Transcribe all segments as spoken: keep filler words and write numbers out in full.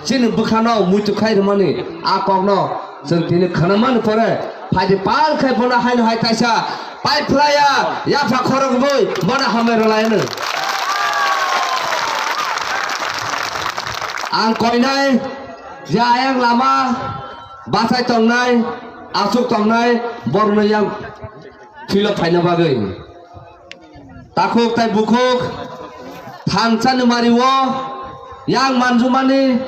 Chini bwkhano muitu khai rwmani a kokno chwng tini khwnamani pore phaidi pal khai bono haino hai kaisa pai phlaya yapha khorok bui bono hambai rwlaino. Ang koinai je ayang lama bachai tongnai, aswk tongnai borokno yang philo phaina bagwi. Takhuk tai bukhuk thansa ni mari o yang manjumani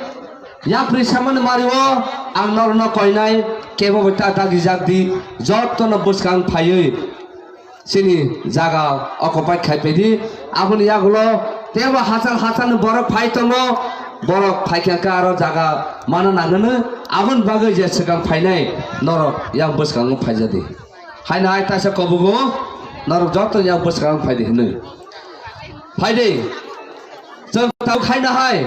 yapri samani mari o ang norokno koinai kebo bai ta dagi jak di jotono bwskang phaiwi chini jaga occupy khai phaidi aboni yagulo tebo hachal hachal ni borok phai tongo borok phaikha khe aro jaga mana nangani aboni bagwi je swkang phainai norok yang bwskango phaijadi. Haino hai taisa kobogo norok joto yang bwskango phaidi hinwi. Phaidi. Chwng tamo khaina hai.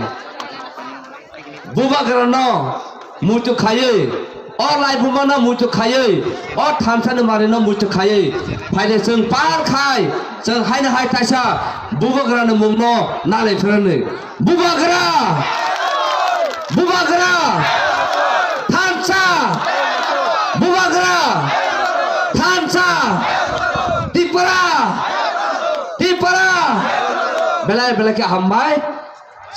Bubagrano muitu khaiwi. O laibumano muitu khaiwi. O thansani marino muitu khaiwi. Phaidi chwng par khai. Chwng haino hai taisa bubagrani mungno nalai phirani. Bubagra! Bubagra! Thansa! Bubagra! Thansa! Tipra! Tipra! Belai belai khe hambai.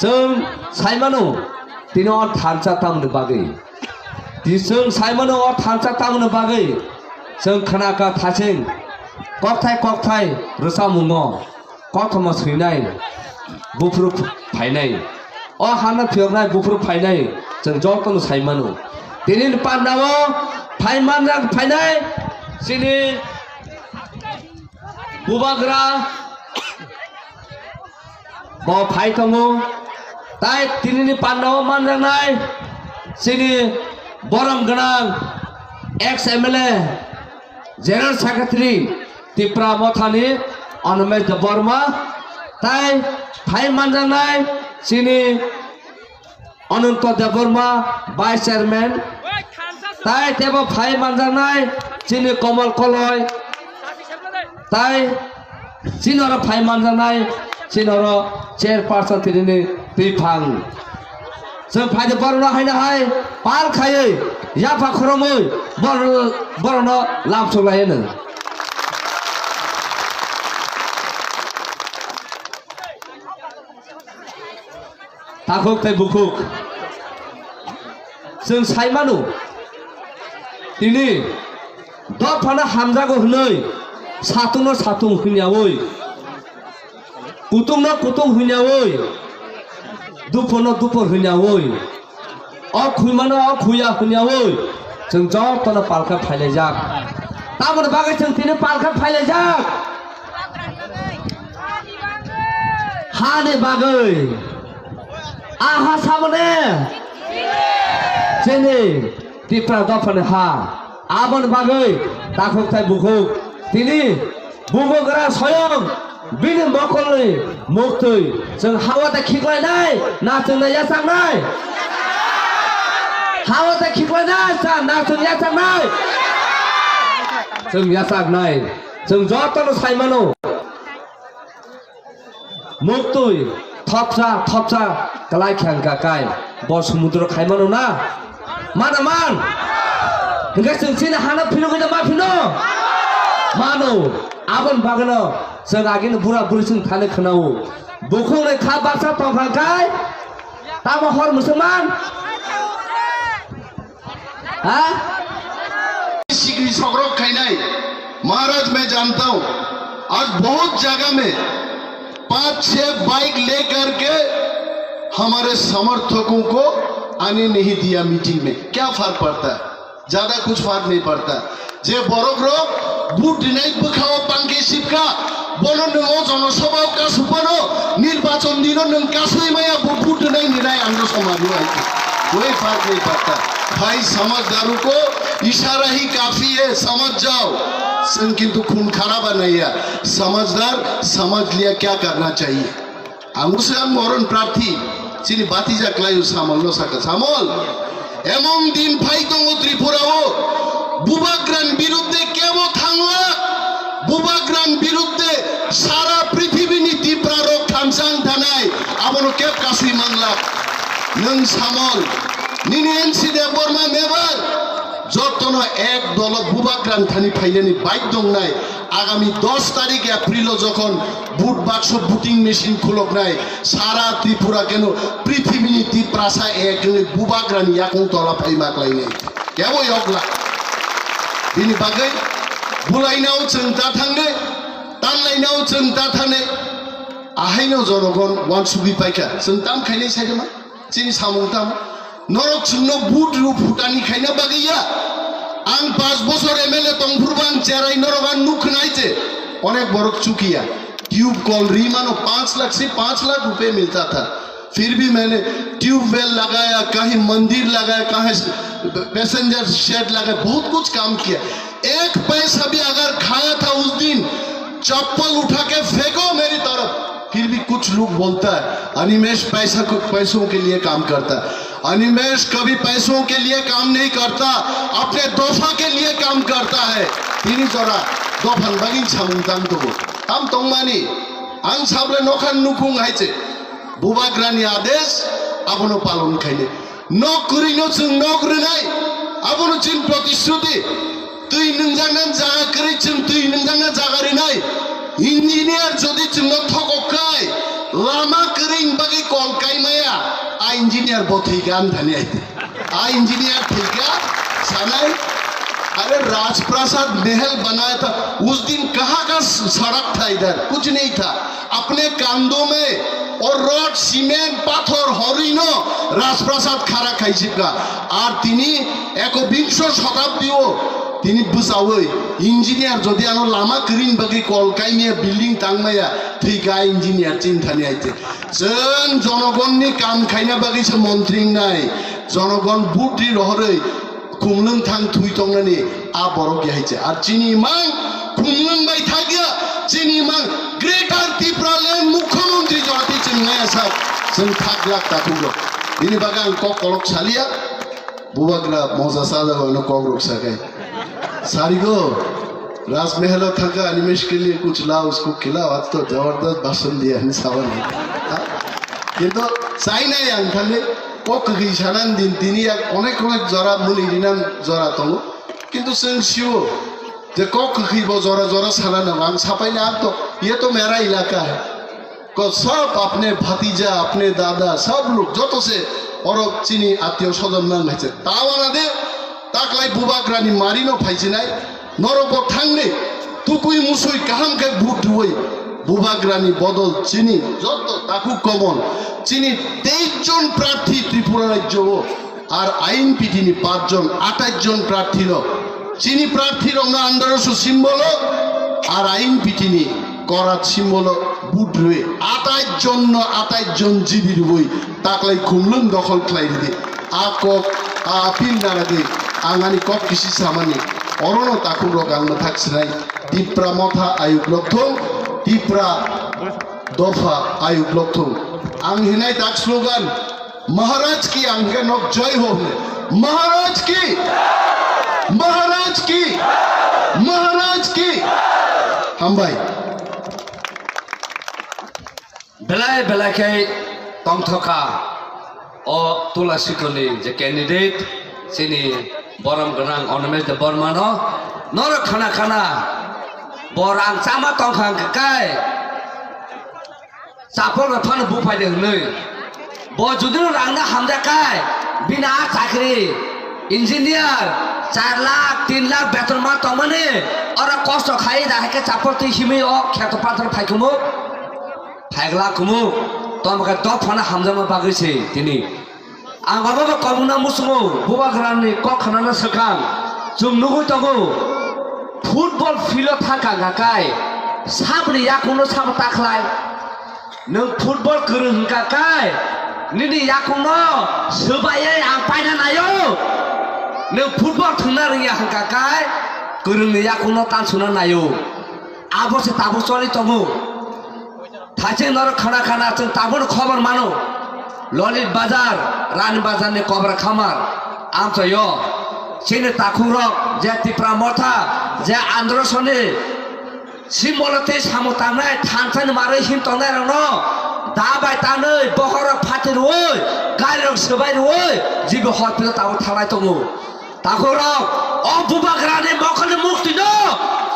Chwng saimano tini o thansa tamni bagwi. Di chwng saimano o thansa tamni bagwi. Chwng khnaka thaching kokthai kokthai rwchamungo. Kothoma swinai buphuru phainai. O hana phiyoknai buphuru phainai chwng jotono saimano. Tini pandao phai manjak phainai chini bubagra bo phai tongo. Tai tinini pandao manjaknai chini borom gwnang ex M L A, General Secretary Tipra Mothani Animesh Debbarma, tai phai manjaknai chini Ananto Debbarma, Vice Chairman, tai tebo phai manjaknai chini Komal Koloi, tai chini oro phai manjaknai chini oro chairperson tinini twiphang. Chwng phaidi borokno haino hai pal khaiwi yapha khoromwi borokno lamsok laiwi nwng. Takhuk tei bukhuk. Chwng sai mano. Tini dophano hamjago hwnwi satungno satung hwnyawi. Kutung no kutung hwnyawi, dupho no dupho hwnyawi, o khuyma no o khuya hwnyawi, chwng joto no palkha phailaijak. Tamoni bagwi chwng tini palkha phailaijak? Hani bagwi. Aha samone. Chini. Tipra dophani ha. Aboni bagwi takhuk tai bukhuk tini bubagra soyong bini mokolni muktwi chwng hao tei khiklainai na chwngno yachaknai? Hao tei khiklainai cha na chwng yachaknai? Chwng yachaknai. Chwng jotono sai mano. Muktwi thopsa thopsa kwlai khe wngkha kai bo sumudro khai mano na? Mana man? Hwnkhe chwng chini hano philugwi da ma phino? Mano. Aboni bagwino chwng agini bura buri chwng thani khwnao. Bukhukni kha baksa tongkha kai tamo hor musulman? हाँ? सिकरी सकरक खाई नहीं। महाराज, मैं जानता हूँ, आज बहुत जगह में पाँच छह बाइक लेकर के हमारे समर्थकों को आने नहीं दिया मीटिंग में। क्या फर्क पड़ता है? ज्यादा कुछ फर्क नहीं पड़ता। Je borok rok vote rinai bwkhao pangke sipkha, bono nwng o jonosabhao kasupano, nirbachon dino nwng kasui maya bo vote rinai ninai ang no somani bai. Koi fark nahi padta. Bhai, samajhdaro ko ishara hi kafi hai, samajh jao. Chwng kintu khun kharaba naiya. Samajhdar samajh liya kya karna chahiye. Ang bwswk ang moron prarthi, chini batija kwlaio Samolno sakha, "Samol, emon din phai tongo Tripurao, Bubagrani birudde kebo thangla, Bubagrani birudde sara prithibini Tiprarok thansa wng thanai, abono keb kasui manglak." Nwng samol, nini N C Debbarma mebar, jotono ek dolo bubagra ni thani phainani bike dongnai. Agami dos tarik April o jokhon vote bakso voting machine khuloknai, sara Tripura keno prithibini Tiprasa ek wngwi bubagra ni yakung tola phaima klainai. Kebo yokla. Bini bagwi bulainao chwng ta thangnai, tanlainao chwng ta thangnai. Ahaino jonogon wansugwi paikha. Chwng tam khainai saikha ma? Chini samung tam? Norok chwngno vote rw phutani khaina bagwi ya. Ang panch bochor M L A tongphuru bo ang cherai norok ang nuk khwnai che. Onek borok chukiya. Tube kol ri mano panch lakh se panch lakh rupiya milta tha. फिर भी मैंने ट्यूबवेल लगाया, कहीं मंदिर लगाया, कहीं passenger shade लगाया, बहुत कुछ काम किया। एक पैसा भी अगर खाया था उस दिन, चप्पल उठा के फेंको मेरी तरफ। फिर भी कुछ लोग बोलता है, "अनिमेश पैसा को, पैसों के लिए काम करता है।" अनिमेश कभी पैसों के लिए काम नहीं करता, अपने दोफा के लिए काम करता है। Tini jora dophani bagwi samung tang tongo. Tam tongmani, ang sable nokha nukung hai che. Bubagrani adesh abono palon khainai. Nok kwrwino chwng nok rwnai, abono chini protishruti. Twi nwngjaknani jaga kwrwi chwng twi nwngjakna jaga rwnai. Engineer jodi chwngno thokok khai, lama kwrwini bagwi kol kaimaya, a engineer bo thwikha ani thani aidi. A engineer thwikha, sanai, अरे राजप्रासाद महल बनाया था, उस दिन कहाँ का सड़क था इधर? कुछ नहीं था। अपने कांधों में और रॉड, सीमेंट, पाथर, हरिनो राजप्रासाद खड़ा खाई चिपका। আর তিনি একবিংশ শতাব্দীও তিনি bwchawi engineer jodi ano lama kwrwini bagwi kol kaimaya building tangmaya thwikha engineer chini thani aite. Chwng jonogonni kam khaina bagwi se montri wngnai, jonogon budri rohorwi khumlwng thang thwi tongnani a borok ya hai che. Ar chini mang khumlwng bai thakya, chini mang Greater Tipraland Mukhyamantri jora twi chwng nai asa chwng thak glak takhuk rok. Bini bagwi ang kok kolok saliya, bubagra moja sajagwi ano kok rok sakai. Sarigo, Rajmahal o thangkha, Animesh ke liye kuch lao, usko khilao, aaj to jabardast bhashan diya, hini sawan hai. Ha? Kintu chai nai ang khali, Kok kwkhwi sanani din tini yak onek onek jora muni rinani jora tongo. Kintu chwng sio je kok kwkhwi bo jora jora sana nango. Ang sapai na to, ye to mera ilaka hai. Ko sab apne bhatija, apne dada, sab log joto se oro chini attiyo swajon nang hai se. Tawana de taklai bubagrani mari no phaijinai. Norok bo thangni tukui musui kaham khe vote rwui bubagrani bodol chini joto takhuk komon chini teis jon prarthi Tripura rajyo o ar I N P T ni panch jon atais jon prarthi no chini prarthi rok no androso symbol o ar I N P T ni korat symbol o vote rwui atais jon no atais jon jibi rwui taklai khumlwng dokhol khlai ridi. A kok, a appeal naragwi ang ani kok kisi samani. Orono takhukrok ang mwthak sinai. Tipra motha ayuk lokthung, Tipra dopha ayuk lokthung. Ang hinai tak slogan, Maharaj ki ang khe nok jai ho hwnwi. Maharaj ki! Maharaj ki! Maharaj ki! Hambai. Belai belai khe tongthokha o Tulasikhorni je candidate, chini borom gwnang Animesh Debbarmano. Norok khana khana bo rang chama tongkha hwnkhe kai chapol rok phano buphai de hwnwi. Bo judino rangno hamjak kai bini a chakri engineer char lakh tin lakh beton ma tongmani oro kosto khai da hai khe chapol twi himwi o kheto pathor phai kumu. Phaigla kumu, tamo khe dophano hamjakma bagwi se tini. Ang abo bo kobokno muchungo, bubagrani kok khnana swkang. Chwng nugwi tongo, football field-o thangkha hwnkha kai, saboni yakungno sabo ta khlai. Nwng football kwrwng hwnkha kai, nini yakungno swbaiwi ang paina naio. Nwng football thwngna rwngya hwnkha kai, kwrwngni yakungno tansukna naio. Abo se tabuk choli tongo. Thaiching norok khana khana chwng tabukno khobor mano. Lolit Bazar, Rani Bazar ni Kobra Khamar. Amchaio chini takhukrok je Tipra Motha, je Androsoni simbolo tei samung tangnai thansani marwi him tongnai rokno Da bai tanwi bokhorok phatir rwui, garirok swbai rwui, jibi hospital tabuk thangnai tongo. Takhorok, o bubagrani mokhorni muktwino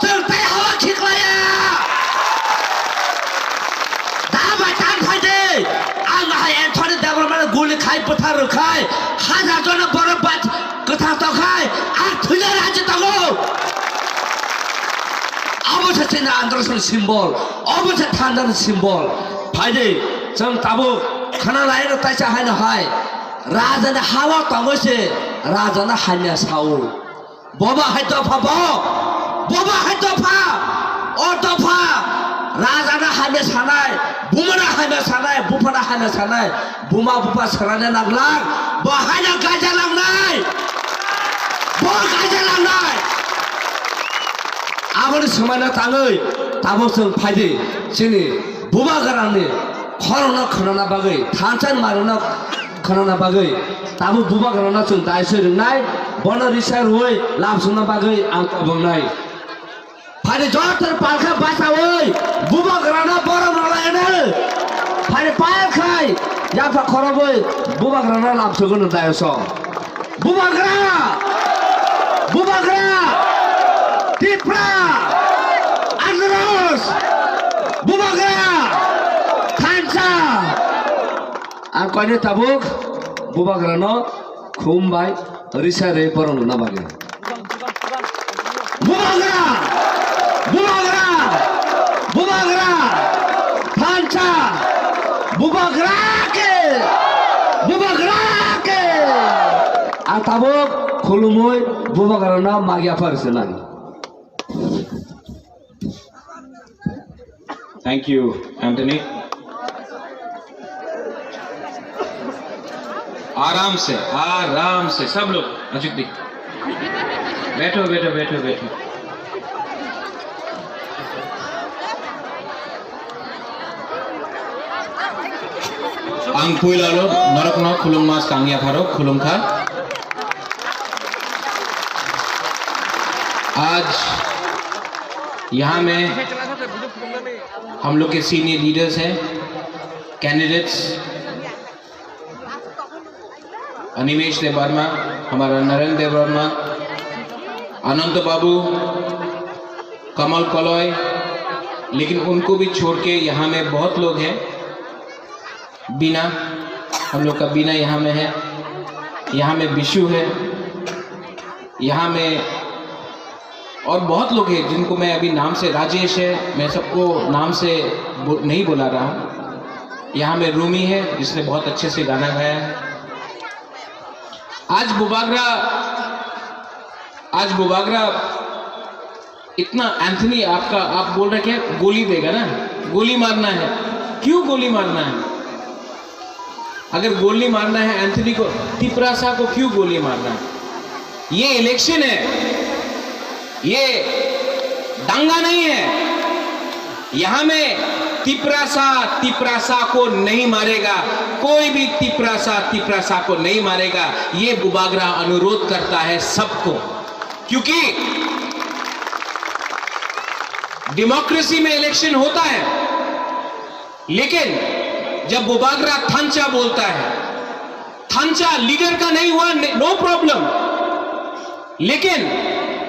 chwng tei hawa khiklaya. Da bai tan phai de, ang hai Anthony Debbarmano guli khai bwthar rwkhai, hajar jona borok bai kwthang tongkhai, ang thwina raji tongo. Obo se chini androshni symbol, obo se thanjani symbol. Phaidi, chwng tabuk khana laino taisa haino hai. Rajani hao tongwi se rajano hamya sao. Boba hai dopha bo, boba hai dopha, o dopha. Rajano hamya sanai, bumano hamya sanai, buphano hamya sanai, buma bupha swrangna nanglak, bo haino gaja langnai, bo gaja langnai. Aboni swmaina tangwi tabuk chwng phaidi chini bubagrani khorokno khwnana bagwi, thansa ni manwino khwnana bagwi tabuk bubagrano chwng daisoi rwngnai, bono risa rwui lamsokna bagwi ang kobongnai. Phaidi joto palkha bachaui bubagrano borom rwlaino. Phaidi palkhai yapha khorobwi bubagrano lamsogo nwng daisong. Bubagra! Bubagra! Tipra! Andros! Bubagra! Thansa! Ang koine tabuk bubagrano khum bai risa re porong luna bagwi. Bubagra! Bubagra! Bubagra! Thansa! Bubagra ke! Bubagra ke! Ang tabuk khulumui bubagrano magya pharsinai. Thank you, Anthony. आराम से, आराम से, सब लोग, अजित भी। बैठो, बैठो, बैठो, बैठो। Ang puilalo norokno khulumma swkang yapharo khulumkha. आज यहाँ में हम लोग के senior leaders हैं, candidates, अनिमेश देव वर्मा, हमारा नरेंद्र देव वर्मा, अनंत बाबू, कमल कलॉय, लेकिन उनको भी छोड़ के यहाँ में बहुत लोग हैं। बीना, हम लोग का बीना यहाँ में है, यहाँ में बिशु है, यहाँ में और बहुत लोग हैं जिनको मैं अभी नाम से, राजेश है, मैं सबको नाम से बो-, नहीं बुला रहा हूँ। यहाँ में रूमी है जिसने बहुत अच्छे से गाना गाया है। आज बुबागरा, आज बुबागरा इतना एंथनी आपका, आप बोल रहे क्या गोली देगा ना, गोली मारना है। क्यों गोली मारना है? अगर गोली मारना है एंथनी को, तिपरासा को क्यों गोली मारना है? ये इलेक्शन है, ये दंगा नहीं है। यहाँ में तिपरासा तिपरासा को नहीं मारेगा, कोई भी तिपरासा तिपरासा को नहीं मारेगा। ये बुबागरा अनुरोध करता है सबको, क्योंकि डेमोक्रेसी में इलेक्शन होता है, लेकिन जब बुबागरा थांचा बोलता है, थांचा लीडर का नहीं हुआ, नो प्रॉब्लम, लेकिन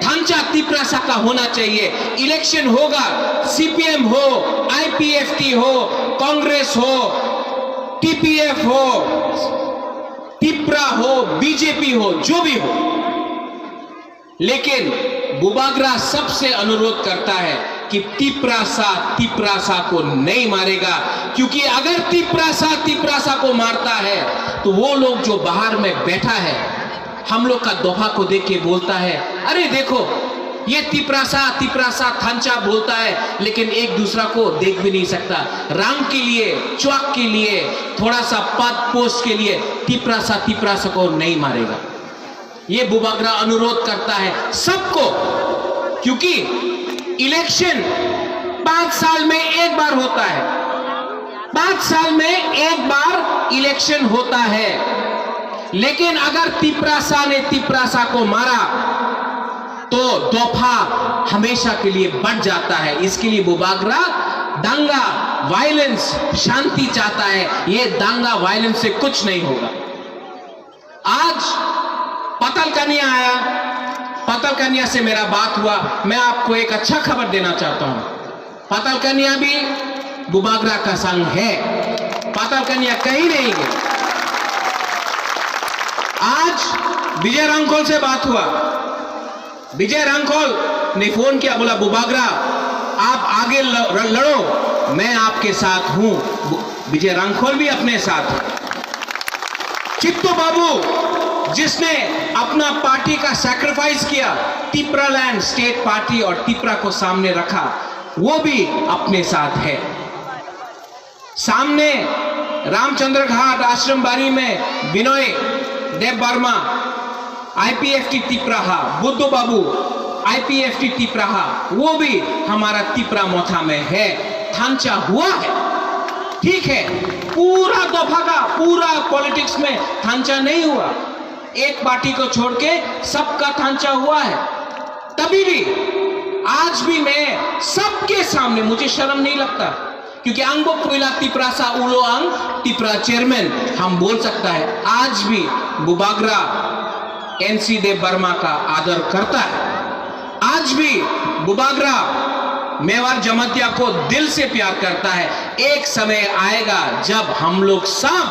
थांचा तिपरासा का होना चाहिए। इलेक्शन होगा, सीपीएम हो, आईपीएफटी हो, कांग्रेस हो, टीपीएफ हो, तिपरा हो, बीजेपी हो, जो भी हो, लेकिन बुबागरा सबसे अनुरोध करता है कि तिपरासा तिपरासा को नहीं मारेगा, क्योंकि अगर तिपरासा तिपरासा को मारता है तो वो लोग जो बाहर में बैठा है, हम लोग का दोफा को देख के बोलता है, "अरे देखो, ये तिपरासा तिपरासा थांचा बोलता है, लेकिन एक दूसरा को देख भी नहीं सकता, रंग के लिए, च्वाक के लिए, थोड़ा सा पद पोस्ट के लिए तिपरासा तिपरासा को नहीं मारेगा।" ये बुबागरा अनुरोध करता है सबको, क्योंकि इलेक्शन पाँच साल में एक बार होता है, पाँच साल में एक बार इलेक्शन होता है, लेकिन अगर तिपरासा ने तिपरासा को मारा तो दोफा हमेशा के लिए बंट जाता है। इसके लिए बुबागरा दंगा वायलेंस, शांति चाहता है। ये दंगा वायलेंस से कुछ नहीं होगा। आज पतलकनिया आया, पतलकनिया से मेरा बात हुआ। मैं आपको एक अच्छा खबर देना चाहता हूं, पतलकनिया भी बुबागरा का संग है, पतलकनिया कहीं नहीं गई। आज विजय रांखल से बात हुआ, विजय रांखल ने फोन किया, बोला, "बुबागरा, आप आगे ल-, लड़ो, मैं आपके साथ हूं।" बु-, विजय रांखल भी अपने साथ है। चित्तो बाबू, जिसने अपना पार्टी का सैक्रिफाइस किया, तिपरा लैंड स्टेट पार्टी और तिपरा को सामने रखा, वो भी अपने साथ है। सामने रामचंद्र घाट आश्रम बाड़ी में विनय देव वर्मा, आईपीएफटी तिपराहा, बुद्धो बाबू, आईपीएफटी तिपराहा, वो भी हमारा तिपरा मोथा में है। थांचा हुआ है, ठीक है, पूरा दफा का पूरा पॉलिटिक्स में थांचा नहीं हुआ, एक पार्टी को छोड़ के सबका थांचा हुआ है। तभी भी, आज भी मैं सबके सामने, मुझे शर्म नहीं लगता, क्योंकि ang bo puila Tiprasa ulo, ang Tipra chairman, हम बोल सकता है। आज भी बुबागरा एनसी देव वर्मा का आदर करता है। आज भी बुबागरा मेवाड़ जमातिया को दिल से प्यार करता है। एक समय आएगा जब हम लोग सब,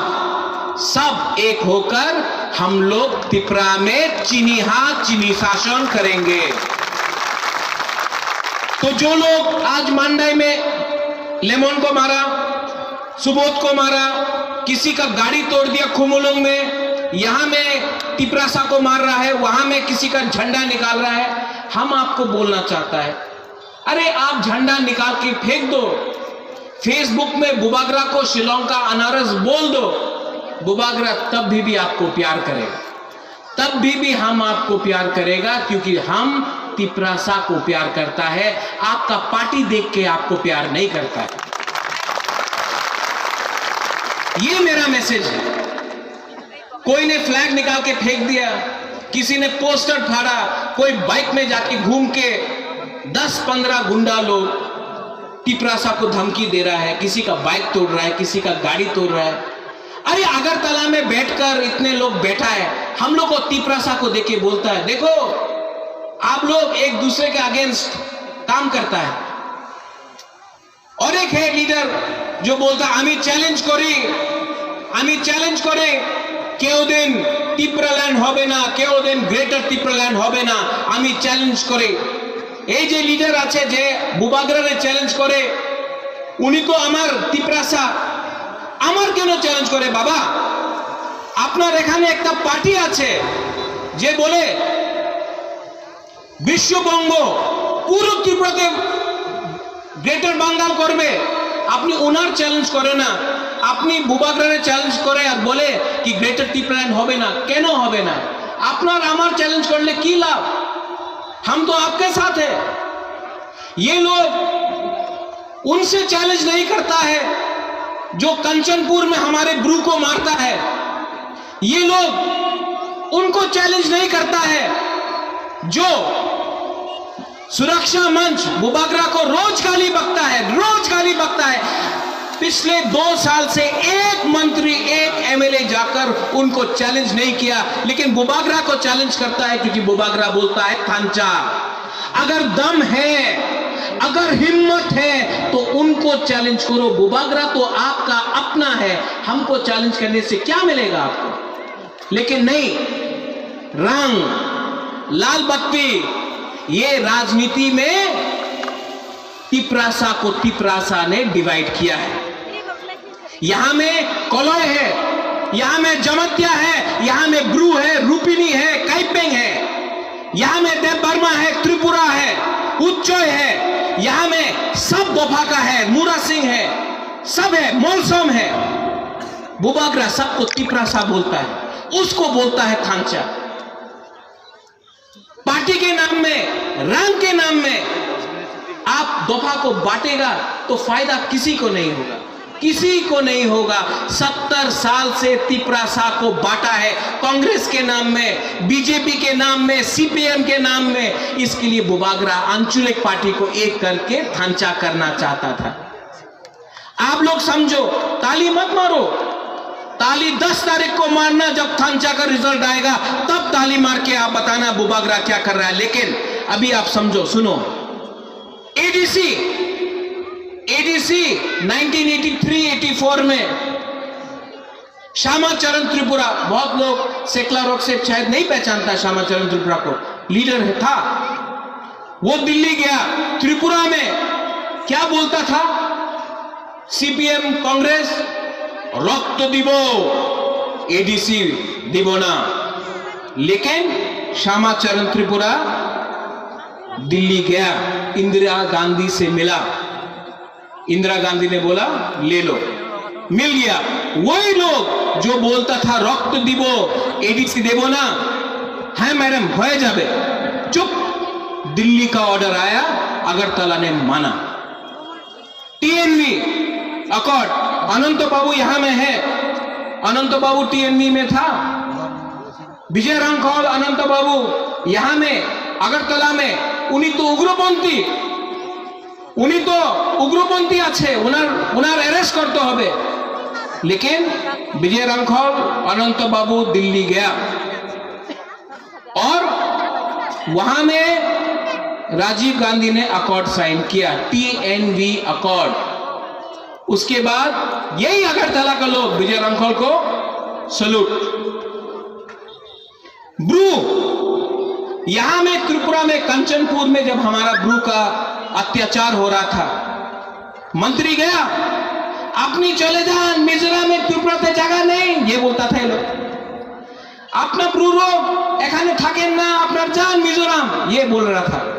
सब एक होकर हम लोग तिपरा में चीनी हाथ, चीनी शासन करेंगे। तो जो लोग आज मांडई में लेमन को मारा, सुबोध को मारा, किसी का गाड़ी तोड़ दिया खुमुलुंग में, यहाँ में तिपरासा को मार रहा है, वहाँ में किसी का झंडा निकाल रहा है, हम आपको बोलना चाहता है, अरे, आप झंडा निकाल के फेंक दो, Facebook में बुबागरा को शिलोंग का अनारस बोल दो, बुबागरा तब भी, भी आपको प्यार करेगा, तब भी, भी हम आपको प्यार करेगा, क्योंकि हम तिपरासा को प्यार करता है, आपका पार्टी देख के आपको प्यार नहीं करता है। ये मेरा मैसेज है। कोई ने फ्लैग निकाल के फेंक दिया, किसी ने पोस्टर फाड़ा, कोई बाइक में जाके घूम के दस पन्द्रह गुंडा लोग तिपरासा को धमकी दे रहा है, किसी का बाइक तोड़ रहा है, किसी का गाड़ी तोड़ रहा है। अरे, अगरतला में बैठकर इतने लोग बैठा है, हम लोग को तिपरासा को देख के बोलता है, देखो, आप लोग एक दूसरे के अगेंस्ट काम करता है। और एक है लीडर जो बोलता, আমি চ্যালেঞ্জ করি, আমি চ্যালেঞ্জ করি, কেউ দিন তিপ্রাল্যান্ড হবে না, কেউ দিন গ্রেটার তিপ্রাল্যান্ড হবে না, আমি চ্যালেঞ্জ করি। এই যে লিডার আছে, যে বুবাগ্রারে চ্যালেঞ্জ করে, উনি তো আমার তিপ্রাসা, আমার কেন চ্যালেঞ্জ করে বাবা? আপনার এখানে একটা পার্টি আছে যে বলে বিশ্ববঙ্গ পুরো ত্রিপুরাতে গ্রেটার বাঙ্গাল করবে, আপনি ওনার চ্যালেঞ্জ করে না, আপনি বুবাগ্রারে চ্যালেঞ্জ করে আর বলে কি গ্রেটার তিপ্রাল্যান্ড হবে না। কেন হবে না? আপনার আমার চ্যালেঞ্জ করলে কি লাভ? हम तो आपके साथ है। ये लोग उनसे चैलेंज नहीं करता है जो कंचनपुर में हमारे ब्रू को मारता है। ये लोग उनको चैलेंज नहीं करता है जो सुरक्षा मंच बुबागरा को रोज गाली बकता है, रोज गाली बकता है। पिछले दो साल से एक मंत्री, एक एमएलए जाकर उनको चैलेंज नहीं किया, लेकिन बुबागरा को चैलेंज करता है, क्योंकि बुबागरा बोलता है थांचा। अगर दम है, अगर हिम्मत है, तो उनको चैलेंज करो। बुबागरा तो आपका अपना है, हमको चैलेंज करने से क्या मिलेगा आपको? लेकिन नहीं, रंग, लाल बत्ती, ये राजनीति में तिपरासा को तिपरासा ने डिवाइड किया है। यहाँ में कलय है, यहाँ में जमतिया है, यहाँ में ब्रू है, रूपिनी है, काइपेंग है, यहाँ में देव वर्मा है, त्रिपुरा है, उच्चय है, यहाँ में सब दोफा का है, मुरा सिंह है, सब है, मौलसम है। बुबागरा सबको तिपरासा बोलता है, उसको बोलता है थांचा। पार्टी के नाम में, रंग के नाम में आप दोफा को बांटेगा तो फायदा किसी को नहीं होगा, किसी को नहीं होगा। सत्तर साल से तिपरासा को बांटा है कांग्रेस के नाम में, बीजेपी के नाम में, सीपीएम के नाम में। इसके लिए बुबागरा आंचलिक पार्टी को एक करके थांचा करना चाहता था। आप लोग समझो, ताली मत मारो। ताली दस तारीख को मारना, जब थांचा का रिजल्ट आएगा, तब ताली मार के आप बताना बुबागरा क्या कर रहा है। लेकिन अभी आप समझो, सुनो। ADC, ADC nineteen eighty three eighty four में श्यामा चरण त्रिपुरा, बहुत लोग सेकला रोग से शायद नहीं पहचानता श्यामा चरण त्रिपुरा को, लीडर है, था। वो दिल्ली गया, त्रिपुरा में क्या बोलता था? सीपीएम, कांग्रेस, रक्त दिबो, एडीसी दिबो ना। लेकिन श्यामा चरण त्रिपुरा दिल्ली गया, इंदिरा गांधी से मिला। इंदिरा गांधी ने बोला, "ले लो।" मिल गया। वही लोग जो बोलता था, "रक्त दिबो, एडीसी देबो ना।" "হ্যাঁ ম্যাডাম, হয়ে যাবে।" चुप। दिल्ली का ऑर्डर आया, अगरतला ने माना। टीएनवी अकॉर्ड, अनंत बाबू यहाँ में है, अनंत बाबू टीएनवी में था। विजय रांखल, अनंत बाबू यहाँ में, अगरतला में, উনি তো উগ্রপন্থী, উনি তো উগ্রপন্থী আছে, ওনার, ওনার অ্যারেস্ট করতে হবে। लेकिन विजय रांखल, अनंत बाबू दिल्ली गया और वहां में राजीव गांधी ने अकॉर्ड साइन किया, टीएनवी अकॉर्ड। उसके बाद यही अगरतला का लोग विजय रांखल को सैल्यूट। ब्रू, यहाँ में त्रिपुरा में कंचनपुर में जब हमारा ब्रू का अत्याचार हो रहा था, मंत्री गया, "আপনি চলে যান, মিজোরামে ত্রিপুরাতে জায়গা নেই", ये बोलता था ये लोग। "আপনার ব্রুরা এখানে থাকেন না, আপনার যান মিজোরাম", ये बोल रहा था।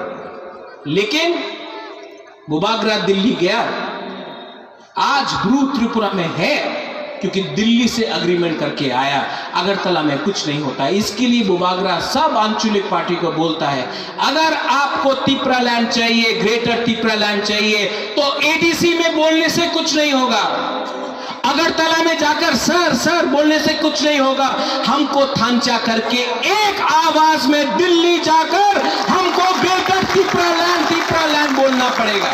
लेकिन बुबागरा दिल्ली गया। आज ब्रू त्रिपुरा में है, क्योंकि दिल्ली से एग्रीमेंट करके आया। अगरतला में कुछ नहीं होता। इसके लिए बुबागरा सब आंचलिक पार्टी को बोलता है, अगर आपको तिपरा लैंड चाहिए, ग्रेटर तिपरा लैंड चाहिए, तो एडीसी में बोलने से कुछ नहीं होगा। अगरतला में जाकर सर सर बोलने से कुछ नहीं होगा। हमको थांचा करके एक आवाज में दिल्ली जाकर हमको ग्रेटर तिपरा लैंड, तिपरा लैंड बोलना पड़ेगा।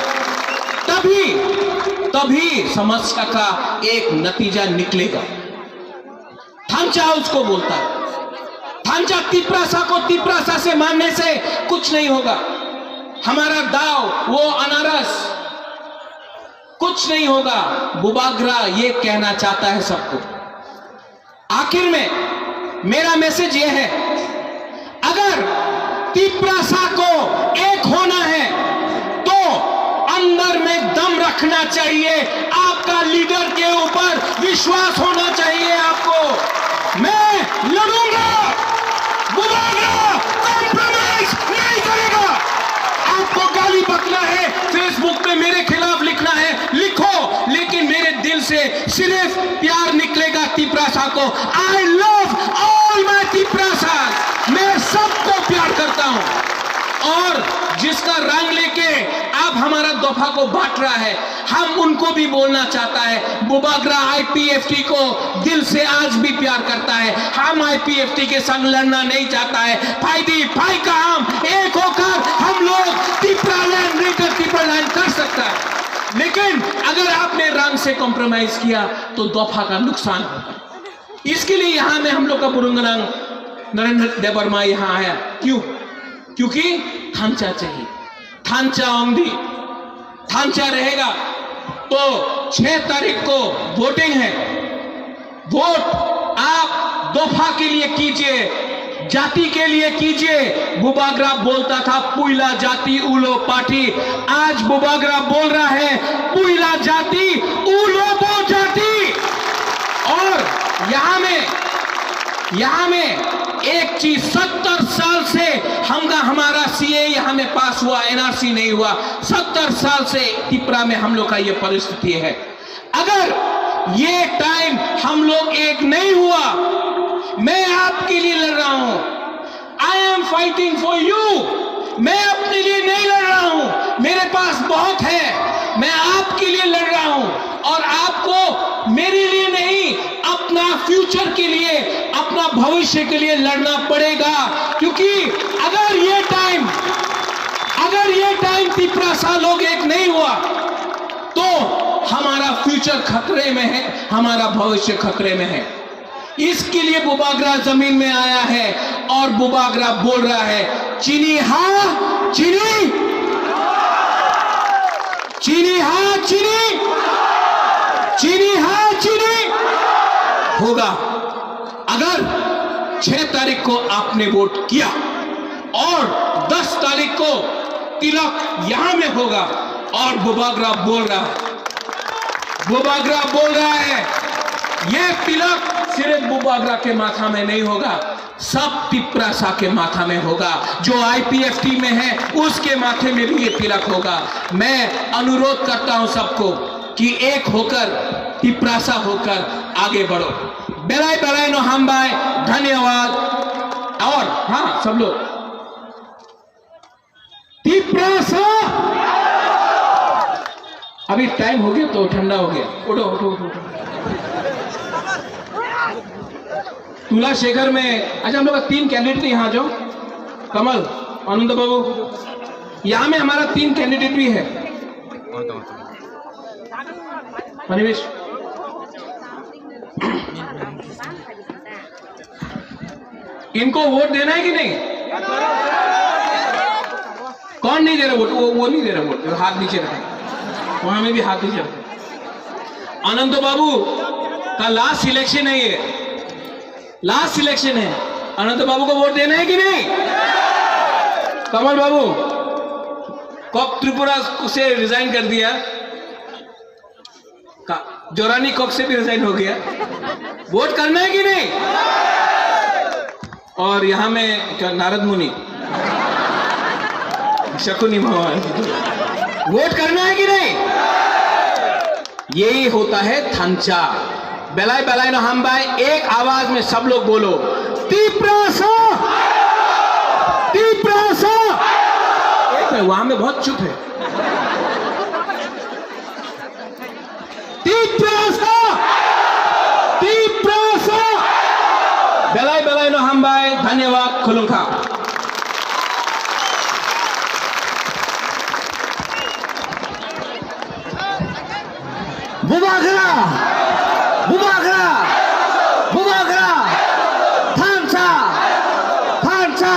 तभी, तभी समस्या का एक नतीजा निकलेगा। थांचा उसको बोलता है। थांचा तिपरासा को तिपरासा से मानने से कुछ नहीं होगा। हमारा दाव, वो अनारस, कुछ नहीं होगा। बुबागरा ये कहना चाहता है सबको। आखिर में मेरा मैसेज ये है, अगर तिपरासा को एक होना है तो अंदर में दम रखना चाहिए। आपका लीडर के ऊपर विश्वास होना चाहिए आपको। मैं लड़ूंगा, बुबागरा कॉम्प्रोमाइज नहीं करेगा। आपको गाली बकना है, फेसबुक पे मेरे खिलाफ लिखना है, लिखो, लेकिन मेरे दिल से सिर्फ प्यार निकलेगा तिपरासा को। I love all my Tiprasa. मैं सबको प्यार करता हूँ। और जिसका रंग लेके आप हमारा दफा को बांट रहा है, हम उनको भी बोलना चाहता है, बुबागरा आईपीएफटी को दिल से आज भी प्यार करता है। हम आईपीएफटी के संग लड़ना नहीं चाहता है। फायदी फाई का हम एक होकर हम लोग तिपरा लैंड, ग्रेटर तिपरा लैंड कर सकता है। लेकिन अगर आपने रंग से कॉम्प्रोमाइज किया तो दफा का नुकसान होगा। इसके लिए यहाँ में हम लोग का बुरुंगनांग नरेंद्र देबवर्मा यहाँ आया। क्यों? क्योंकि थांचा चाहिए। थांचा ओंदी, थांचा रहेगा तो छह तारीख को वोटिंग है। वोट आप दफा के लिए कीजिए, जाति के लिए कीजिए। बुबागरा बोलता था पुइला जाति उलो पार्टी, आज बुबागरा बोल रहा है पुइला जाति उलो बो जाति। और यहाँ में, यहाँ में एक चीज, सत्तर साल से हमका, हमारा सीए यहाँ में पास हुआ, एनआरसी नहीं हुआ, सत्तर साल से तिपरा में हम लोग का ये परिस्थिति है। अगर ये टाइम हम लोग एक नहीं हुआ, मैं आपके लिए लड़ रहा हूं, I am fighting for you। मैं अपने लिए नहीं लड़ रहा हूं, मेरे पास बहुत है। मैं आपके लिए लड़ रहा हूं और आपको मेरे लिए नहीं, अपना फ्यूचर के लिए, अपना भविष्य के लिए लड़ना पड़ेगा। क्योंकि अगर ये टाइम, अगर ये टाइम तिपरासा लोग एक नहीं हुआ, तो हमारा फ्यूचर खतरे में है, हमारा भविष्य खतरे में है। इसके लिए बुबागरा जमीन में आया है और बुबागरा बोल रहा है, चीनी हाँ चीनी, चीनी हाँ चीनी, चीनी हाँ चीनी होगा। अगर छह तारीख को आपने वोट किया और दस तारीख को तिलक यहाँ में होगा और बुबागरा बोल रहा है, बुबागरा बोल रहा है, ये तिलक सिर्फ बुबागरा के माथा में नहीं होगा, सब तिपरासा के माथा में होगा। जो आईपीएफटी में है, उसके माथे में भी ये तिलक होगा। मैं अनुरोध करता हूं सबको कि एक होकर, तिपरासा होकर आगे बढ़ो। Belai belai no hambai, dhanyawad। और हाँ, सब लोग, तिपरासा। अभी टाइम हो गया तो ठंडा हो गया। उठो, उठो, उठो, उठो। तुला शेखर में, अच्छा, हम लोग का तीन कैंडिडेट है यहाँ, जो कमल, आनंद बाबू, यहाँ में हमारा तीन कैंडिडेट भी है। अनिमेश, इनको वोट देना है कि नहीं? कौन नहीं दे रहा वोट? वो, वो नहीं दे रहा वोट, जो हाथ नीचे रखा, वहां में भी हाथ नीचे रखा। अनंत बाबू का लास्ट इलेक्शन है ये, लास्ट इलेक्शन है। अनंत बाबू को वोट देना है कि नहीं? कमल बाबू, कॉक त्रिपुरा से रिजाइन कर दिया। का, जोरानी कॉक से भी रिजाइन हो गया। वोट करना है कि नहीं? और यहाँ में क्या, नारद मुनि, शकुनि भगवान, वोट करना है कि नहीं? यही होता है थांचा। Belai belai no hambai, एक आवाज में सब लोग बोलो, तिपरासा, तिपरासा। एक मिनट, वहां में बहुत चुप है। तिपरासा, Tiprasa. Belai belai no hambai, dhanyawad, khulumkha। Bubagra, bubagra, bubagra, thansa, thansa,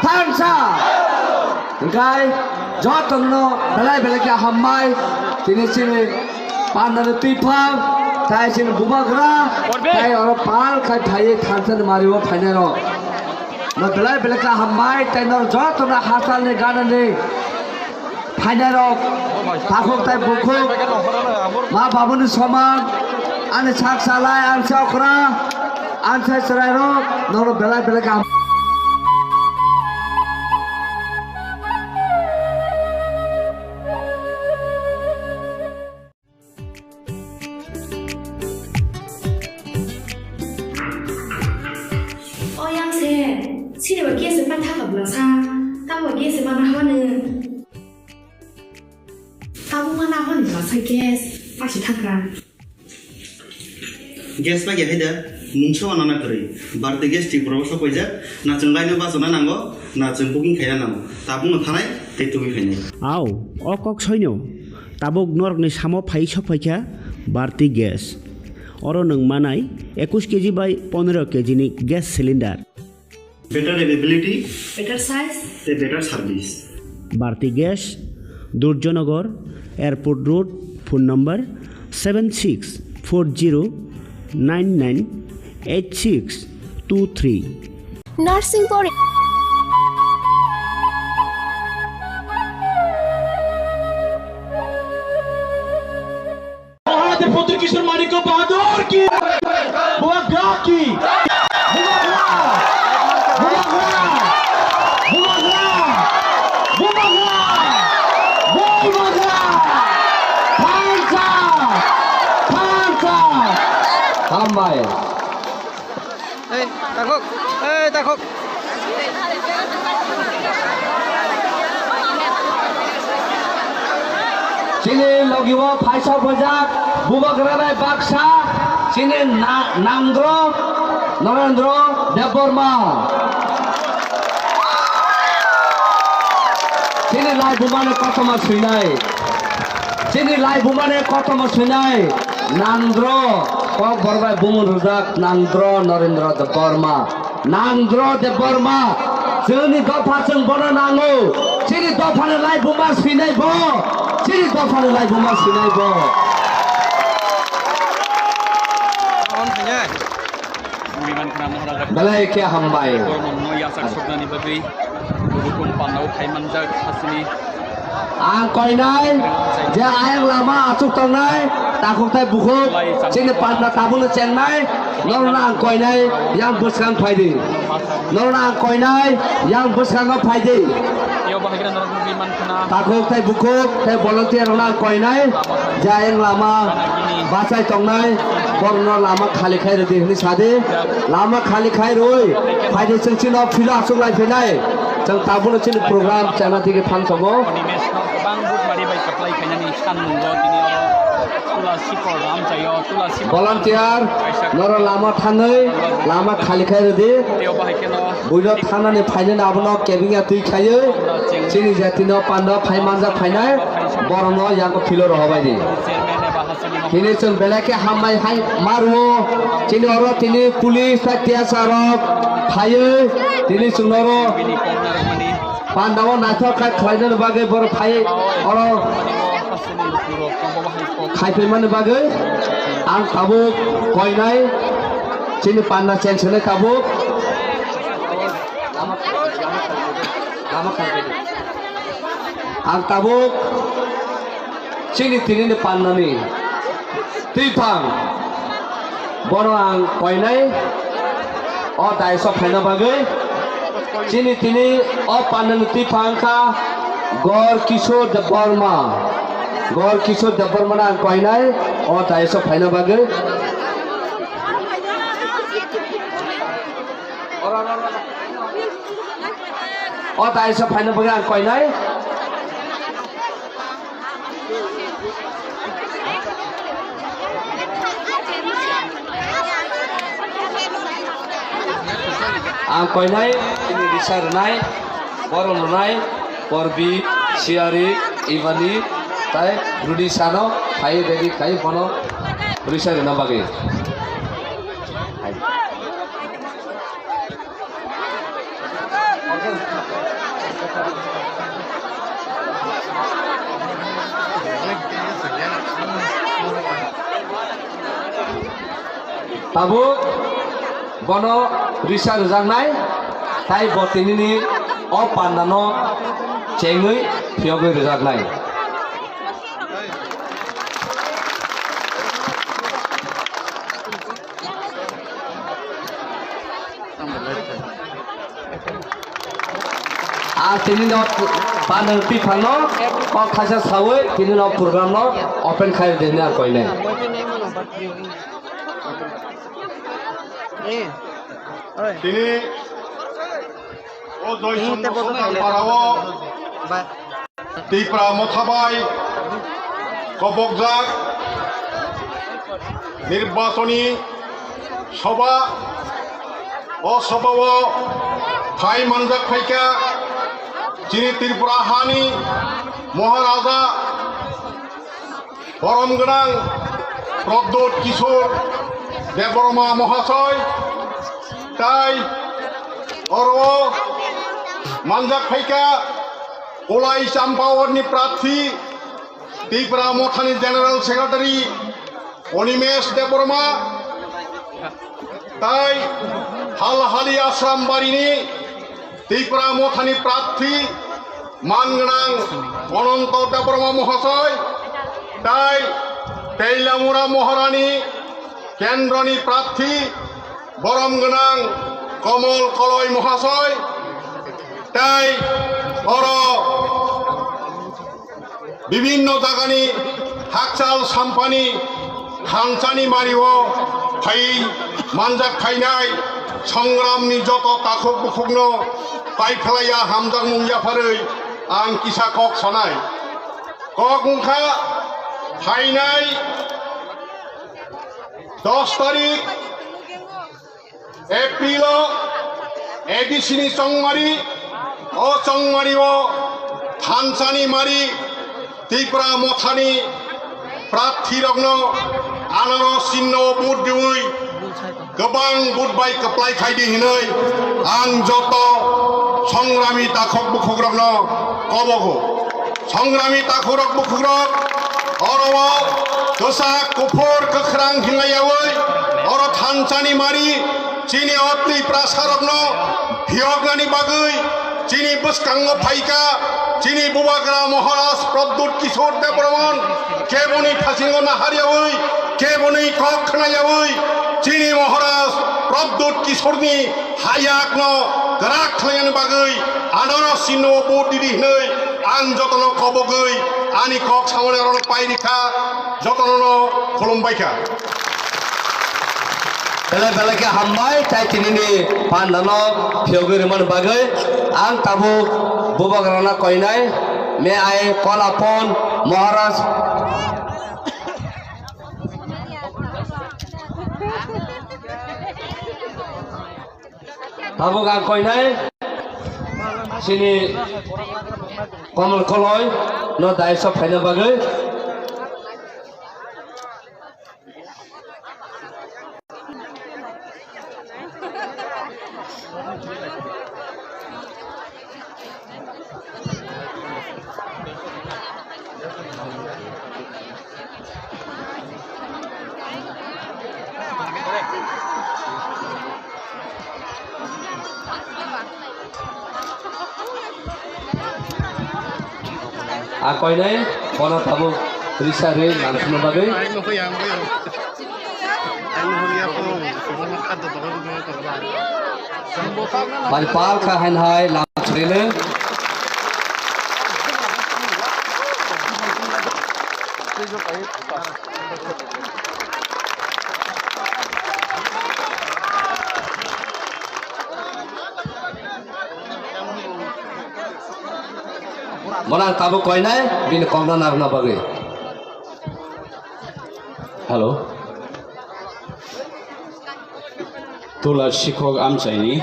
thansa. Hingkai jotono belai belai khe hambai, tini chini pandani twi phang, tai chini bubagra, tai oro pal khai phaiwi thansa ni mario phainai rok. No belai belai khe hambai, tai no jotono hachal ni gana ni phainai rok, takhuk tai bukhuk, ma babuni soman, ani sak salai, ani sak okra, ani sai chwrai rok, no belai belai khe ham- O yang se, sini ba gas ma thaka bla sa, tamo gas ma na hone. Tamo ma na hone bla sa gas, pa si thaka. Gas ma ya haida, mungsa wana na kari. Bharti Gas Tripura o sok paijak, na chwng laino bachana nango, na chwng booking khaina nango. Tabuk no thanai, tei tubui khainai. Au, o kok soino. Tabuk norokni samo phai sok phaikha Bharti Gas. Oro nwng manai ekush kg bai pondro kg ni gas cylinder. Better availability. Better size. Tei better service. Bharti Gas, Durjanagar, Airport Road, phone number seven six four zero nine nine eight six two three. Nursing por মহারাজা ফতুর কিশোর মানিক্য বাহাদুর কি, বুবাগ্রা কি, বুবাগ্রা, বুবাগ্রা, বুবাগ্রা, বুবাগ্রা, বুবাগ্রা, থামসা, থামসা। হাম্বাই। Ei, takhuk. Ei, takhuk. Chini logi o phaisa bojak, bubagra bai baksa, chini na-, nangro, Narendra Debbarma. Chini lai bumani kothoma swinai. Chini laibumani kotomo swinai Nandro, kok borok bai bumung rwjak Nandro Narendra Debbarma. Nandro Debbarma, chini dopha chwng bono nango. Chini dophani laibuma swinai bo. Chini dophani laibuma swinai bo. Belai khe hambai. Ang koinai je ayang lama achuk tongnai, takhuk tai bukhuk, chini panda tabukno chengnai, norokno ang koinai yang bwskang phaidi. Norokno ang koinai yang bwskango phaidi. Takhuk tai bukhuk tai volunteer rokno ang koinai, je ayang lama bachai tongnai, borokno lama khali khai rwdi hwnwi sadi. Lama khali khai rwi phaidi, chwng chino philo achuk lai phinai. Chwng tabukno chini program chana thiki phan tongo. Kwbang butmari bai kwplai khainani sanmungo tini oro Tulasi program chayo, Tulasi volunteer, noro lama thanwi, lama khali khai rwdi. Teo bahai kheno buino thanani phainani abono kebengya twi khaiwi chini jatino panda phai manjak phainai borokno yago philo rohobaidi. Chairman eba Hini chwng belai khe hambai hai maruo. Chini oro tini police tei T S R rok phaiwi tini chwng oro pandao naithok khe khlainani bagwi borok phaiwi oro khai phaimani bagwi ang tabuk koinai chini panda cheng swnai tabuk. Ang tabuk chini tinini pannani twiphang bono ang koinai o daiso phaina bagwi. Chini tini o pannani twiphang kha Gor Kishore Debbarma. Gor Kishore Debbarma no ang koinai o daiso phaina bagwi. O daiso phaina bagwi ang koinai. Ang koinai, ini risa rwnai, borom rwnai, Porbi, Siari, Ibani, tai Rudi sano, phai ready khai bono risa rwna bagwi. Tabuk bono risa rwjaknai, tai bo tinini o pandano chengwi phiyogwi rwjaknai. A tini no panel twi phano kok khaisa sawi tini no program no open khai de na koine. Tini o doi Sundar Parao Tipra Motha bai kobokjak nirbachoni soba, o sobao phai manjak phaikha chini Tripura hani Maharaja borom gwnang Pradyut Kishore Debbarma Mohasoi, tai oro manjak phaikha Kolai Champaorni prarthi Tipra Mothani General Secretary Animesh Debbarma, tai Halhali Ashram Barini Tipra Mothani prarthi man gwnang Ananto Debbarma Mohasoi, tai Teilamura Maharani Kendroni prarthi borom gwnang Komol Koloi Mohasoi, tai oro bibinno jagani hakchal sampani thansani mario phai manjak phainai songramni joto takhuk bukhukno tai phlaiya hamjakmung yapharwi ang kisa kok sanai. Kok wngkha phainai dos tarik April o A D C ni chongmari, o chongmari o thansani mari Tipra Mothani Prarthi rokno anoro sinno vote diwi kwbang vote bai kwplai khaidi hinwi ang joto songrami takhuk bukhuk rokno kobogo. Songrami takhuk rok bukhuk rok oro o kwchak kuphur kwkhrang hinlaiyawi oro thansani mari chini o Tiprasa rokno phiyoknani bagwi chini bwskango phaikha chini Bubagra Maharaj Pradyut Kishore Debbarman, keboni phasingo naharyawi, keboni kok khnayawi, chini Maharaj Pradyut Kishoreni hayakno kwrak khlainani bagwi anoro sinno vote didi hinwi ang jotono kobogwi ani kok samani orono pairikha, jotono khulumbaikha. Belai belai khe hambai, tai tinini pandano phiyogwi rwmani bagwi. Ang tabuk Bubagrano koinai, may I call upon Maharaj. Tabuk ang koinai, chini Komol Koloi no dais o phaina bagwi. A koinai bono tabuk risa rwi lamsina bagwi. Pal pal kha hain hai lamsrele. Bono ang tabuk koinai, bini kokno narwkna bagwi. Hello. Tula sikhok amchaini.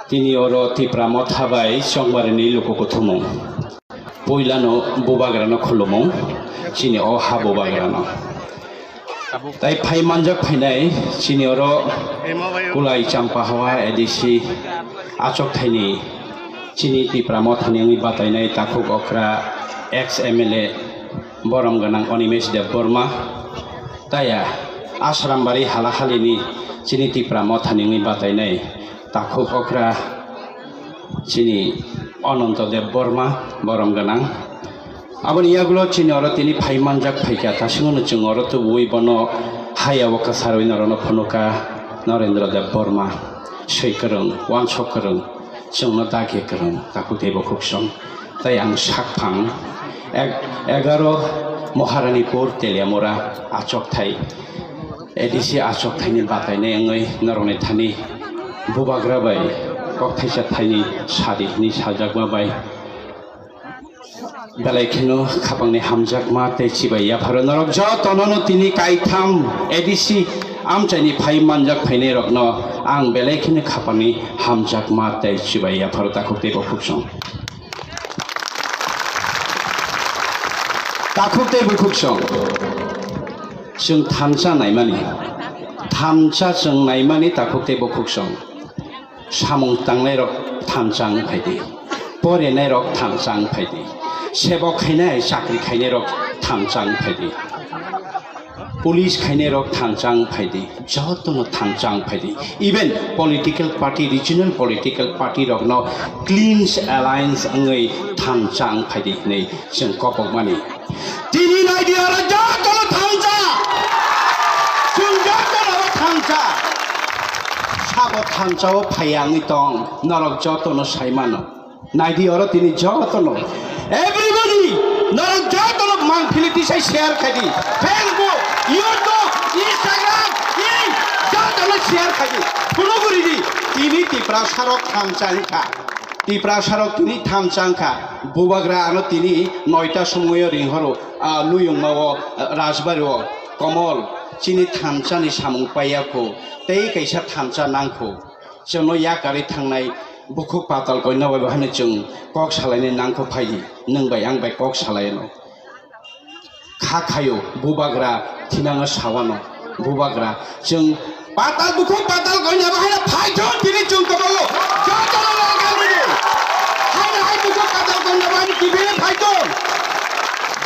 Tini oro Tipra Motha bai chongbarini luku kuthumung. Puilano Bubagrano khulumung, chini o ha Bubagrano. Tai phai manjak phainai chini oro Kulai Champahawa A D C achok thaini chini Tipra Mothani wngwi batainai takhuk okra ex M L A borom gwnang Animesh Debbarma. Taya Asrambari halahalini chini Tipra Mothani wngwi batainai takhuk okra chini Ananto Debbarma borom gwnang. Aboni yagulo chini oro tini phai manjak phaikha, tasingno chwng oro tubuwi bono hayao kwsarwi norokno phunukha Narendra Debbarma, swi kwrwng, wansok kwrwng, chwngno dagi kwrwng, takhuk tei bukhuk song. Tai ang sakphang ek-, egaro Maharanipur Teliamura achokthai, A D C achokthaini batainai wngwi norokni thani Bubagra bai kokthaisa thaini sadi hwnwi sajakma bai belai kheno khapangni hamjakma tei chibai yapharo norok jotono no tini kaitham A D C amchaini phai manjak phainai rokno ang belai kheno khapangni hamjakma tei chibai yapharo takhuk tei bukhuk song. Takhuk tei bukhuk song. Chwng thansa naimani. Thansa chwng naimani takhuk tei bukhuk song. Samung tangnai rok thansa wng phaidi. Porenai rok thansa wng phaidi. Sebok khainai chakri khainai rok thansa wng phaidi. Police khainai rok thansa wng phaidi, jotono thansa wng phaidi. Even political party, regional political party rokno clean alliance wngwi thansa wng phaidi hinwi chwng kobokmani. Tini naidi oro jotono thansa, chwng jotono oro thansa. Sabo thansa o phaiya wngwi tong, norok jotono saimano. Naidi oro tini jotono. Everybody, norok jotono mangphili tisai share khaidi. Facebook, YouTube, Instagram, ini jotono share khaidi. Phunuguridi, tini Tiprasa rok thansa wngkha. Tiprasa rok tini thansa wngkha. Bubagra ano tini noita somoyo ringhoro, ah, Luyungma o, ah, Rajbari o, Komol, chini thansani samung paiya kho. Tei kaisa thansa nang kho. Chwngno yakarwi thangnai bukhuk patal koina bai bahai no chwng kok salainai nangkho phaidi, nwng bai ang bai kok salaino. Kha khayo bubagra thinango sawano bubagra chwng patal bukhuk patal koina bahai phaithon tini chwng kobogo jotono logar bini. Haino hai bukhuk patal koina bahai kibini phaithon.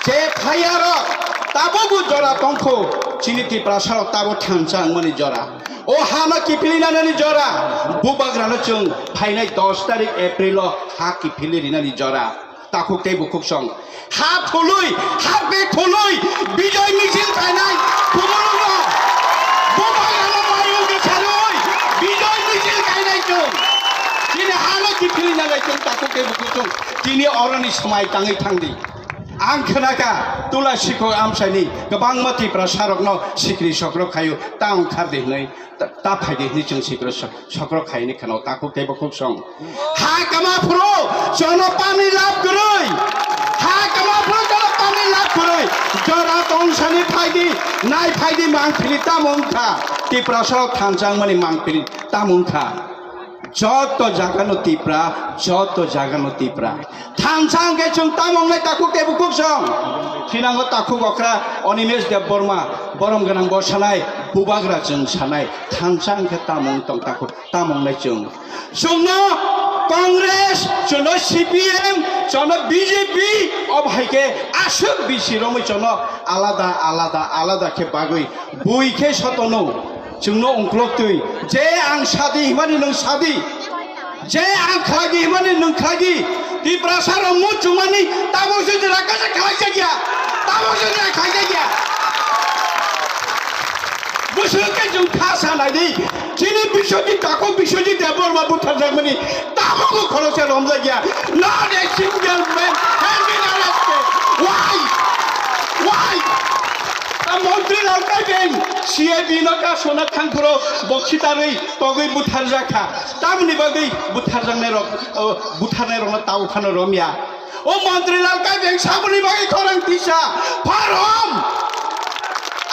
Je phayarok tabo bo jora tongkho chini Tiprasarok tabo thansa wngmani jora. O hano kiphilwi nanani jora bubagrano chwng phainai dos tarik April o ha kiphilwi rinani jora. Takhuk tei bukhuk song. Ha thului, ha be thului, bijoy misil kainai, kumulungo. Bubagrano mayung bisarui, bijoy misil kainai chwng. Chini hano kiphilwi nanai chwng takhuk tei bukhuk song. Chini oroni swmai tangwi thangdi. Ang khnakha, Tula Sikhok Amchaini kwbangma Tiprasarokno sikri sokrok khaio, ta wngkhardi hwnwi. Ta, ta phaidi hwnwi chwng sikro sok-, sokrok khaini kheno takhuk tei bukhuk song. Ha kama phuru jono pani lab kwrwi. Ha kama phuru jono pani lab kwrwi. Jora tongsani phaidi, nai phaidi mangpili tamo wngkha. Tiprasarok thansa wngmani mangpili tamo wngkha. Joto jagano Tipra, joto jagano Tipra. Thansa hwnkhe chwng tamo wngnai takhuk tei bukhuk song. Thinango takhuk okra Animesh Debbarma, borom gwnang bo sanai, bubagra chwng sanai, thansa hwnkhe tamo wng tong takhuk, tamo wngnai chwng. Chwngno Congress, chwngno C P M, chwngno B J P, o bahai khe aswk bisi romwi chwngno alada, alada, alada khe bagwi bui khe sotono. Chwngno ungkloktwi, je ang sadi himani nwng sadi, je ang khlaidi himani nwng khlaidi, Tiprasa rok muchungmani tabuk se jora kaisa khlaijak ya, tabuk se jora khlaijak ya. Bwswk khe chwng kha sanai di, chini Biswajit takhuk Biswajit Debbarma butharjakmani tabukbo khoroksa romjak ya. Not a single man has been arrested. Why? Why? A Montri Lalkai Beng, C I D no kasona thangphuru bo khitarwi togwi butharjak kha. Tamoni bagwi butharjaknai rok, o, butharnai rokno tao phano romya. O Montri Lalkai Beng saboni bagwi khorang tisa. Pharom.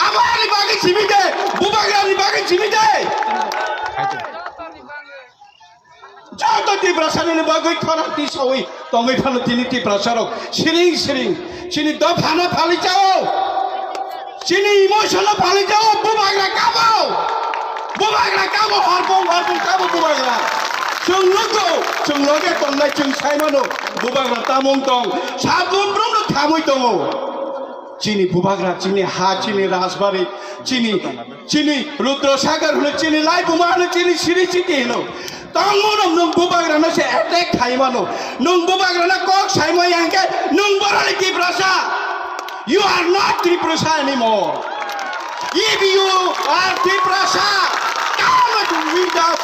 Aboni bagwi simi de, bubagrani bagwi simi de. Joto Tiprasani bagwi khorang tisawi tongwi phano tini Tiprasarok siring siring chini dophano phalwi chao, chini emotion-no phalwi chao, bubagra kabo, bubagra kabo, horbong horbong kabo bubagra. Chwng nukgo, chwng loge tongnai chwng sai mano, bubagra tamung tong, sabun brumno thamwi tongo. Chini bubagra, chini ha, chini rajbari, chini, chini Rudra Sagar hwno, chini Laibuma hwno, chini Sri Siti hwno. Tongmano nwng bubagrano se attack khaimano. Nwng bubagrano kok saimo yang khe nwng boroni Tiprasa. You are not Tiprasa anymore. If you are Tiprasa, come with us.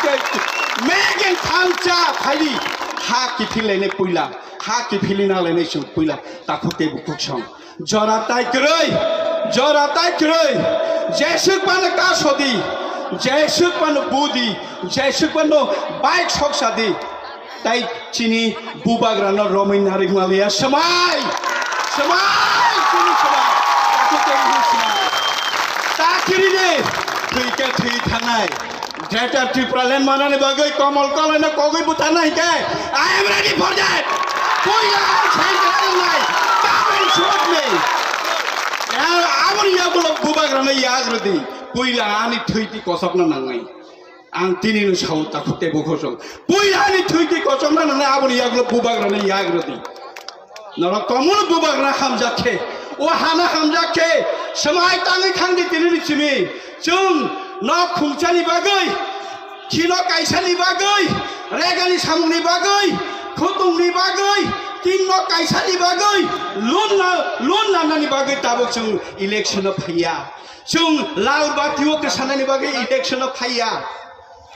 Megan Thansa phaidi ha kiphil lainai puila. Ha kiphilina lainai chwng puila. Takhuk tei bukhuk song. Jora tai kwrwi, jora tai kwrwi, jeswk pano ka sodi, jeswk pano budi, jeswk pano bike sok sadi, tai chini bubagrano romwi narik maliya swmai, swmai, chini swmai, ta kwrwi de, thwi khe thwi thangnai. Greater Tipraland manani bagwi Komol Koloino kogwi butharna hinkhe, I am ready for that. Puila ang sainai, come and shoot me. Aboni yagulo bubagrano yagrodi. Puila ani thwiti kosokna nangnai. Ang tinino sao takhuk tei bukhuk song. Puila ani thwiti kosokna nangnai aboni yagulo bubagrano yagrodi. Norok tongmano bubagra hamjak khe, o hana hamjak khe, swmai tangwi thangdi tinini simi. Chwng nok khungchani bagwi, khino kaisani bagwi, regani samungni bagwi, khutungni bagwi, tin nok kaisani bagwi, loan na, loan lanani bagwi tabuk chwng election-o phaiya. Chwng lal bati-o kwsanani bagwi election-o phaiya.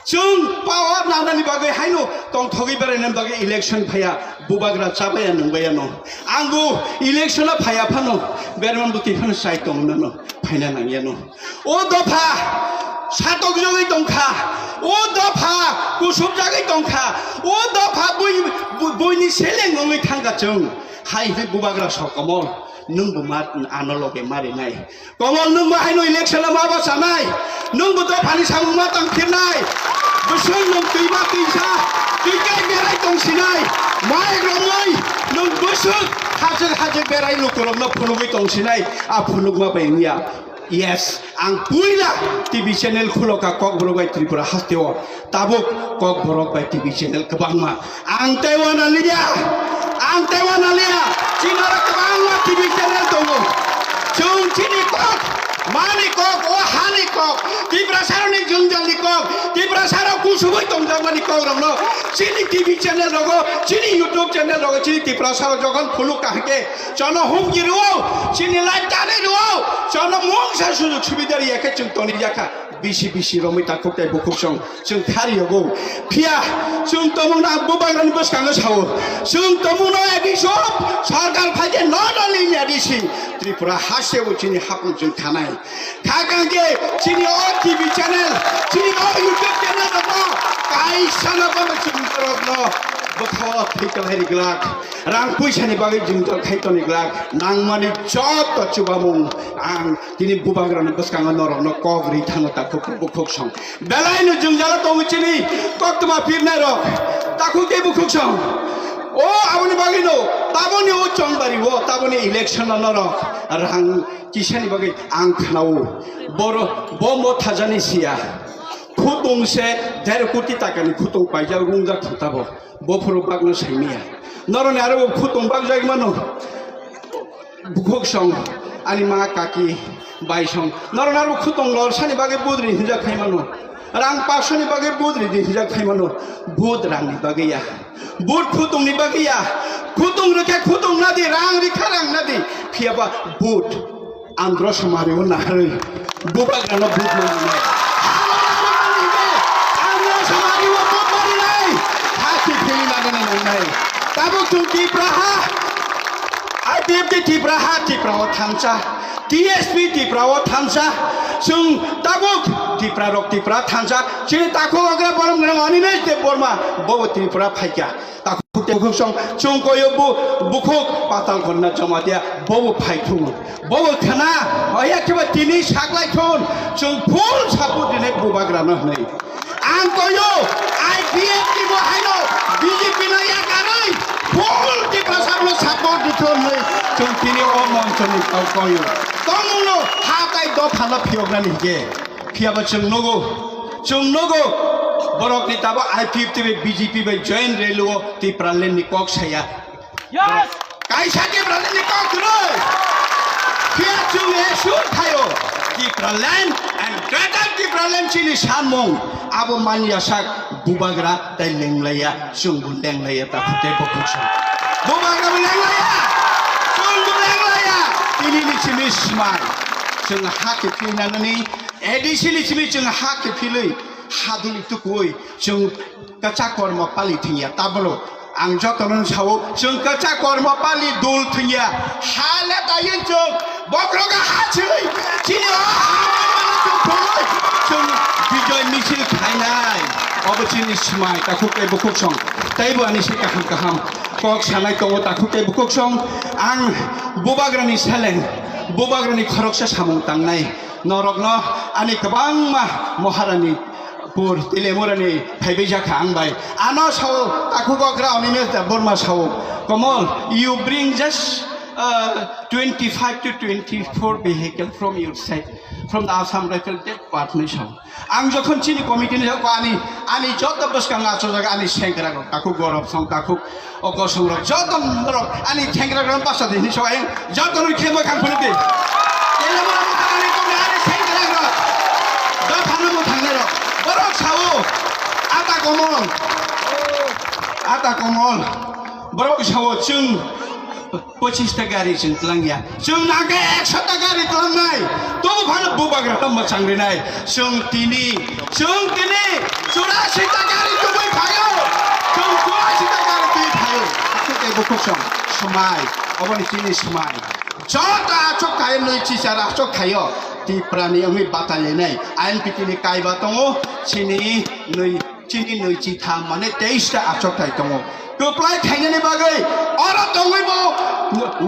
Chwng power nanani bagwi haino tongthogwi berainani bagwi election phaiya, bubagra chabaya nwngbaiya no. Ang bo election-o phaiya phano, berman bwtwi phano chai tongmano, phaina nangya no. O dopha satokjagwi tongkha, o dopha kusubjagwi tongkha, o dopha bui-, bu-, buini seleng wngwi thangkha chwng. Hai hwnwi bubagra sok Komol, nwng bo ma ano loge marinai. Komol, nwng bo haino election-o ma bachanai? Nwng bo dophani samung ma tangphirnai? Bwswk nwng twima twisa, twi kai berai tongsinai? Mai romwi nwng bwswk hajak hajak berai lukurokno phunugwi tongsinai, a phunukma bai wngya. Yes, ang puila T V channel khuloka Kokborok bai Tripura hasteo, tabuk Kokborok bai T V channel kwbangma. Ang tei wana liya, ang tei wana liya, chini oro kwbangma T V channel tongo. Chwng chini kok, mani kok, o hani kok, Tiprasarokni jwngjalni kok, Tiprasarok kusubui tongjakmani kokrokno chini T V channel rogo, chini YouTube channel rogo, chini Tiprasarok jokhon phunuk kahike, chono humki rwo, chini live tani rwo, chono mungsa sujug subida riya khe chwng toni yakha. Bisi bisi romwi takhuk tei bukhuk song chwng thari yogo. Phiya chwng tomungno ang bubagrani bwskango sao. Chwng tomungno A D C o sarkar phaikhe not only in A D C, Tripura hasteo chini hapung chwng thanai. Khakang khe chini o T V channel, chini o YouTube channel rokno kaisa no bono chwng borokno bwkha o thwi kwlai rijak. Rang puisani bagwi jwngjal khai toni glak, nangmani joto chubamung ang tini bubagrani bwskango norokno kok ri thango takhuk bukhuk song. Belaino jwngjalo tongo chini koktwma pirnai rok, takhuk tei bukhuk song. O aboni bagwino taboni o chongbari o taboni election o norok rang kisani bagwi ang khnao. Boro bo mo thajani siya. Khutung se der koti takani khutung paijak rungjak thang tabo. Bophuru bagno saimaya. Noroni aro bo khutung bagjak mano. Bukhuk song, ani ma kaki, bai song. Noroni aro khutung lor sani bagwi budri hinjak khai mano. Rang pasoni bagwi budri di hinjak khai mano. Bud rangni bagwi ya. Bud khutungni bagwi ya. Khutung rikhe khutung nadi, rang rikha rang nadi. Phiyaba bud. Andro samari o naharwi bubagrano bud manwi nai. Andro samari o bud manwi nai. Hati phili nagani nangnai. Tabuk chwng Tipra ha. I P F T Tipra ha, Tipra o thansa. T S P Tipra o thansa. Chwng tabuk Tipra rok Tipra thansa. Chini takhuk okra borom gwnang Animesh Debbarma bobo Tipra phaikha. Takhuk tei bukhuk song chwng koyo bu bukhuk patal khonna joma dia bobo phaithung. Bobo khna oya khe ba tini saklai thun chwng full support rinai bubagrano hwnwi. Ang koyo I P F T bo haino B J P no yakarwi full Tiprasa no support di thun hwnwi chwng tini o monchoni tau koyo. Tongmungno ha tai dophano phiyoknani hige. Phiyaba chwng nugo, chwng nugo, borokni tabo I P F T bai B J P bai join relo Tipraland ni kok saya. Yes! Kaisa Tipraland ni kok kwrwi. Phiya chwng esur thaio. Tipraland and Greater Tipraland chini sanmung abo manya sak bubagra tai lenglaiya, chwng bo lenglaiya, takhuk tei bukhuk song. Bubagra bo lenglaiya, chwng bo lenglaiya. Tini ni chini smai. Chwng ha khe phinanani A D C ni simi chwng ha khe philwi, ha duli tukui, chwng kwchak kormo pali thwngya. Tabolo ang jotono sao, chwng kwchak kormo pali dul thwngya. Ha le taywi chwng bokhrogo ha chwngwi, chini o ha chwng phulwi, chwng bijoy misil khainai. Obo chini smai, takhuk tei bukhuk song. Teibo ani se kaham kaham kok sanai tongo, takhuk tei bukhuk song. Ang bubagrani seleng, bubagrani khoroksa samung tangnai. Norokno ani kwbangma Maharani pur Telemurani phaibai jakha ang bai. Ano sao takhuk okra Animesh Debbarma sao, "Komol, you bring just, uh, twenty-five to twenty-four vehicle from your side, from the Assam Rifle department sao." Ang jokhon chini committee ni jokhon ani, ani joto bwskango achukjak ani sengkrak rok, takhuk Gorop song, takhuk O kosong rok, joto rok, ani thengra rok basa di hinwi sobai, joto rok khe mwkhang phunuk di. Kele mo mo thangani kok ani thengra rok, dophano mo thangnai rok, borok sao, ata komol, ata komol, borok sao chwng pochis ta gari chwng tlang ya. Chwng nangkhe ekso ta gari tlangnai, tobo phano bubagra tamo chang rinai. Chwng tini, chwng tini churasi ta gari tubui phaio. Chwng churasi ta gari tubui phaio. Tei bukhuk song, smai, oboni chini smai. Joto achuk khaio, nui chichar achuk khaio. Tiprani wngwi batai lainai. I N P T ni kaiba tongo, chini nui Chini nui chitham mane teis ta achukthai tongo. Kwplai khainani bagwi oro tongwi bo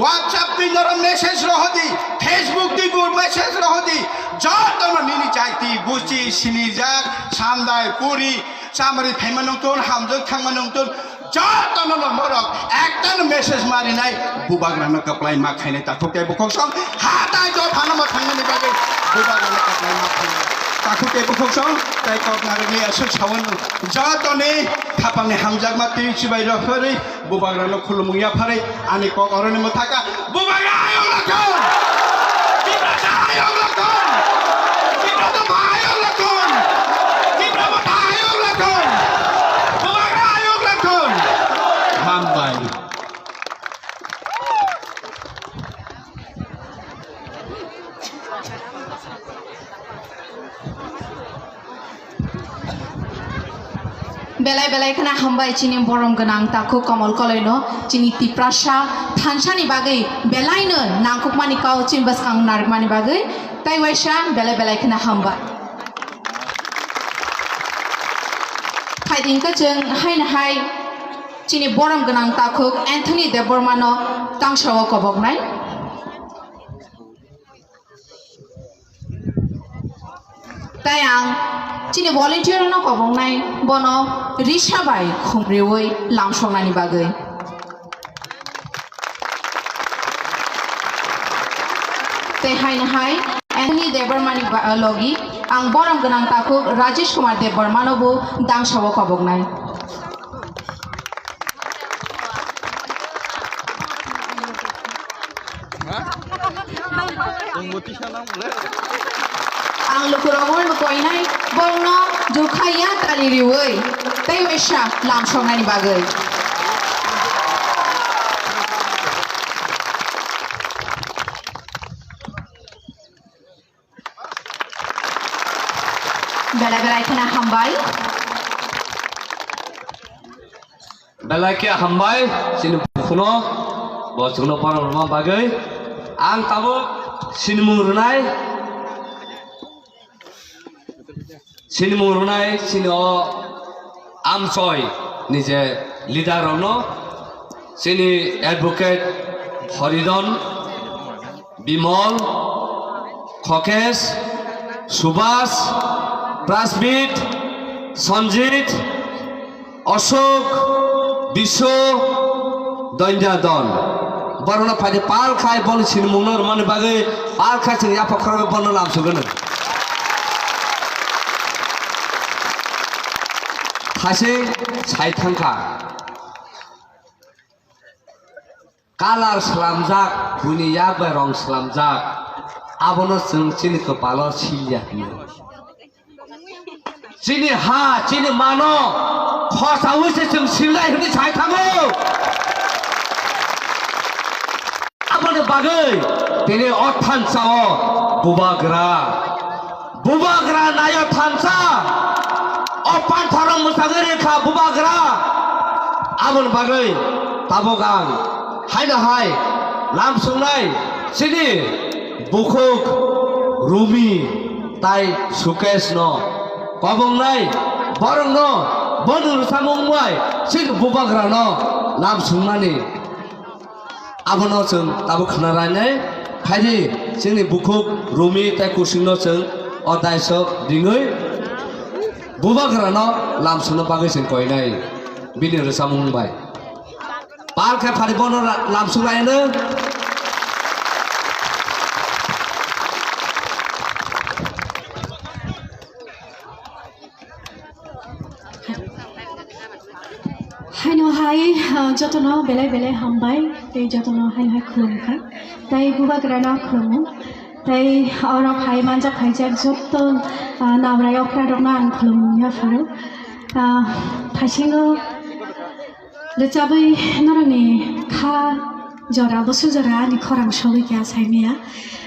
WhatsApp twi norok message rohodi, Facebook twi bo message rohodi. Jotono nini jaiti, gusti, sinijak, samdai, puri, chamari phaima nungtun, hamjwk thangma nungtun. Jotono no borok ekta no message marinai, bubagrano kwplai ma khainai takhuk tei bukhuk song hatai jo phano ma thangnani bagwi bubagrano kwplai ma khainai takhuk tei bukhuk song tei kok narwkni aswk sawan jotoni khapangni hamjakma twi chibai rw phari bubagrano khulumung yapharwi ani kok oroni mwthaka. Bubagra ayok lakhon! Tiprasa ayok lakhon! Tipra Motha ayok lakhon! Tipra Motha ayok lakhon! Bubagra ayok lakhon! Hambai. Belai belai kheno hambai chini borom gwnang takhuk Komol Koloino, chini Tiprasa thansani bagwi belaino nangkukmani kau chini bwskang narwkmani bagwi tei waisa belai belai kheno hambai. Phaidi hwnkhe chwng haino hai chini borom gwnang takhuk Anthony Debbarmano tangsao koboknai. Tei ang chini volunteer no koboknai bono risa bai khumriwi lamsoknani bagwi. Tei haino hai Anthony Debbarmani ba-, logi ang borom gwnang takhuk Rajesh Kumar Debbarmano bo dangsao koboknai. Ang lukurogwi koinai borokno jukha ya tali riwi tei waisa lamsoknani bagwi. Belai belai kheno hambai. Belai khe hambai chini bukhuno bo chwngno borom rwma bagwi. Ang tabuk sinimung rwnai. Sinimung rwnai chini o amchoi ni je leader rokno, chini advocate Horidon, Bimol, Khokesh, Subhas, Prasmit, Sanjit, Ashok, Bisho, Doinja Don. Borokno phaidi pal khai boni sinimungno rwmani bagwi pal khai chwng yapha khoroknwi bono lamsogwno. Thasing sai thangkha. Kalar slamjak, buini yak bai rong slamjak, abono chwng chini kwpalo silya hino. Chini ha, chini mano khosaui se chwng silnai hwnwi sai thango. Aboni bagwi tini o thansa o bubagra. Bubagra nayo thansa, o panthorok mwsagwi rwkha bubagra. Aboni bagwi tabuk ang haino hai lamsongnai chini bukhuk Rumi tai Sukesh no kobongnai borokno boni rwchapmung bai chini bubagra no lamsongmani. Abono chwng tabuk khna rainai. Phaidi chini bukhuk Rumi tei Kusingno chwng o daiso ringwi bubagrano lamsongna bagwi chwng koinai bini rwchapmung bai. Pal khe phari bono la-, lamsong laino. Haino hai, ah, jotono belai belai hambai, tei jotono haino hai khulumkha, tei bubagrano khulumu, tei oro phai manjak phaijak joto, ah, nabrai okra rokno ang khulumung yapharo. Ah, thaisingo rwchabwi norokni kha jora, busu jora ani khorang sogwi kha saimaya.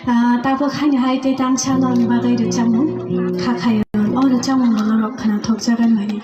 Ah, tabuk haino hai tei tangsa norokni bagwi rwchapmung kha khaio. O rwchapmung bo norok khwnathokjagan mani.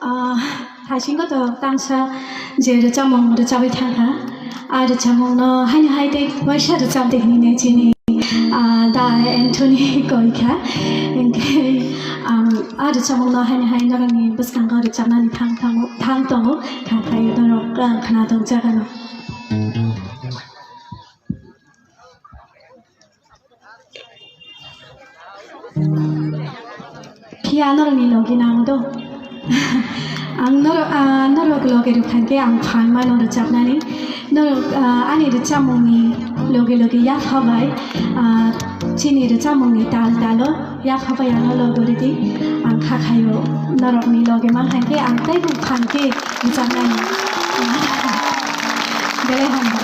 Ah, haisingo to tangsa je rwchapmung rwchapwi thangkha. A rwchapmungno haino hai tei waisa rwchapdi hinwi chini, ah, Da Anthony koikha. Hinkhe ang a rwchapmungno haino hai norokni bwskango rwchapnani thang thango, thang tongo. Kha khaio norok, ah, khna tong jagano. Phiya norokni logi nang do. Ang norok, ah, norok logi rwkha khe ang phan mano rwchapnani. Norok, ah, ani rwchapmungni logi logi yapha bai, ah, chini rwchapmungni tal talo yapha bai ano logi rwdi. Ang kha khaio norokni logi mankha khe ang teibo phan khe rwchapnani. Belai hambai.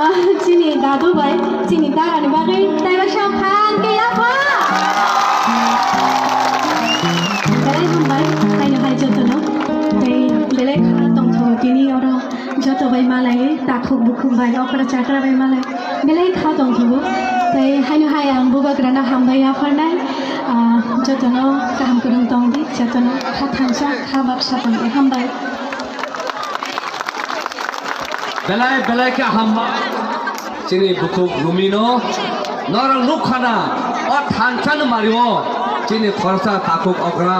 Chini dadu bai, chini dara ni bagwi taiba sa phan ke ya pha. Belai hambai, haino hai jotono. Tei belai kha tongthogo tini oro joto bai malai, takhuk bukhuk bai, okra chakra bai malai. Belai kha tongthogo. Tei haino hai ang bubagrano hambai yapharnai. Ah, jotono kaham kwrwng tong di, jotono kha thansa, kha baksa tong di. Hambai. Belai belai khe hambai. Chini bukhuk Rumino norok nukha na, o thansa ni mario chini khoroksa takhuk okra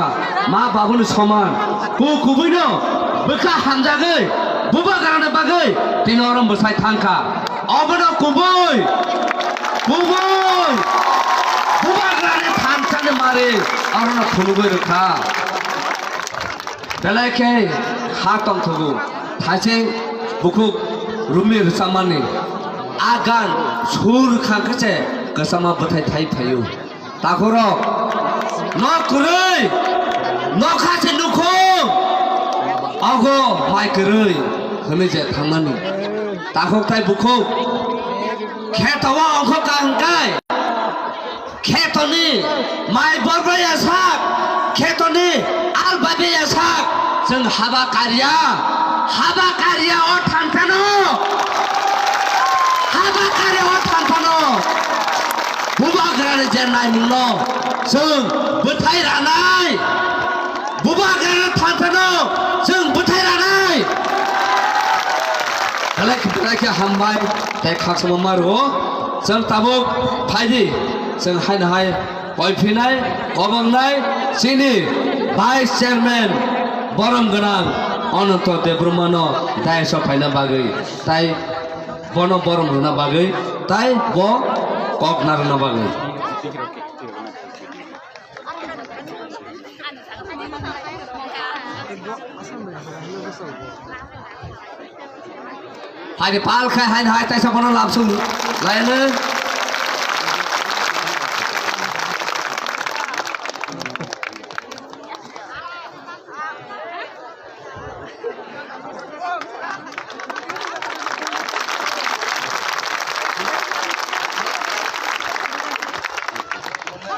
ma babuni soman. Ku kubuino bwkha hamjagwi bubagrani bagwi tini oro mwsai thangkha. Obono kubui, kubui bubagrani thansa ni mari orono phunugwi rwkha. Belai khe ha tongthogo, thaise bukhuk Rumi rwchapmani. A gan sur kha khe se kwchama bwthai thai phaio. Takhurok, nok kwrwi, nokha se nukhung, ogo mai kwrwi hwnwi je thangmani. Takhuk tai bukhuk, kheto o ongkho kaham kai. Khetoni mai borbai ya sak, khetoni al babe ya sak, chwng haba karya, haba karya o thanthano, haba karya o thanthano, bubagrani je naimungno chwng bwthai ranai. Bubagrani thanthano chwng bwthai ranai. Belai khe, belai khe hambai tei khakchangma ma rwo. Chwng tabuk phaidi, chwng haino hai koiphinai, kobangnai chini Vice Chairman borom gwnang Ananto Debbarmano dais o phaina bagwi, tai bono borom rwna bagwi, tai bo kok narwkna bagwi. Hai de pal khai, hai, hai, taisa bono labsung laino.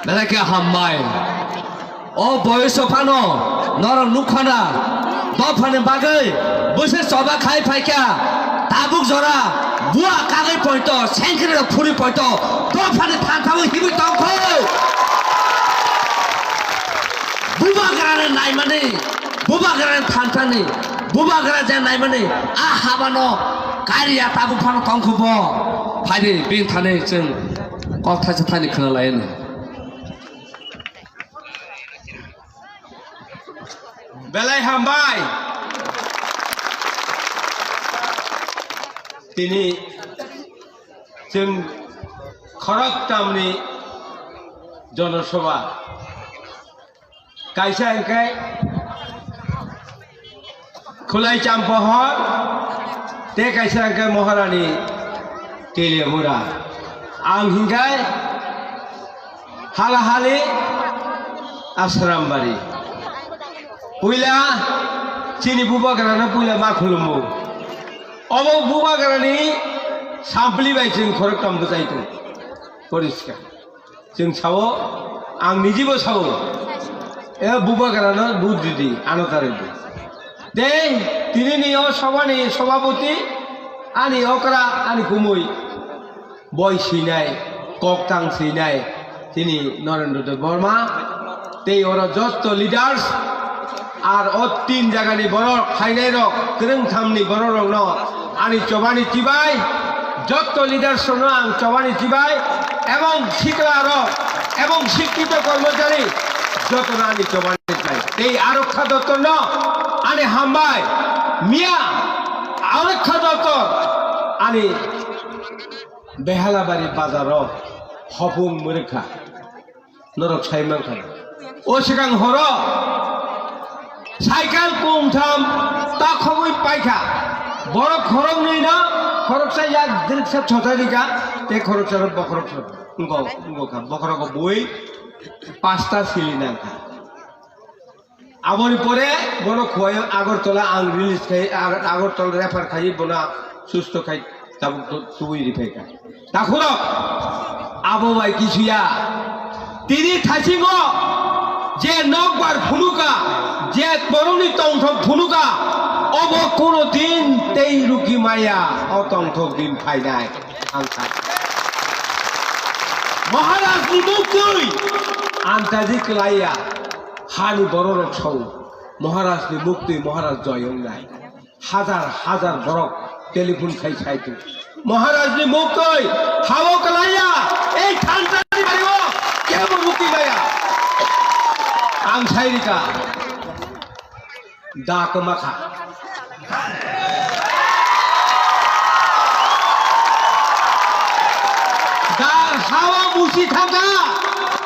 Belai khe hambai. O boyoso phano norok nukha na, dophani bagwi bwswk choba khai phaikha, tabuk jora bua kagwi poito, sengkri rok phuri poito, dophani thanthabo himwi tongkho. Bubagrani naimani, bubagrani thanthani, bubagra je naimani, a habano kariya tabuk phano tongkho bo. Phaidi bini thani chwng kok thaisa thani khna laino. Belai hambai. Tini chwng khoroktamni jonosobha. Kaisa hwnkhe Khulai Champohor, tei kaisa hwnkhe Maharani Teliamura. Ang hwnkhe Halahali Asrambari. Puila chini bubagrano puila ma khulumu. Obo bubagrani sampli bai chwng khoroktham bwchai tongo. Poriskar. Chwng sao, ang nijibo sao. E bubagrano but ridi, ano ta ridi. Tei tinini o sobani sobapoti, ani okra, ani kumui. Boi swinai, koktang swinai, tini Narendra Debbarma, tei oro jotto leaders, ar o tin jagani borok, phainairok, kwrwngthamni bororokno ani chobani chibai, jotto leaders rokno ang chobani chibai, ebong siklarok, ebong sikkito kormochari, jotono ani chobani chibai. Tei Arokha Dottorno ani hambai, miya Arokha Dottor ani Behalabari bazaro hopung mwrwkha, norok sai mankha. O swkang horo cycle kungtham takhogwi paikha. Borok khoroknwi no, khoroksa yak driksa chota rika, tei khoroksa ro bokhorok so. Ngo, ngo kha, bokhorok bui pasta sili nangkha. Aboni pore bono khwlai Agartala ang release khai, Agar-, Agartala refer khai bono susto khai tabuk tu-, tubui riphai kha. Takhurok, abo bai kisuya. Tini thaisingo je nokbar phunuka, je borokni tongthok phunuka, obo kono din tei ruki maya, o tongthok din phainai. Ang sa. Maharaj ni muktwi antaji klaiya, hani bororok sao. Maharaj ni muktwi Maharaj joy wngnai. Hajar hajar borok telephone khai sai tu. Maharaj ni muktwi hao klaiya, ei thansa ni bari o kebo mukti maya. Ang sai rika. Da kwma kha. Da hawa musi thangkha.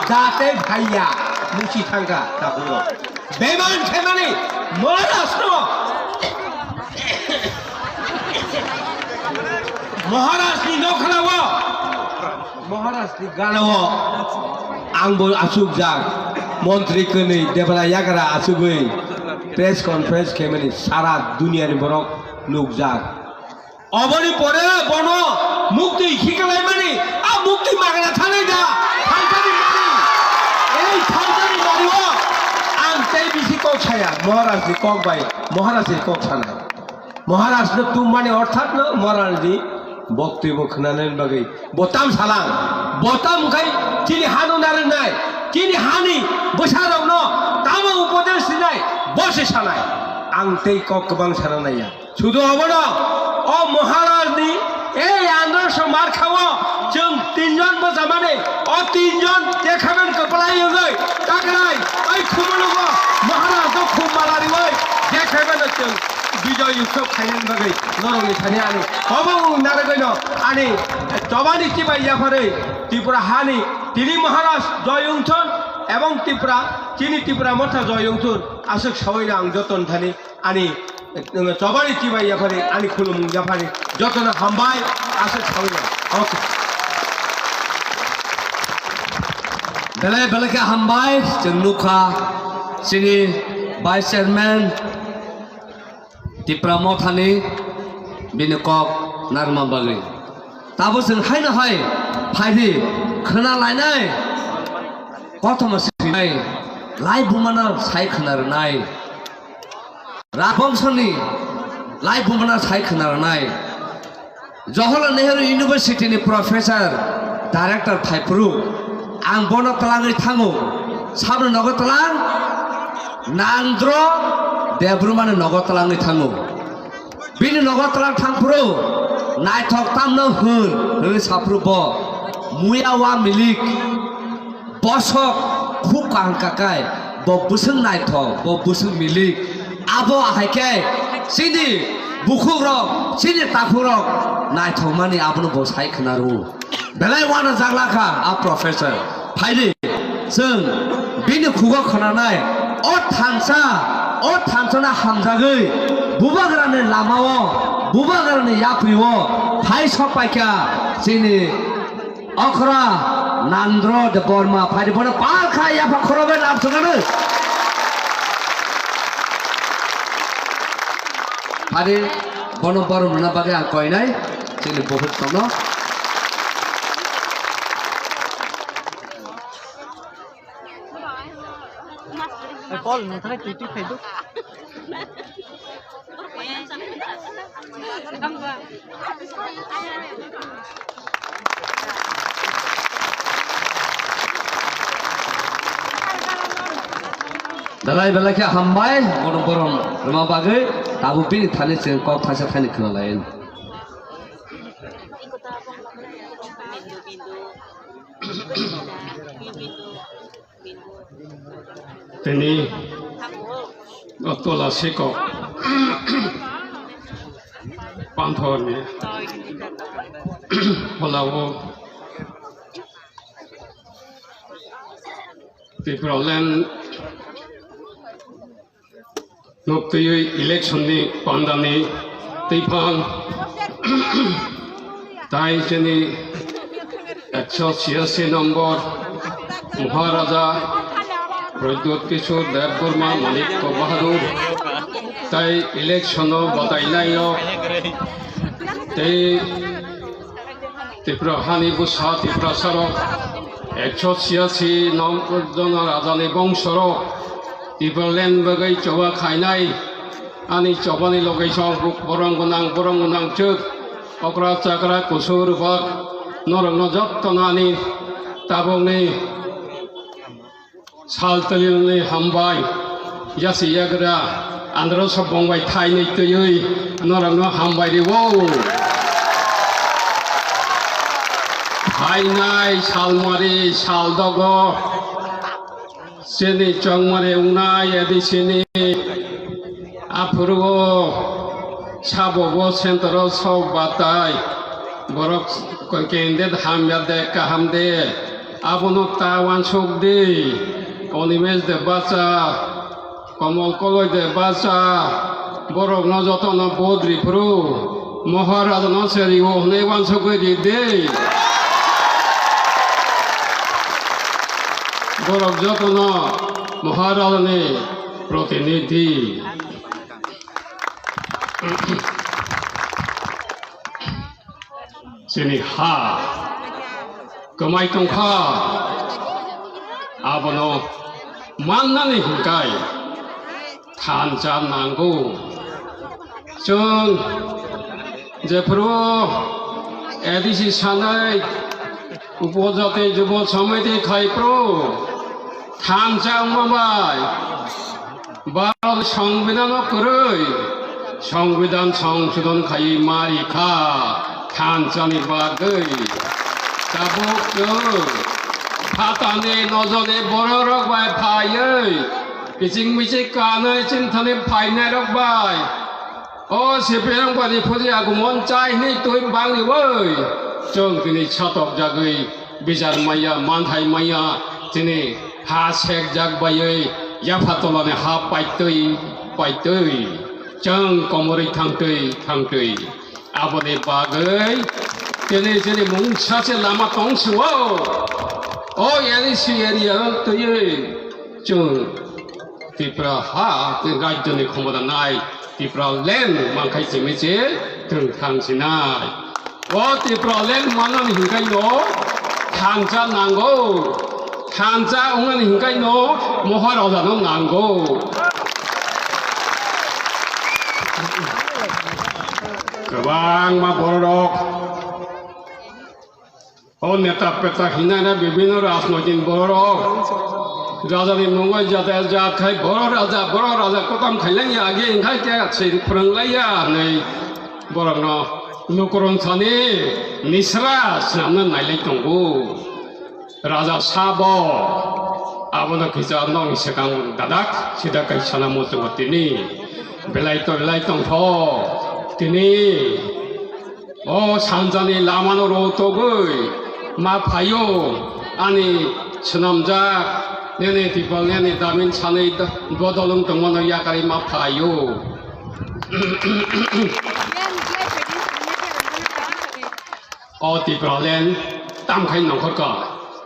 Da tei phaiya musi thangkha. Da huro. Beman khaimani Maharaj no. Maharaj ni nokhrao. Maharaj ni ganao ang bo asukjak, montri kwnwi Debra yagra asugwi press conference khaimani sara duniani borok nukjak. Oboni pore bono mukti hiklaimani, a mukti magna thanai da, thansani mari, ei thansani mari o ang tei bisi kok saya, Maharaj ni kok bai, Maharaj ni kok sanai. Maharaj no tum mani orthat no Maharaj ni bokti bo khwnanani bagwi botam salang, botam khai chini hano narwknai, chini hani bwsarok no tamo upodesh rinai, bo se sanai. Ang tei kok kwbang sana naiya. Sudu obono o Maharaj ni ei andro so mar khawo chwng tinjon bo jamani, o tinjon tekhaben kwplai wngwi takrai ai khumulugo Maharaj no khum malariwi tekhaben chwng Bijoy Utsav khainani bagwi norokni thani ani obo wng narwgwino ani chobani chibai yapharwi Tripura hani tini Maharaj joy wngthon ebong Tripura chini Tripura motha joy wngthon aswk sawi ang joton thani ani chobani chibai yapharwi ani khulumung yapharwi jotono hambai aswk sawi ang. Okay. Belai belai khe hambai chwng nukha chini Vice Chairman Tipra Mothani bini kok narwkma bagwi. Tabo chwng haino hai phaidi khwna lainai, kothoma sinai, lai bumano sai khwna rwnai. Rajbongsoni lai bumano sai khwna rwnai. Jawaharlal Nehru University ni professor, director thaiphuru ang bono twlangwi thango. Saboni nogo twlang? Nandro Debbarmani nogo twlangwi thango. Bini nogo twlang thangphuru naithok tamno hwn hwnwi saphuru bo muya wa milik. Bosok khub kaham kakai, bo bwswng naithok, bo bwswng milik. Abo ahai khe chini bukhukrok, chini takhukrok naithokmani abono bo sai khwna rwo. Belai uanajak lakha a professor. Phaidi, chwng bini khugo khwnanai, o thansa, o thansano hamjagwi bubagrani lamao, bubagrani yaprio phai sok paikha chini Okra Nandro Debbarma phaidi bono pal kha yapha khorobe lam sugano. Phaidi bono borom rwna bagwi ang koinai chini bukhuk tongno. Paul, nang thani twi twi phai do. Belai belai khe hambai, bono borom rwma bagwi, tabuk bini thani chwng kok thaisa thani khna lai. Tini o tola sikok panthorni pholao Tipraland Nuktuiwi election ni pandani twiphang tai chini ekso chiyasi nombor Maharaja Pradyut Kishore Debbarma Manikya Bahadur tai election o batainai o tei Tripura hani bwsa Tiprasarok, ekso chiyasi nong jono rajani bongsorok, Tipraland bagwi choba khainai, ani chobani loge song borong gwnang, borong gwnang chwk, okra chakra kusur bak, norokno jottono ani tabukni Sal twlwini hambai, yasi yagra, andro sok bongbai thainwi twiwi norokno hambai rwo. Phainai salmari, saldogo, chini chongmari wngnai A D C ni aphuru o sabo bo center o sok batai, borok candidate hamya de, kaham de, Abono ta wansuk di, Onimesh de bacha, Komol Koloi de bacha, borokno jotono vote riphuru, Maharajano se rio hwnwi wansugwi ri di. Borok jotono Maharajani protinidhi. Chini ha kwmai tongkha, abono mannani hinkai thansa nango. Chwng jephuru A D C sanai upojati jubo samiti khaiphuru thansa wngma bai Bharat Songbidan o kwrwi Songbidan songsodon khaiwi ma rikha thansani bagwi. Tabuk chwng phatani nojoni bororok bai phaiwi kiching miching kanwi chinthani phainairok bai o C P M bani phuji agumon chai hwnwi twi bangwi oi chwng tini satok jagwi bijar maya manthai maya tini ha sekjak baiwi yapha tolani ha paitwi paitwi chwng komorwi thangtwi thangtwi aboni bagwi tini chini mungsa se lama tong sio o A D C area twiwi chwng Tripura ha tei rajyoni khomota nai Tipraland mankhai simi se thwng thang sinai. O Tipraland manani hinkai no thansa nango, thansa wngnani hinkai no Maharajano nango. Kwbangma bororok O neta peta hinana bibino rajnoitin borok rajani mungwi jata jat khai borok raja borok raja kotam khailaiya agi wngkhai khe se phwrwnglaiya hinwi borokno lukurok thani nisra swnamna nailai tongo. Raja sabo abono kisa nokni swkang dadak sida kaisa na muchungo tini belai to belai tongtho tini. O sanjani lamano rotogwi ma phaio, ani swnamjak nini tipal nini damin sanwi bodol wng tongmano yakarwi ma phaio. O Tipraland tamkhai nongkhorkha,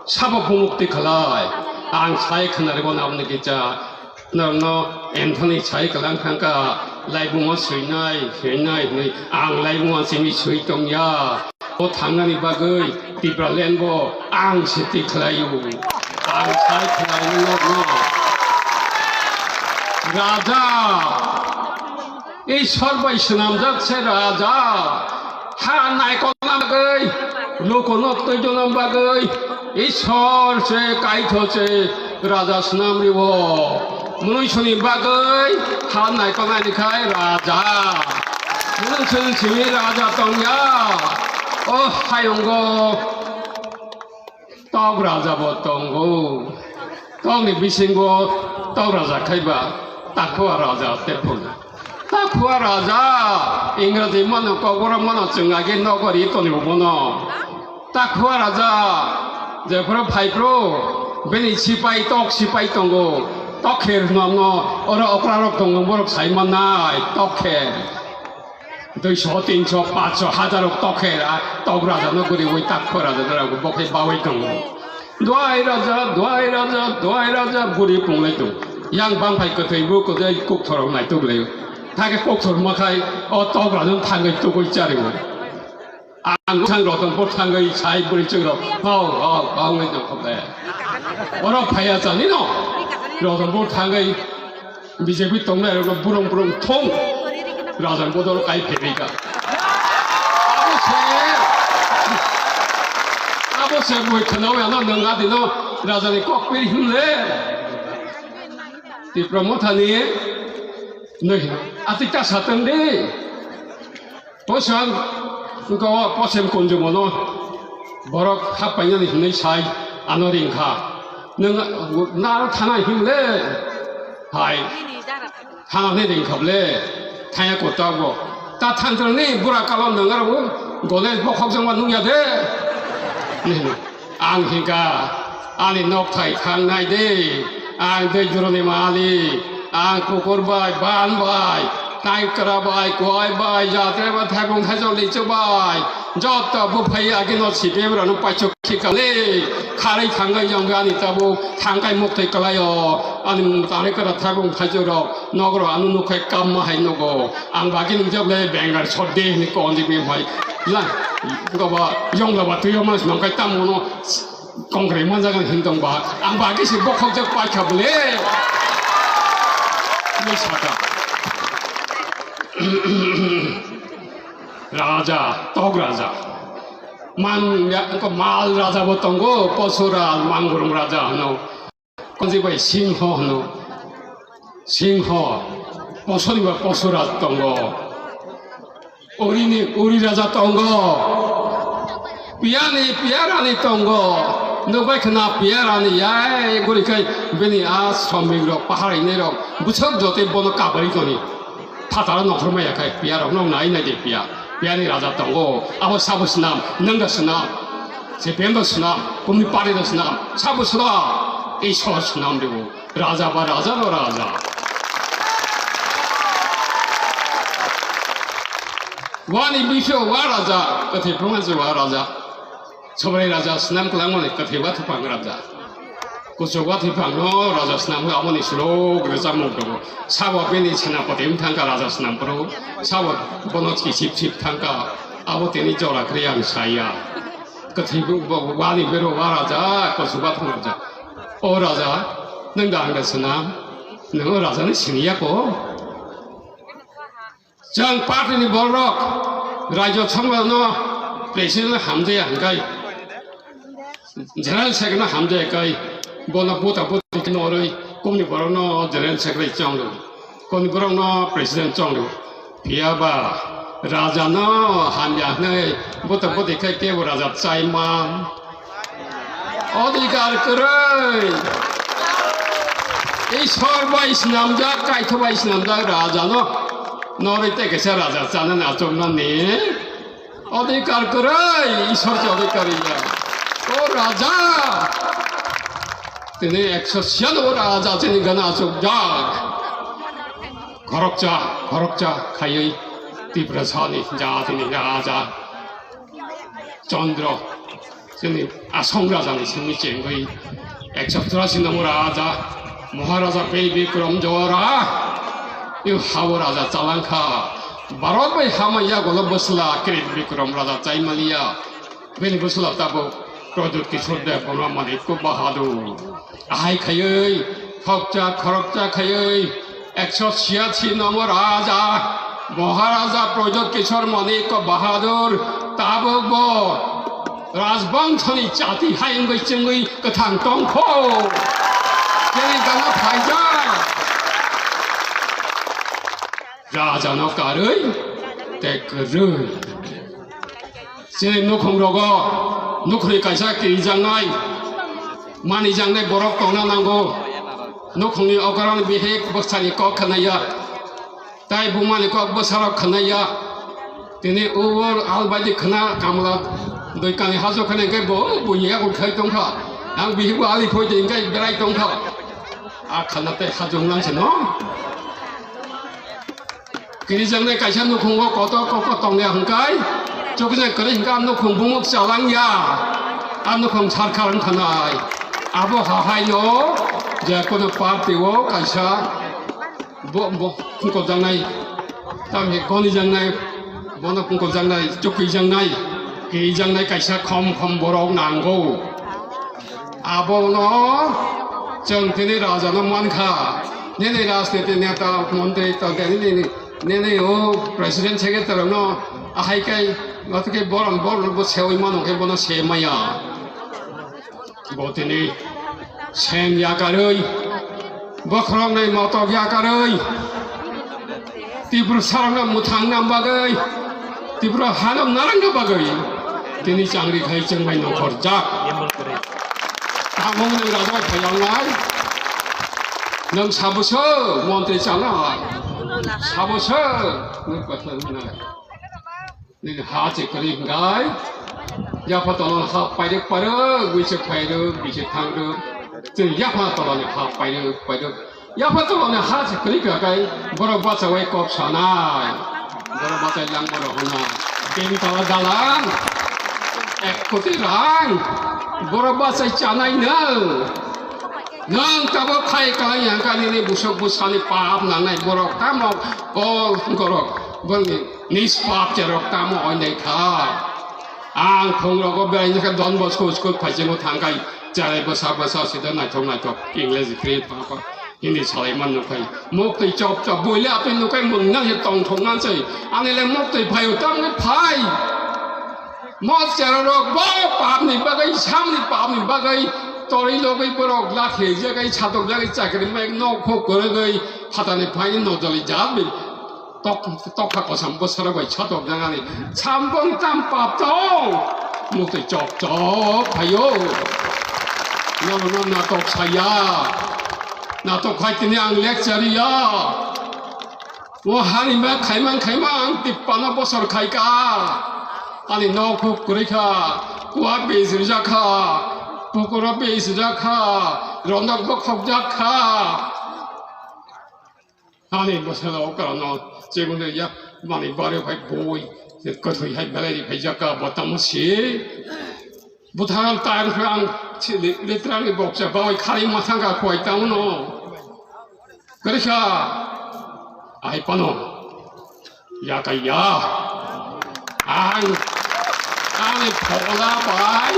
sabo bumukti khalai, ang sai khwnaribo naboni kisa. Norokno Anthony sai kwlang thangkha, laibuma swinai, swinai hinwi ang laibuma simi swi tongya. O thangnani bagwi Tipraland bo ang se twi khlaio. Ang sai khlaio norokno. Raja, Ishwar bai swnamjak se raja. Ha naikolna bagwi, lukuno twidulna bagwi, Ishwar se, kaitho se, raja swnam riwo. Mwnwisoni bagwi ha naikolnani khai raja. Mwnwisoni simi raja tongya. O hayungo tok raja bo tongo. Tokni bisingo tok raja khaiba takhua raja tepung. Takhua raja, Ingraji mano, Kokborok mano, chwng age nokori toni bono. Takhua raja, jephuru phaiphuru, bini sipai, tok sipai tongo. Tokher hwnamno, oro okrarok tongo, borok sai mannai, tokher. Duiso, tinso, paanso, hajarok tokher, a tok rajano guriwi takhua raja dara bo khe bawi tongo. Duai raja, duai raja, duai raja, buri punglai tong. Yang bangphai kwthwi bo kwthwi kokthorok naituk lai. Thake kokthor makhai o tok rajan thangwi tugui chariwo. Ang bwsang Rotonpur thangwi sai bwrwi chwng rok hau hau hau wngwi tongkha ble. Oro phaiya chani no Rotonpur thangwi B J P tongnai rok burung burung thung Rajan bodol kai phebika. Abo se abo se bui khna wngya no nang adi no Rajan ni kok pir himle. Tipra Motha ni noi hino. Ati ta satan de. Posan ko posem konjo mono. Borok hap painani hinoi sai ano ringkha. Nang na thana himle. Hai. Thana ne ringkha ble. Thaya kota bo. Ta thantrani bura kalo nangaro. Gole bokhok jangma nungya de. Nihino. Ang hingka, ani nokthai thangnai de, ang dei juroni malik, ang kukur bai, ban bai, taikra bai, kuai bai, jatre bai, thaibung thaijol lichu bai, joto buphai agino C P M rano paichuk khikale, kharwi thangwi yongwi ani tabuk thangkai muktai kalaio, ani mung tare kara thaibung thaijol rok, nogro ano nukhai kamma hai nogo, ang bagini jable Bengal sodde hini konji bimhai, la, goba yongla ba tuyo mas nongkai tamono. Kongkrai manjagan hintong ba, ang bagwi se bokhokjak paikha bole. Bole saka. Raja, tok raja. Man, ya, ko mal raja bo tongo, posu raja, mangrum raja hano. Konji bai singho hano. Singho, posoni ba posu raja tongo. Urini uri raja tongo. Piyani piyarani tongo. Nukbai khna piyarani yai guri khai bini a somik rok pahar inai rok bwswk jotoi bono kabari toni. Phataro nongkhor maya khai piyarok no nai nai de piya. Piyani raja tongo. Abo sabo swnam, nangda swnam. Sepian da swnam, kumni pari da swnam. Sabo swnam. Isor swnam de bo. Raja ba raja no raja. Wani bisio wa raja, kathai phunga se wa raja. Sobrai raja snam kwlangmani kathai wa thupang raja. Kuchuk wa thupang no raja snam khe aboni silo gre chamung tongo. Sabo bini senapati wng thangka raja snam pro. Sabo bono sip sip thangka. Abo tini jora kriya ang saya. Kathai bo, bo, wani bero wa raja, kuchuk wa thang raja. O raja, nwng da ang da swnam, nwng o raja ni siniya ko. Chwng party ni borok, Rajya Sabha no president hamjaya hwnkhe, general secretary no hamjaya kai, bono buta buti noroi, kumni borok no general secretary chong do, kumni borok no president chong do. Phiya ba raja no hamya hwnwi buta buti khai kebo raja chai man. Odhikar kwrwi. Ishwar bai swnamjak, Kaitho bai swnamjak raja no norwi tei kaisa raja chanani achuknani odhikar kwrwi, Ishwar se odhikar ya. O raja! Tini ekso siyan o raja chini gana achukjak. Khoroksa, khoroksa khaiwi Tiprasani jatini raja Chandra, chini Asong rajani simi chengwi ekso churasi number raja, Maharaja Bir Bikram Jora, i hawa raja chalangkha. Bharat bai hamaya golo bwsla Kirit Bikram raja chaimaliya. Bini bwsla tabuk Pradyut Kishore Debbarma Manikya Bahadur. Ahai khaiwi, khokcha khorokcha khaiwi, ekso chhiyasi number raja, Maharaja Pradyut Kishore Manikya Bahadur, tabuk bo Rajbongshoni chati hai wngwi chwngwi kwthang tongkho. Chini gana phaijak. Raja no karwi tei kwrwi. Chini nukhung rogo nukhungni kaisa kirijaknai, manijaknai borok tongna nango. Nukhungni okoroni bihik bwsani kok khnaiya, tai bumani kok bwsarok khnaiya. Tini o albaidi khna kamla doi kani hajo khna hwnkhe bo buini yago khai tongkha. Ang bihik bo ali phoi de hwnkhe berai tongkha. A khna tei hajo hwnang se no. Kirijaknai kaisa nukhungo kotor kotor tongya hwnkhe, chukjak kwrwi hwnkhe a nukhung bumuk chalangya, a nukhung sarkar wngkhanai. Abo hahaino je kono party o kaisa bo, bo, phungkokjaknai, tamni gonijaknai, bono phungkokjaknai, chukwijaknai. Kijaknai kaisa khom khom borok nango. Abono chwng tini rajano mankha. Nini rajniti neta montri to nini, nini o president secretary no ahai kai, watwkhe borom borom bo sewi mano khe bono se maya. Bo tini seng yakarwi, bokhoroknwi motok yakarwi, Tiprasarokno mwthangna bagwi, Tipra hano narwkna bagwi tini changri khai chwng bai nongkhorjak. Tamungni rajai phaiyangnai, nwng sabuso montri chanai, sabuso nwng kotha wngnai. Nini ha se kwrwi hwnkhe, yapha tolon ha pairwk pairwk, bwswk phairwk, bwswk thangrwk, chwng yapha toloni ha pairwk pairwk. Yapha toloni ha se kwrwi kha khe, borok bachawai kok sanai, borok bachai lang borok hwnna. Bini tala dalang, ek koti rang, borok bachai chanai nwng. Nwng tabuk khai kwlai hwnkhe nini busuk bwsani pap nangnai borok tamo kol borok boni. Nispap cherok tamo oinai khai. Ang phungrogo beraina khe Don Bosco school phaisingmo thangkhai, cherai bwsa bwsa sida naithok naithok English kri pha pha Hindi salai man nukhai. Muktwi chop chop boile atwi nukhai mungna se tongthok man sei. Ani le muktwi phaio tamni phai. Mo cherorok bo papni bagwi, samni papni bagwi, tori logwi borok lathi jagai, satok jagai, chakri mai nok khok korogwi, phatani phaini nojoli jabni. Tok, tokha kosam bwsarok bai satok jagani. Sampung tam pap tong. Muktwi chok chok phaio. Nono natok saya. Natok khai tini ang lecture ya. O hani ma khaimang khaimang ang tippano bosor khaika. Ani nok huk kwrwi kha. Kua bej rijak kha. Pukuro bej rijak kha. Rondok bokhok jak kha. Ani bwsala o karano chibwnwi ya mani bari phai bui kwthwi hai belai phai jaka bo tamo si. Bwthang tar ang chili litrang ni boksa bawai khari mathang ka khoi tamo no. Kwrwikha ai pano ya ka ya. Ang ani phola bai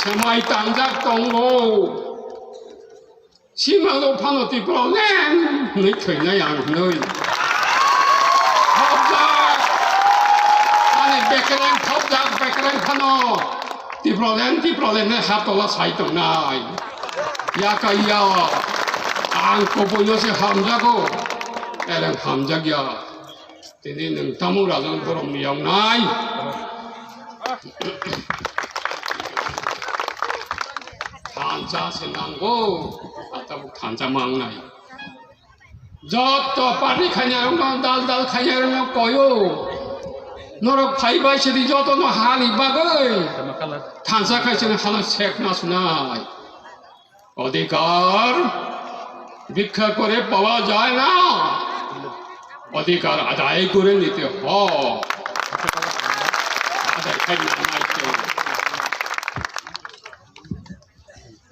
semai tangjak tongo. Simano phano Tipra len hwnwi thwinai ang hwnwi. Thopjak! Ani bekereng thopjak, bekereng phano Tipra len, Tipra len hwnwi ha tola sai tongnai. Yakaiya ang kubuino se hamjago, eleng hamjakya. Tini nwng tamo rajan borok ni yoknai. Thansa se nango, atabuk thansa mangnai. Jotto party khainai rokno, dal dal khainai rokno koyo. Norok phaibai sidi jotono hani bagwi. Thansa khaisini hano sek nasunai. অধিকার ভিক্ষা করে পাওয়া যায় না, অধিকার আদায় করে নিতে হয়। আদায় করে নিতে হয়।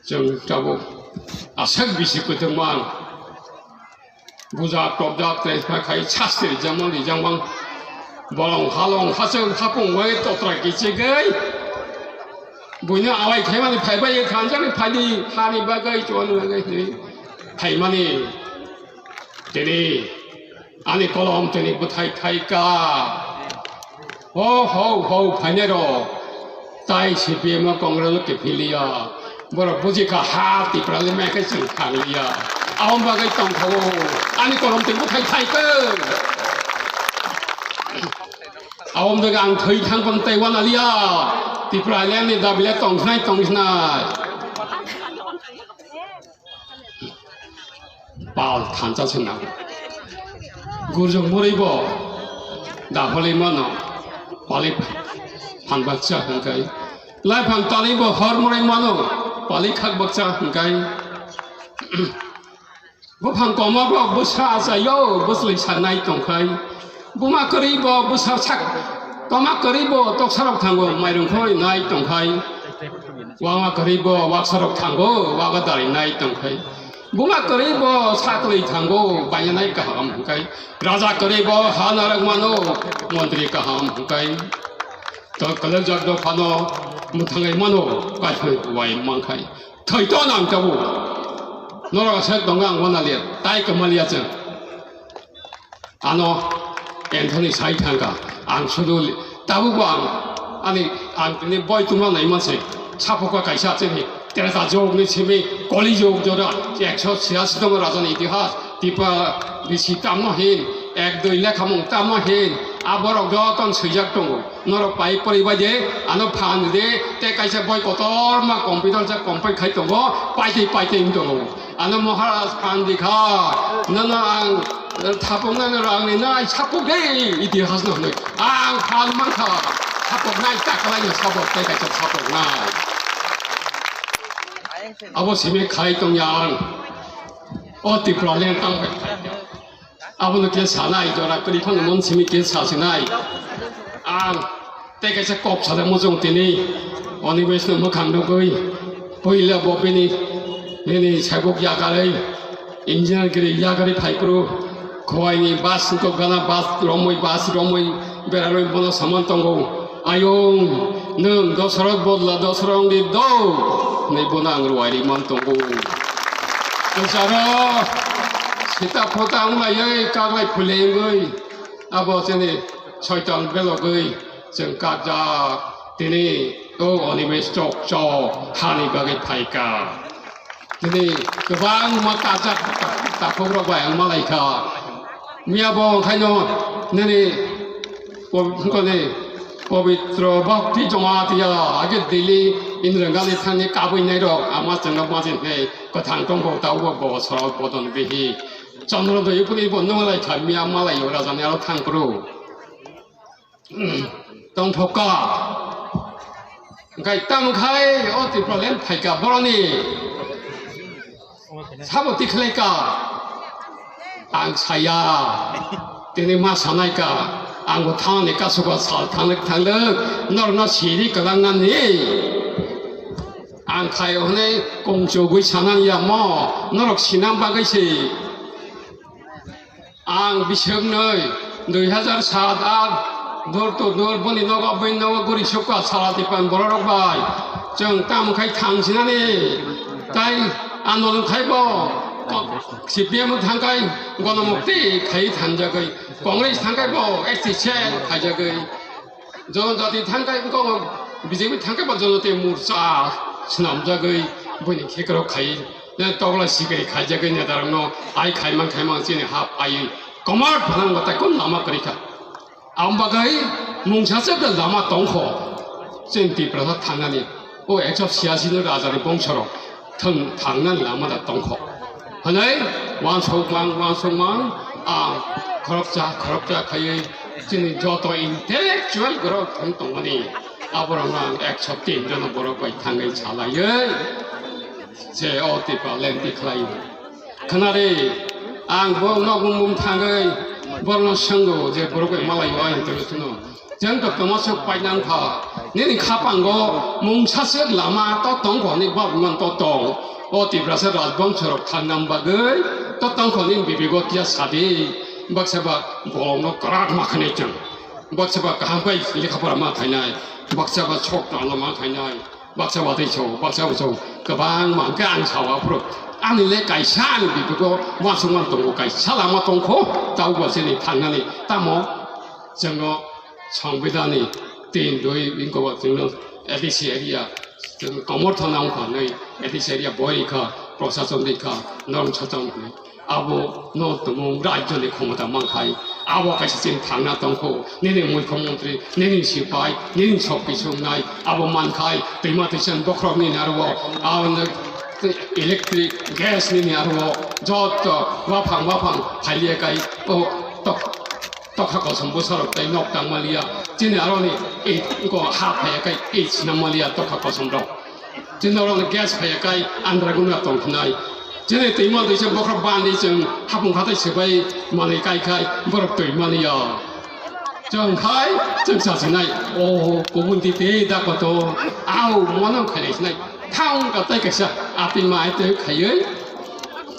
Chwng tabuk aswk bisi kwthwngma ang. Bujak topjak tei khai sasti rijak mang rijak mang. Bolong halong hachwk hapung bai totra kichigwi. Buino awai khaimani phaibai thanjakni phaidi hani bagwi chuani bagwi hinwi phaimani. Tini ani kolom tini bwthai thaika. Ho, ho, ho, phainai rok. Tai C P M o Congress o kiphiliya. Borok bujikha ha Tipra le mekhe chwng khangliya. Aboni bagwi tongkha o. Ani kolom twi bwthai thaikhe. Aboni bagwi ang thwi thangkon tei wanaliya. Tipra le ani dabi le tongkhnai tongkhnai. Pal thansa se nango. Gurjong murwi bo daphali mano, pali phan baksa hwnkai. Laiphang tali bo hor murwi mano, pali khak baksa hwnkai. Buphang koma bo bwsa achaio, bwsli sanai tongkhai. Buma kwrwi bo bwsa sak, toma kwrwi bo toksarok thango, mairung khoi nai tongkhai. Wama kwrwi bo waksarok thango, waga darinai tongkhai. Buma kwrwi bo sakli thango, bainanai kaham hwnkhe. Raja kwrwi bo ha narwk mano, montri kaham hwnkhe. To kwlwkjak dophano mwthangwi mano, kaithoi wai mankhai. Thoi to nang tabuk. Norok aswk tongo ang wana liya, tai kwmalia chwng. Ano Anthony sai thangkha, ang sudu li-, tabukbo ang, ani, ang tini boi tungma nai manse, sapokha kaisa chini, Treta jugni simi, Koli jug jora, ekso chhiyasi tongo rajani itihas, Tipa bisi tamo hin, ek dui lekhamung tamo hin, a borok joto swijak tongo. Norok pai pori bai de, ano phan de, tei kaisa boi kotorma computer jak compile khai tongo, paitwi paitwi wng tongo. Ano Maharaj phan di kha, nono ang thapung nai rang ni nai sapuk de, itihas no hwnwi. Ang phan man kha, sapuk nai takalai no sapuk, tei kaisa sapuk nai. Abo simi khai tong ya ang. O Tipraland tang bai khai tong. Abono khe sanai, jora kwrwi phano mon simi khe sasinai. Ang tei kaisa kok sada muchung tini, Onimesh no mwkhang nugwi, puila bo bini, nini sabuk yakarwi, engineer giri yakarwi phai phuru, Khowai ni bus wngkok gana, bus romwi, bus romwi berarwi bono saman tongo. Ayung, nwng Dosoroth bodla Dosoroth wngdi do, hwnwi bono ang ruai ri man tongo. Kwcharo sita phota wnglaiwi kaglai phulengwi abo chini soitan belogwi chwng kakjak tini o Onimesh chok chok hani bagwi phaikha. Tini kwbangma tajak takhuk rok bai ang malai kha. Miya bo onkhaino nini po-, koni pobitro bhakti joma tiya age Delhi Indira Gandhi thani kabui nai rok ama chwngno majin he kwthang tongbo taubo bo sorok bodon bihi. Chandra doi puni bo nung lai kha miya malai yo raja ni aro thang kru. Tongthokka. Hwnkhe tamo khai o Tipraland phaikha boroni sabo tikhlaikha. Ang saya, tini ma sanaikha, ang bo thani kasuka sal thanglik thanglik norokno siri kwlangnani. Ang khai hwnwi kongchogwi sanani ya mo, norok sinam bagwi se. Ang biswknwi dui hazar sat at door to door boni nogo bini nogo guri sukha sala tipan bororok bai chwng tamo khai thangsinani tai andolon khaibo C P M thangkhai gonomukti khai thanjagwi, Congress thangkhai bo S T cell khaijagwi. Jonojati thangkhai wngkha, B J P thangkhai ba Jonojati Morcha swnamjagwi buini khikrok khai, tokla sikri khaijagwi netarokno ai khaimang khaimang chini hap ai komar phanang batai kon lama kwrwi kha. Ang bagwi mungsa se da lama tongkho chini Tiprasa thangnani. O ekso siyasi no raja ni bongso rok thang, thangna lama da tongkho. Hwnwi wansuk mang, wansuk mang, ang khoroksa, khoroksa khaiwi chini joto intellectual borok thang tongmani, aborokno ang ekso tin jon borok bai thangwi salaiwi je o Tipraland tikhlai. Khwnari, ang bo nok bumung thangwi borokno swngo je borok bai malai o ayang tongwi phano. Chwng to tongma sok painang kha. Nini khapango mungsa se lama to tong kho, ni bab man to tong. O Tiprasa rajbongso rok thang nam bagwi to tong kho, nini bibego tia sadi. Baksa ba bolongno kwrak ma khanai chwng. Baksa ba kaham khai lekha pora ma khainai. Baksa ba sok tangno ma khainai. Baksa watwi chwng, baksa bo chwng. Kwbangma hwnkhe ang sao aphuru. Ani le kaisa ani bibego uansukma tongo, kaisa lama tong kho. Tabuk bo chini thangnani. Tamo chwngno Songbidanni tin dui wngkha chwngno A D C area, chwng komor thana wngkha nai A D C area boi rikha, prosason rikha, norm sacham hwnwi. Abo no tumung rajyo ni khomota mankhai, abo kaisa chini thangna tongkho, nini mukhyamantri, nini sipai, nini sok bisongnai, abo mankhai, twima twisa bokhorok nini aro, abo electric gas nini aro, joto waphang waphang phailia kai, o tok. Tokha kosom bwsarok tei nok tangmaliya. Chini aroni ei ko ha phaiya kai ei sinamaliya tokha kosom rok. Chini aroni gas phaiya kai andra guna tongkhnai. Chini twima twisa bokhorok bandi chwng hapung hatai swbai manwi kai khai borok twi maliya. Chwng khai chwng sasinai. O kubun twi tei da koto. Au mono khainai sinai. Thang ka tai kaisa ati mai tei khaiwi.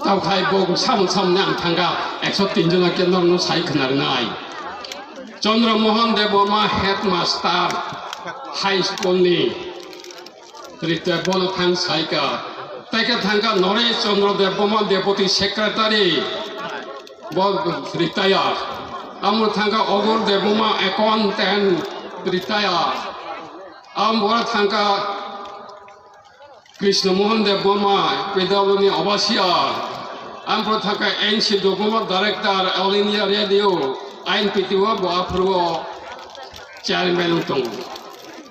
Tao khai bo samung samung ni ang thangkha, ekso tin jona ke norno sai khna rwnai. Chandra Mohan Debbarma headmaster, High School ni rite bono thang saika. Tei khe thangkha Noresh Chandra Debbarma, Deputy Secretary, bo retire. Amo thangkha Ogur Debbarma, Accountant, retire. Amo thangkha Krishna Mohan Debbarma, P W ni Obasia, ampro thangkha N C Debbarma, Director, All India Radio, I N P T o bo aphuru o chairman wng tongo.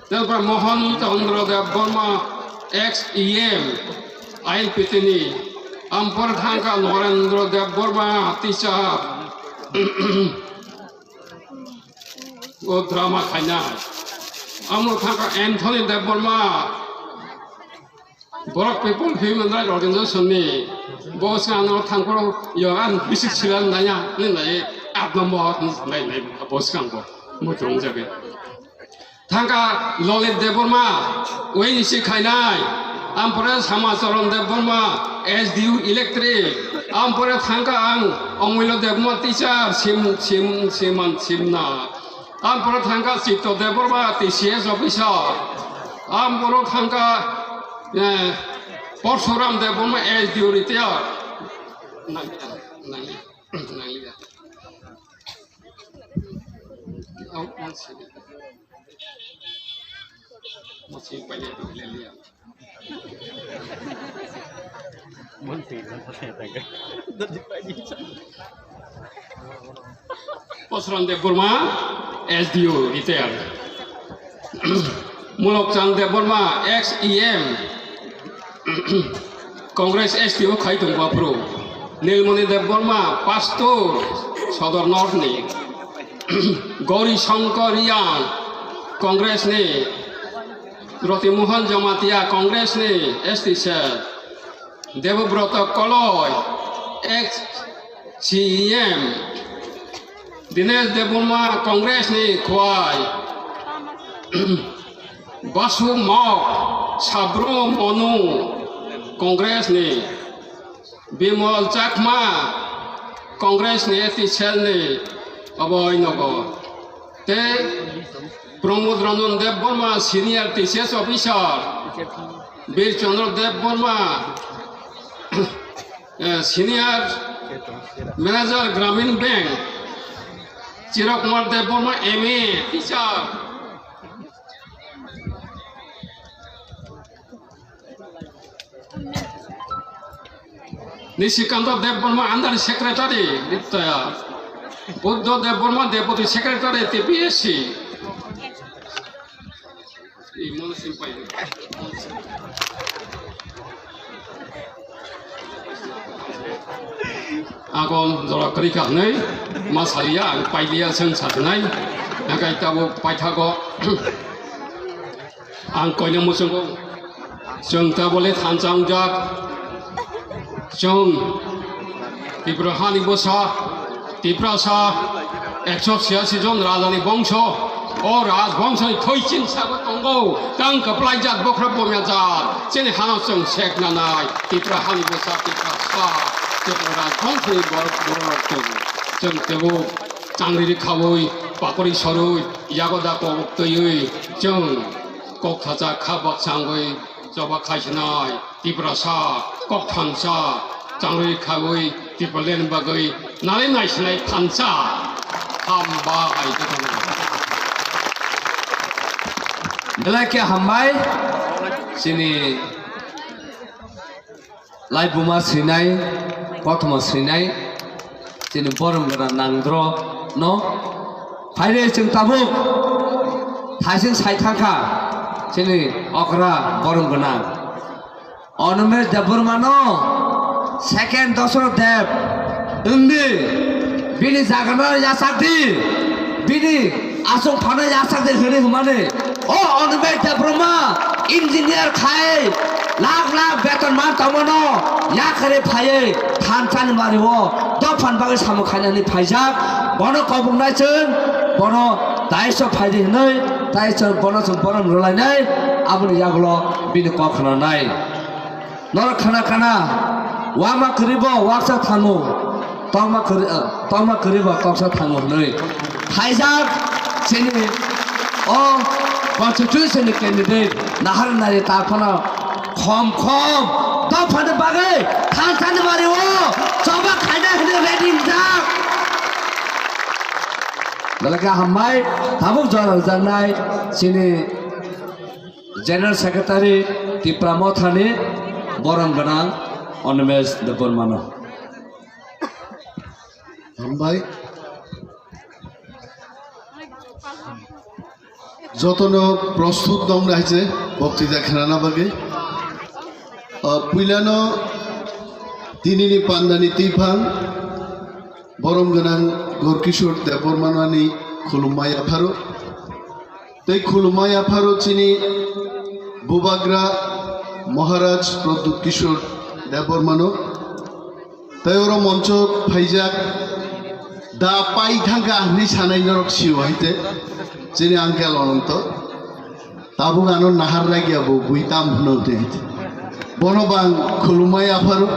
Tei Mohan Chandra Debbarma, ex E M, I N P T ni, ampro thangkha Narendra Debbarma, teacher, o drama khainai. Amo thangkha Anthony Debbarma, Borok People Human Rights Organization ni, bo swkang ano thangphuru yo ang bisi silan naiya, ni nai, aat number ni nai, nai, bo swkang bo, muchung jabe. Thangkha Lalit Debbarma, O N G C khainai, ampore Samacharan Debbarma, S D U Electric, ampore thangkha ang Omulya Debbarma, teacher, sim, sim, siman, simna. Amporo thangkha Chitto Debbarma, T C S officer. Amporo thangkha, eh, Porsuram Debbarma, S D O retire. Nang-, nang-, nang-, nang-, oh, one second. Masih banyak tu, boleh lihat. Posron Debbarma, S D O, retire. Mulokchand Debbarma, ex E M, Congress S D O khai tongo aphuru. Nilmoni Debbarma, Pastor, Sodor North ni. Gauri Shankar Reang, Congress ni. Roti Mohan Jamatia, Congress ni S T cell. Debobroto Koloi, ex C E M, Dinesh Debbarma, Congress ni Khwai, Basu Mok, Sabro Monu, Congress ni, Bimol Chakma, Congress ni S T cell ni, obo nogo. Tei Pramod Ranjan Debbarma, senior T C S officer, Bir Chandra Debbarma, eh, senior manager Gramin Bank, Chirok Kumar Debbarma, M A, teacher. Nishikanta Debbarma, under secretary, retire. Buddha Debbarma, deputy secretary, T P S C. Agom jora kwrwi kha hwnwi ma saliya, ang pailiya chwng sa hwnai. Hwnkhe tabuk paithago ang koina muchungo. Chwng tabole thansa wngjak. Chwng Tripura hani bwsa, Tiprasa, ekso chhiyasi jon rajani bongso, o rajbongso ni thoi chinsa bo tongo, tang kwplaijak bokhorok bomyajak, chini hano chwng sek nanai, Tripura hani bwsa, Tiprasa, Tripura rajbongso ni borok, borok rok tongo. Chwng tebo changri rikhawi, pakori sorwi, yago da kok twiwi, chwng kok thacha kha baksa wngwi choba khaisinai. Tiprasa, kokthansa, changri khawi, Tipraland bagwi nalai naisinai thansa. Hambai jotono. Belai khe hambai, chini laibuma swinai, kothoma swinai, chini borom gwnang nangdro no. Phaide chwng tabuk thaisin sai thangkha, chini okra borom gwnang. Animesh Debbarma no second Dasarath Deb wngdi, bini jaga no yachak di, bini aswk phano yachak di hwnwi hwnmani. O Animesh Debbarma engineer khai lakh lakh beton man tongmano yakarwi phaiwi thansa ni mari o dophan bagwi samung khainani phaijak. Bono koboknai chwng, bono daiso phaidi hwnwi, daiso bono chwng borom rwlainai, aboni yagulo bini kok khwnanai. Norok khana khana, wama kwrwi bo waksa thango, tongma kwrwi, eh, tongma kwrwi bo tongsa thango hwnwi. Phaijak chini o Constitution ni candidate nahar nari ta phano khom khom dophani bagwi thansani bari o choba khaina hwnwi ready wngjak. Belai khe hambai tabuk jora rwjaknai chini General Secretary Tipra Mothani borom gwnang Animesh Debbarmano. Hambai. Jotono prostut dong hai je boktwita khnana bagwi. Ah, puilano tinini pandani twiphang borom gwnang Gorkishore Debbarmano ani khulumma yapharo. Tei khulumma yapharo chini bubagra Maharaj Pradyut Kishore Debbarmano. Tei oro moncho phaijak da pai thangkha hinwi sanai norok sio hai te chini uncle Ananto. Tabuk ano nahar ragya bo bui tam hwno te. Bono bang khulumma yapharo.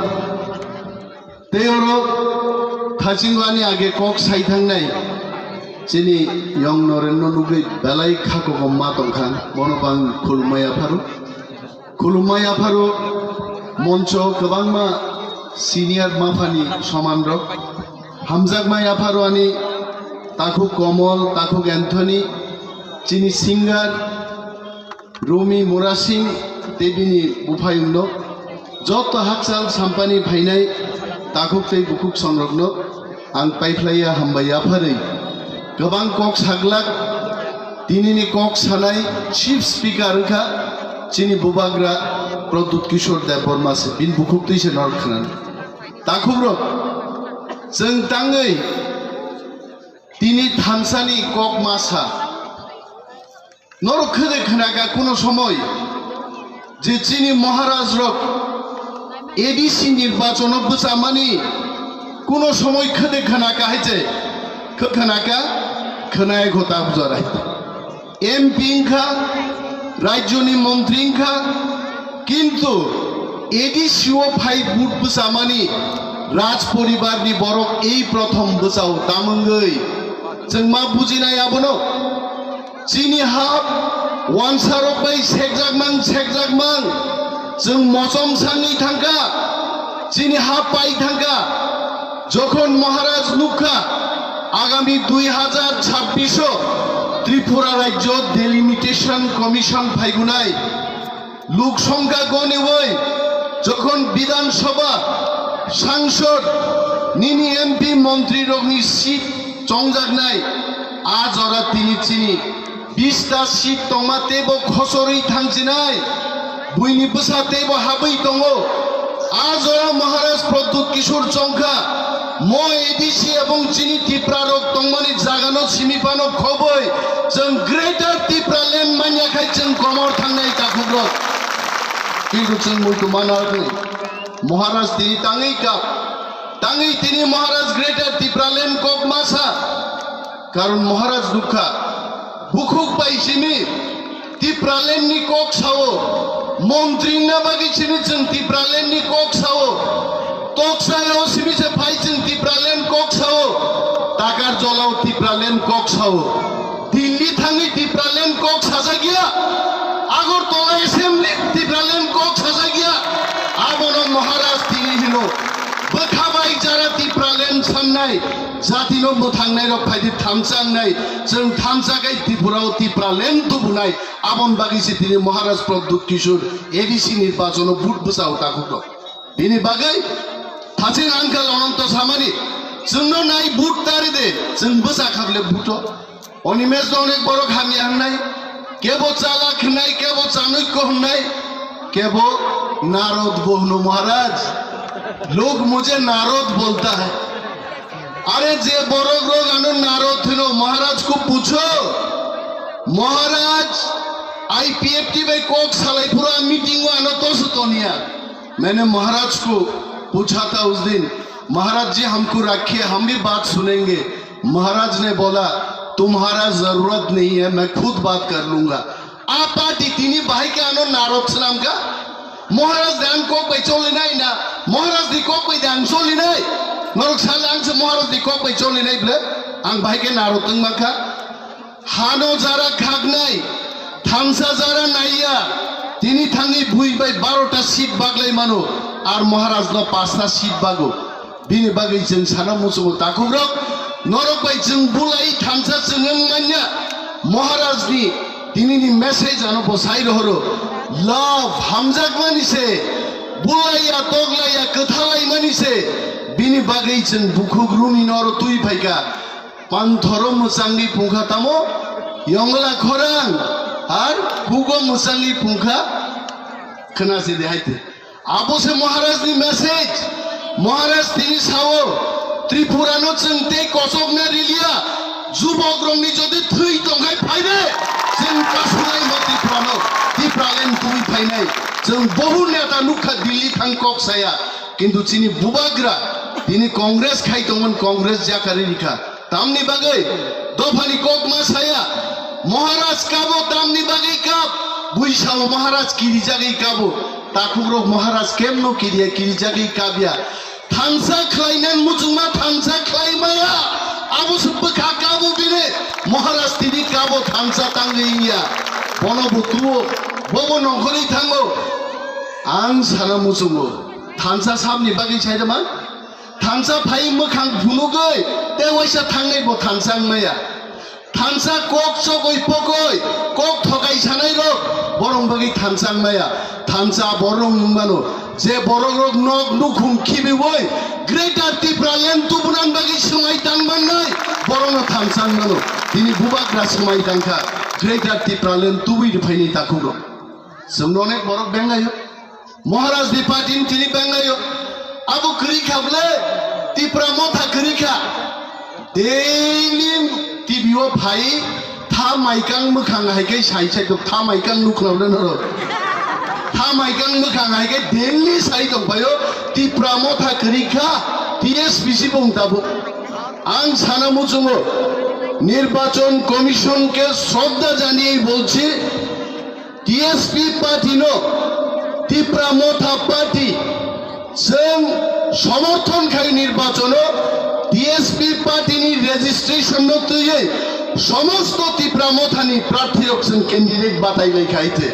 Tei oro thachingo ani age kok sai thangnai chini Yong Norenno nugwi belai kha kokomma tongkha, bono bang khulumma yapharo. Khulumma yapharo moncho kwbangma senior maphani somanrok. Hamjakma yapharo ani takhuk Komol, takhuk Anthony, chini singer, Rumi Murasing tei bini buphayungno, joto hakchal sampani phainai takhuk tei bukhuk songrokno ang paiphlaiya hambai yapharwi kwbang kok saglak. Tinini kok sanai chief speaker wngkha chini bubagra Pradyut Kishore Debbarma se, bini bukhuk twi se norok khwnani. Takhukrok, chwng tangwi tini thansani kok ma sa. Norok khede khnaka kuno somoi je chini Maharaj rok A D C nirbachono bwchamani kuno somoi khede khnaka hai je khe khnaka khwnai gota bujarai M P wngkha, rajyoni montri wngkha, kintu A D C o phai vote bwchamani raj poribarni borok ei prothom bwchao tamwngwi chwng ma bujinai abono. Chini ha wansarok bai sekjakmang, sekjakmang, chwng mochom sangwi thangkha, chini ha pai thangkha. Jokhon Maharaj nukha, agami dui hajar chabbish o Tripura Rajyo Delimitation Commission phaigunai, Lok Songkha goniwi jokhon Bidhan Sabha, Sangsod, nini M P montri rokni seat chongjaknai, a jora tini chini bista seat tongma teibo khosorwi thangchinai, buini bwsa teibo habwi tongo. A jora Maharaj Pradyut Kishore chongkha, mo A D C ebong chini Tipra rok tongmani jagano simi phano khobwi chwng Greater Tipraland manya khai chwng komor thangnai takhukrok. Kintu chwng muitu mana khe Maharaj tini tangwi kap, tangwi tini Maharaj Greater Tipraland kok masa. Karon Maharaj nukha, bukhuk bai simi Tipraland ni kok sao, montri na bagwi simi chwng Tipraland ni kok sao, toksa yao simi se phai chwng Tipraland kok sao, Takarjolao Tipraland kok sao, Delhi thangwi Tipraland kok sajak ya, Agartala Assembly Tipraland kok sajak ya, abono Maharaj tini hino. Bwkha bai jara Tipraland sannai, jatino mwthangnai rok phaidi thamsa wngnai, chwng thamsa khai Tripura o Tipraland tubunai, aboni bagwi se tini Maharaj Pradyut Kishore A D C nirbachono vote bwchao takhukno. Bini bagwi thaching uncle Ananto samani, chwngno nai vote tari de, chwng bwcha khable vote o. Animesh no onek borok hamya hwngnai, kebo chalak hwngnai, kebo chanukko hwngnai, kebo narod bo hwno Maharaj. Log mujhe narod bolta hai. Are je borok rok ano narod hwno Maharaj ko pucho. Maharaj I P F T bai kok salai phuru a meeting o ano tosu toniya. Maine Maharaj ko pucha tha us din, Maharaj ji humko rakhiye, hum bhi baat sunenge. Maharaj ne bola, tumhara zarurat nahi hai, main khud baat kar lunga. A party tini bahai ke ano narod swnam kha? Maharaj de ang kok bai cholinai na, Maharaj ni kok bai de ang cholinai. Norok sal ang se Maharaj ni kok bai cholinai ble, ang bahai ke narod wng man kha. Hano jara khaknai, Thansa jara naiya, tini thangwi bui bai barota seat baglai mano, ar Maharaj no pasta seat bago. Bini bagwi chwng sana muchungo takhukrok, norok bai chwng bulai thansa chwng wng manya. Maharaj ni tini ni message ano bo sai rohoro, love hamjakmani se, bulaiya toglaiya kwthalaimani se, bini bagwi chwng bukhuk rumi noro twi phaika. Panthoro mwchangwi phungkha tamo, yongla khorang ar hugo mwchangwi phungkha. Khna se de haite. Abo se Maharaj ni message. Maharaj tini sao, Tripura no chwng tei kochok na riliya. Jubok rok ni jodi thwi tongkhai phaide, chwng kasulai ma Tripura no, Tripura land twi phainai. Chwng bohu neta nukha Delhi thang kok saya. Kintu chini bubagra, tini Congress khai tongmani Congress jakari rikha. Tamni bagwi dophani kok ma saya, Maharaj kabo tamni bagwi kap, buisao Maharaj kirijagwi kabo, takhukrok Maharaj kemno kiriya kirijagwi kabya. Thansa khlainani muchungma thansa khlaimaya, abo se bwkha kabo bini, Maharaj tini kabo thansa tangwi wngya. Bono bo tuo, bobo nongkhorwi thango. Ang sana muchungo, thansa samni bagwi saida man? Thansa phai mwkhang phunugwi tei waisa thangnai bo thansa wngmaya. Thansa kok chogwi pogwi kok thokai sanai rok borok bagwi thansa wngmaya. Thansa borok wngmano je borok rok nok nukhung khibiwi Greater Tipraland tubunan bagwi swmai tang mannai borokno thansa wngmano. Tini bubagra swmai tangkha Greater Tipraland tubui rwphaini takhukrok. Chwngno onek borok benglaio. Maharaj ni party ni tini benglaio. Abo kwrwi kha ble, Tipra Motha kwrwi kha. Daily T V o phai, tha maikang mwkhang hai khe sai sai tha maikang nukla ble noro. Tha maikang mwkhang hai khe daily sai tong phaio, Tipra Motha kwrwi kha, T S P C bung tabuk. Ang sana muchungo, Nirbachon Commission ke shraddha janiye bolchi, T S P party no, Tipra Motha party, chwng somorthon khai nirbachono T S P party ni registration no twiwi somosto Tipra Motha ni prarthi rok chwng candidate batai lai khai the.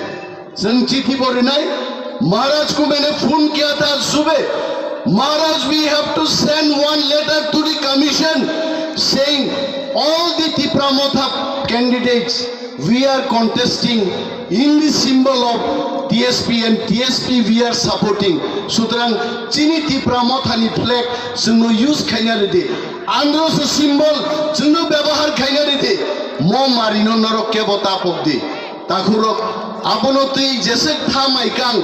Chwng chithi bo rinai, Maharaj ko maine phone kiya tha subah. Maharaj, we have to send one letter to the commission saying all the Tipra Motha candidates we are contesting in the symbol of T S P and T S P we are supporting. Sutrang chini Tipra Motha ni flag chwngno use khaina ridi. Androso symbol chwngno byabohar khaina ridi. Mo marino norok kebo tapok di. Takhurok abono twi jesek tha maikang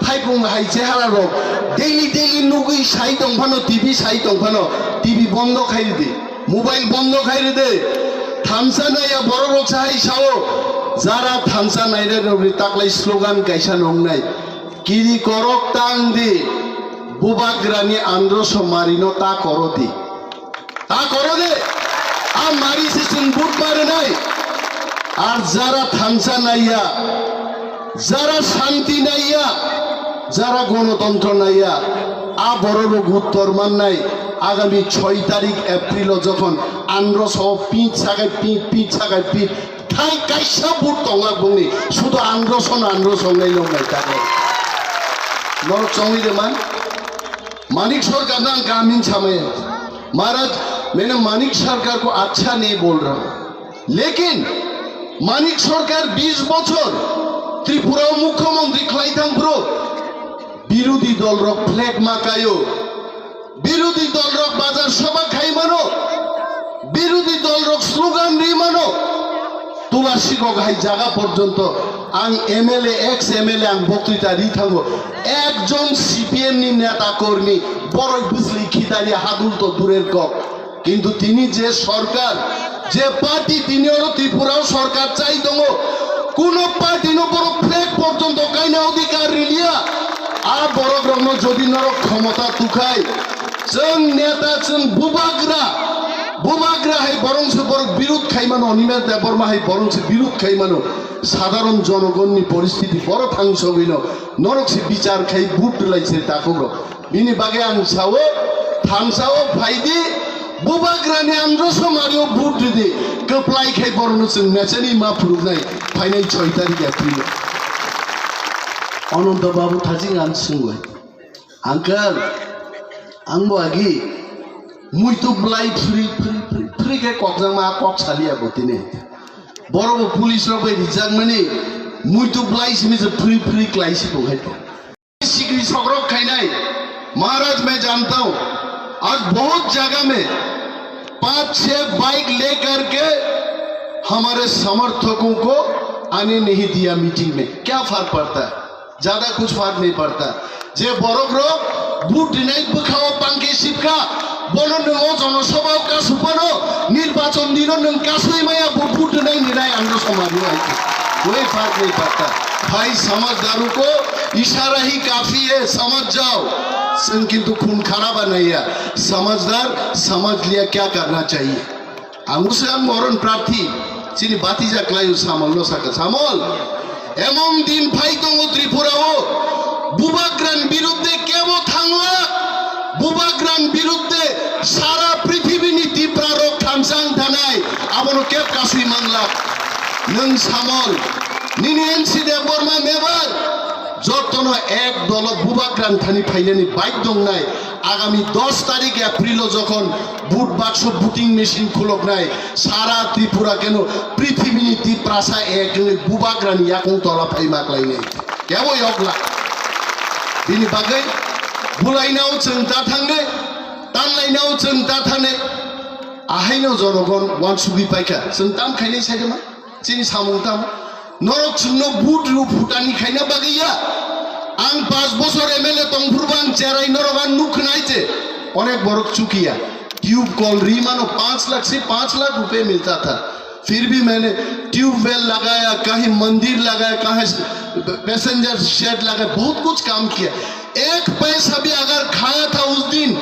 thaipung hai chehara rok daily daily nugwi sai tong phano, T V sai tong phano, T V bondo khai ridi. Mobile bondo khai ridi. Thansa naiya borok rok sahai sao. Jara thansa nairok ni taklai slogan kaisa nongnai. Kiri korok tang di. Bubagrani androso marino ta koro di. Ta koro di. A mari se chwng but marinai. Ar jara thansa naiya. Jara shanti naiya, jara gonotontro naiya, a bororok uttor mannai. Agami choi tarik April o jokhon androso pit sakai pit, pit sakai pit, thai kaisa but tonglak bongni, sudo androso no androso wngnai nongnai tago. Norok chongwi de man? Manik Sarkar no ang kamin samaya. Maharaj, maine Manik Sarkar ko accha nahi bol raha. Lekin Manik Sarkar bis bochor Tripura o mukhyamantri khlai thang phuru birodhi dol rok flag ma kaio, birodhi dol rok bazar sabha khai mano, birodhi dol rok slogan ri mano. Tulasikok hai jaga porjonto ang M L A, ex M L A ang boktwita ri thango, ekjon C P M ni neta kormi borok bwsli khitari hadul to durer kok. Kintu tini je sorkar, je party tini oro Tripura o sorkar chai tongo, kuno party no borok flag porjonto kaina odhikar riliya. A borok rokno jodi norok khomota tukhai, chwng neta, chwng bubagra, bubagra hai borok se borok birud khai mano, Animesh Debbarma hai borok se birud khai mano, sadharon jonogonni poristiti boro thang sogwino norok se bichar khai vote rwlai se takhuk rok. Bini bagwi ang sao, thansa o phaidi, Bubagrani andro somario vote ridi, kwplai khai borokno chwng mechani ma phuruknai phainai choi tarik April. Ananta Babu thajing ang sungwi. Uncle, ang bo agi muitu blai phri phri phri phri khe kokjakma kok saliya bo tini. Borok bo police rok bai rijakmani muitu blai simi se phri phri klai si bo hai to. Sikri sokrok khainai, महाराज मैं जानता हूँ, आज बहुत जगह में पाँच छह बाइक लेकर के हमारे समर्थकों को आने नहीं दिया मीटिंग में। क्या फर्क पड़ता है? ज्यादा कुछ फर्क नहीं पड़ता। Je borok rok vote rinai bwkhao pangke sipka, bono nwng o jonosabha o kasupano, nirbachon dino nwng kasui maya bo vote rinai ninai ang no somani ai. कोई फर्क नहीं पड़ता। भाई समझदारों को इशारा ही काफी है, समझ जाओ। Chwng kintu khun kharaba naiya, samajhdar samajh liya kya karna chahiye. Ang se ang moron prarthi, chini batija klaio Samol no saka, Samol, emon din phai tongo Tripura o, Bubagrani biruddhe kebo thangla, Bubagrani biruddhe sara prithibini Tipra rok thamsa wng thanai, abono keb kasui manglak. Nwng Samol, nini N C Debbarma member, jotono ek dolo Bubagrani thani phainani bike dongnai, agami dos tarik April o jokhon vote bakso voting machine khuloknai, sara Tripura keno prithibini Tiprasa ek wngwi Bubagrani yakung tola phai maklainai. Kebo yokla. Bini bagwi bulainao chwng ta thangnai, tanlainao chwng ta thangnai. Ahaino jonogon wansugwi paikha. Chwng tam khainai saikha ma? Chini samung tam? Norok chwngno vote rw phutani khaina bagwi ya. Ang panch bochor M L A tongphuru bo ang cherai norok ang nuk khna hai che. Onek borok chukiya. Tube kol ri mano panch lakh se panch lakh rupiya milta tha. फिर भी मैंने ट्यूबवेल लगाया, कहीं मंदिर लगाया, कहीं passenger shade लगाया, बहुत कुछ काम किया। एक पैसा भी अगर खाया था उस दिन,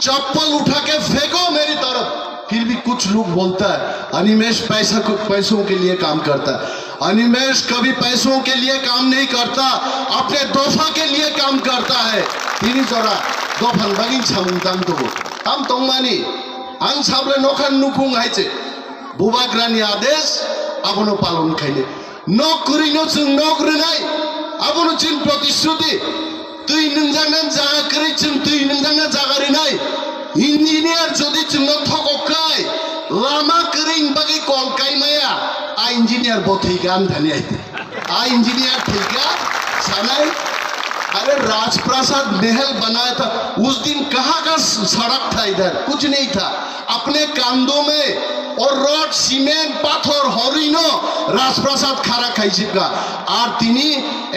चप्पल उठा के फेंको मेरी तरफ। फिर भी कुछ लोग बोलता है, अनिमेश पैसा को, पैसों के लिए काम करता है। अनिमेश कभी पैसों के लिए काम नहीं करता, अपने दोफा के लिए काम करता है। Tini jora dophani bagwi samung tang tongo. Tam tongmani, ang sable nokha nukung hai che. Bubagrani adesh abono palon khainai. Nok kwrwino chwng nok rwnai, abono chini protishruti. Twi nwngjaknani jaga kwrwi chwng twi nwngjakna jaga rwnai. Engineer jodi chwngno thokok khai, lama kwrwini bagwi kol kaimaya, a engineer bo thwikha ani thani ai. A engineer thwikha, sanai, अरे राजप्रासाद महल बनाया था, उस दिन कहाँ का सड़क था इधर? कुछ नहीं था। अपने कांधों में और रॉड, सीमेंट, पाथर, हरिनो राजप्रासाद खड़ा खाई छिपका। আর tini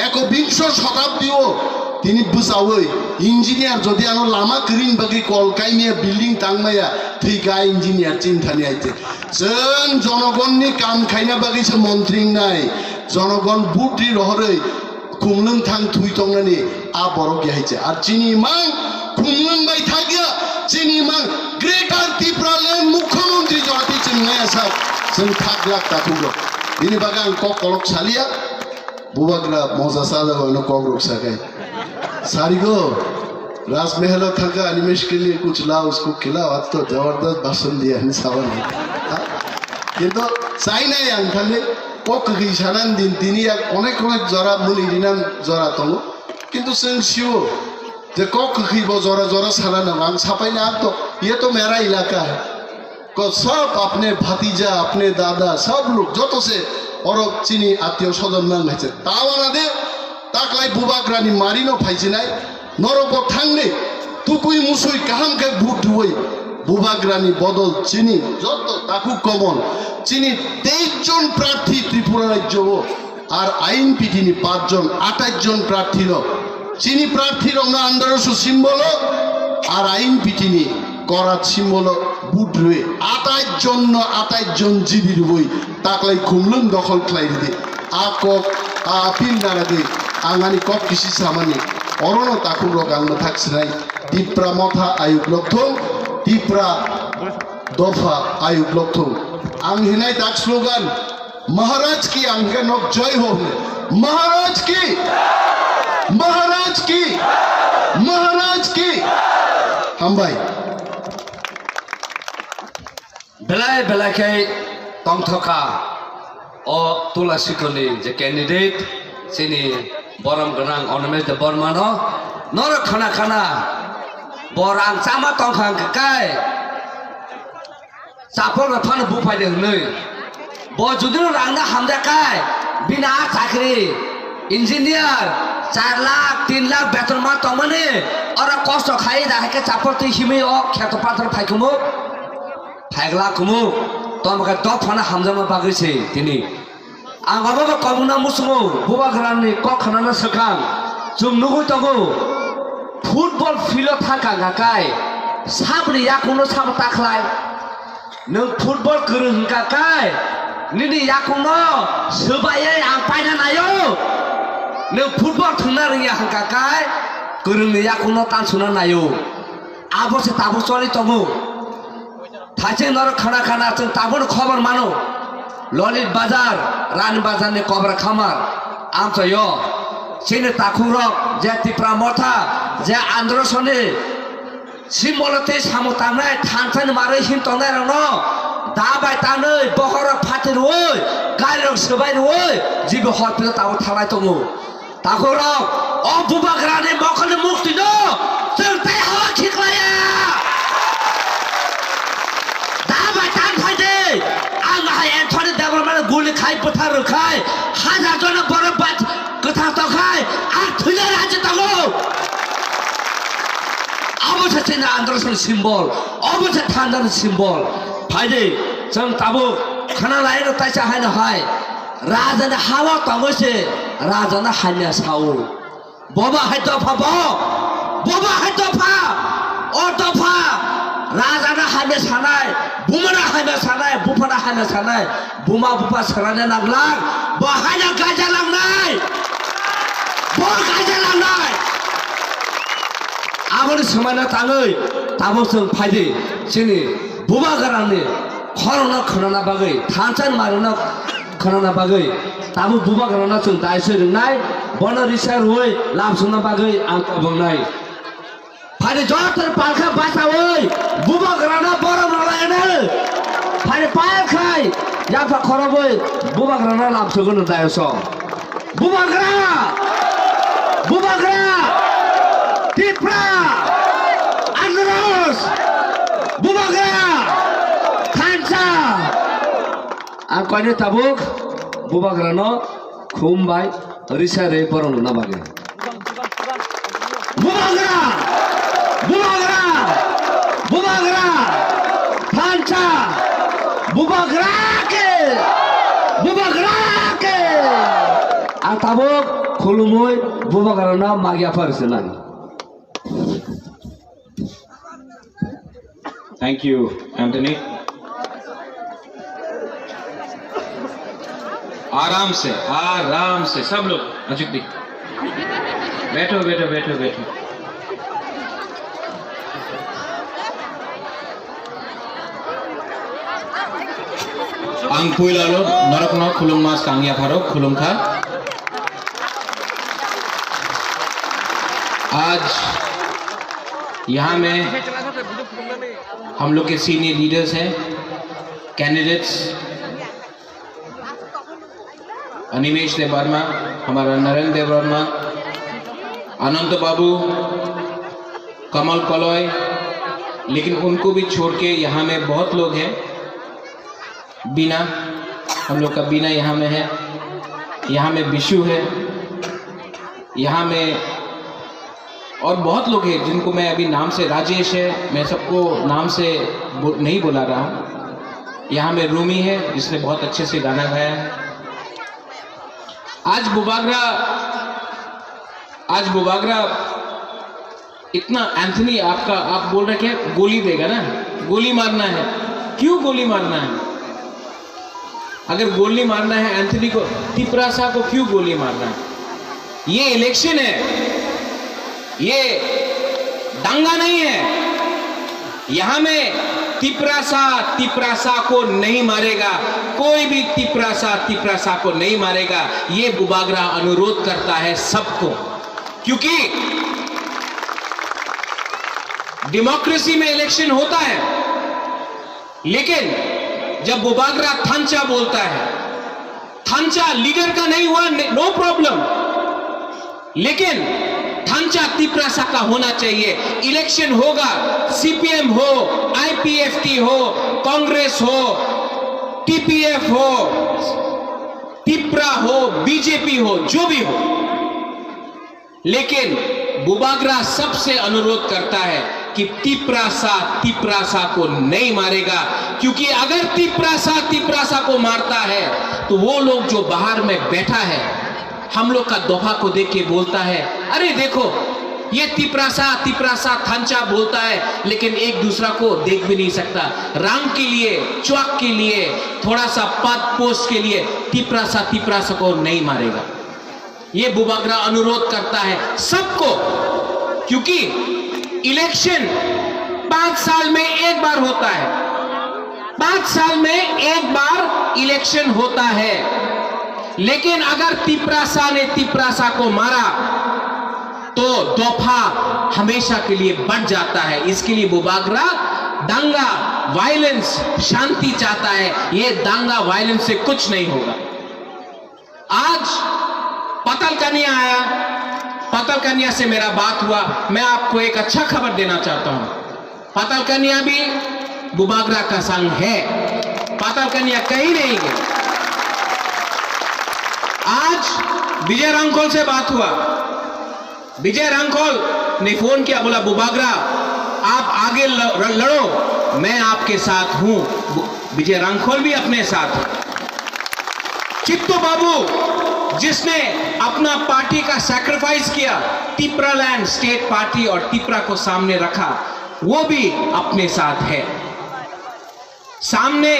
একবিংশ শতাব্দীও tini bwchawi engineer jodi ano lama kwrwini bagwi kol kaimaya building tangmaya thwikha engineer chini thani aite. Chwng jonogonni kam khaina bagwi se montri wngnai, jonogon vote ri rohorwi khumlwng thang thwi tongnani a borok ya hai se. Ar chini mang khumlwng bai thakya, chini mang Greater Tipraland Mukhyamantri jora twi chwng maya sak, chwng thak glak takhuk rok. Bini bagwi ang kok kolok saliya, bubagra moja sajagwi ano kok rok sakai. Sarigo, Rajmahal o thangkha, Animesh ke liye kuch lao, usko khilao, aaj to jabardast bhashan diya, hinwi sabani. Kintu chainai ang khali kok kwkhwi sanani din tini yak onek onek jora muli rinani jora tongo. Kintu chwng sio je kok kwkhwi bo jora jora sana nango. Ang sapai na to, ye to mera ilaka hai. Ko sab apne bhatija, apne dada, sab log joto se oro chini attiyo sodon nang hai se. Tawana de taklai bubagrani marino phaijinai. Norok bo thangni tukui musui kaham khe vote rwui bubagrani bodol chini joto takhuk komon chini teis jon prarthi Tripura rajyo o ar I N P T ni panch jon, atais jon prarthi rok chini prarthi rok no andaro su symbol o ar I N P T ni korat symbol o vote rwui atais jon no atais jon jibi rwui taklai khumlwng dokhol khlai ridi. A kok, a appeal naragwi ang ani kok kisi samani. Orono takhukrok ang mwthak sinai. Tipra motha ayuk lokthung, Tipra dopha ayuk lokthung. Ang hinai tak slogan, Maharaj ki ang khe nok jai ho hwnwi. Maharaj ki! Maharaj ki! Maharaj ki! Hambai. Belai belai khe tongthokha o Tulasikorni je candidate, chini borom gwnang Animesh Debbarmano. Norok khana khana bo rang chama tongkha hwnkhe kai chapol rok phano buphai de hwnwi. Bo judino rangno hamjakkai, bini a chakri, engineer, char lakh, tin lakh beton ma tongmani, oro kosto khai da hai khe chapol twi himwi o kheto pathor phai kumu, phaigla kumu, tongma khe dophano hamjakma bagwi se tini. Ang obo bo kobongno muchungo, bubagrani kok khanano swkang, chwng nugwi tongo, football field-o thangkha hwnkha kai, saboni yakungno sabo ta khlai. Nwng football kwrwng hwnkha kai, nini yakungno swbaiwi ang paina naio. Nwng football thwngna rwngya hwnkha kai, kwrwngni yakungno tansukna naio. Abo se tabuk choli tongo. Thaiching norok khana khana chwng tabukno khobor mano. Lolit Bazar, Rani Bazarni Kobra Khamar, amchaio. Chini takhukrok je Tipra Motha, je Andro Soni, Simbolo tei samung tangnai thansa ni marwi hin tongnai rokno da bai tanwi bokhorok phatir rwui, gari rok swbai rwui, jibi hor pilo tabuk thanglai tongo. Takhorok, o bubagrani mokholni muktwino chwng tei hawa khiklaya. Da bai tan phai de, ang hai Anthony Debbarmano guli khai bwthar rwkhai, hajar jona borok bat kwthang tongkhai, ang thwina raji tongo. Abo se chini Andro Soni symbol, abo se thansa ni symbol. Phai de, chwng tabuk khana lai rw taisa haino hai. Raja ni hawa tongo se, raja ni hamya sao. Boba hai dopha bo, boba hai dopha, o dopha. Raja ni hamya sanai, buma ni hamya sanai, bupha ni hamya sanai. Buma bupha swrwngna nanglak, bo haino gaja langnai, bo gaja langnai. Aboni swmaina tangwi tabuk chwng phaidi chini bubagrani khorokno khwnana bagwi, thansa ni marwino khwnana bagwi tabuk bubagrano chwng daisoi rwngnai, bono risa rwui lamsokna bagwi ang kobongnai. Phani joto palkha bachaui bubagrano borom rwlaino. Phani palkhai yapha khorobwi bubagrano lamsogwno dayoso. Bubagra! Bubagra! Tipra! Andros! Bubagra! Thansa! Ang koine tabuk bubagrano khum bai risa re borok nuna bagwi. Bubagra! Bubagra! Bubagra! Thansa! Bubagra ke! Bubagra ke! Ang tabuk khulumui bubagrano magya phar swnai. Thank you, Anthony. आराम से, आराम से, सब लोग, अजित भी। बैठो, बैठो, बैठो, बैठो। Ang puilalo norokno khulumma swkang yapharo khulumkha. आज यहाँ में हम लोग के सीनियर लीडर्स हैं, कैंडिडेट्स, अनिमेश देव वर्मा, हमारा नरेंद्र देव वर्मा, अनंत बाबू, कमल कलॉय, लेकिन उनको भी छोड़ के यहाँ में बहुत लोग हैं। बीना, हम लोग का बीना यहाँ में है, यहाँ में बिशु है, यहाँ में और बहुत लोग हैं जिनको मैं अभी नाम से, राजेश है, मैं सबको नाम से बो-, नहीं बुला रहा हूँ। यहाँ में रूमी है जिसने बहुत अच्छे से गाना गाया है। आज बुबागरा, आज बुबागरा इतना एंथनी आपका, आप बोल रहे क्या गोली देगा ना, गोली मारना है, क्यों गोली मारना है? अगर गोली मारना है एंथनी को, तिपरासा को क्यों गोली मारना है? ये इलेक्शन है, ये दंगा नहीं है। यहाँ में तिपरासा तिपरासा को नहीं मारेगा, कोई भी तिपरासा तिपरासा को नहीं मारेगा। ये बुबागरा अनुरोध करता है सबको, क्योंकि डेमोक्रेसी में इलेक्शन होता है, लेकिन जब बुबागरा थांचा बोलता है, थांचा लीडर का नहीं हुआ, नो प्रॉब्लम, लेकिन थांचा तिपरासा का होना चाहिए। इलेक्शन होगा, सीपीएम हो, आईपीएफटी हो, कांग्रेस हो, टीपीएफ हो, तिपरा हो, बीजेपी हो, जो भी हो, लेकिन बुबागरा सबसे अनुरोध करता है कि तिपरासा तिपरासा को नहीं मारेगा, क्योंकि अगर तिपरासा तिपरासा को मारता है तो वो लोग जो बाहर में बैठा है, हम लोग का दोफा को देख के बोलता है, अरे देखो, ये तिपरासा तिपरासा थांचा बोलता है, लेकिन एक दूसरा को देख भी नहीं सकता। रंग के लिए, च्वाक के लिए, थोड़ा सा पद पोस्ट के लिए तिपरासा तिपरासा को नहीं मारेगा। ये बुबागरा अनुरोध करता है सबको, क्योंकि इलेक्शन पांच साल में एक बार होता है, पांच साल में एक बार इलेक्शन होता है, लेकिन अगर तिपरासा ने तिपरासा को मारा तो दोफा हमेशा के लिए बंट जाता है। इसके लिए बुबागरा दंगा, वायलेंस, शांति चाहता है। ये दंगा वायलेंस से कुछ नहीं होगा। आज पातालकानिया आया, पातालकानिया से मेरा बात हुआ। मैं आपको एक अच्छा खबर देना चाहता हूं, पातालकानिया भी बुबागरा का संग है, पातालकानिया कहीं नहीं गया। आज विजय रांखल से बात हुआ, विजय रांखल ने फोन किया, बोला, बुबागरा, आप आगे ल-, लड़ो, मैं आपके साथ हूं। विजय रांखल भी अपने साथ है। चित्तू बाबू, जिसने अपना पार्टी का सैक्रिफाइस किया, तिपरालैंड स्टेट पार्टी और तिपरा को सामने रखा, वो भी अपने साथ है। सामने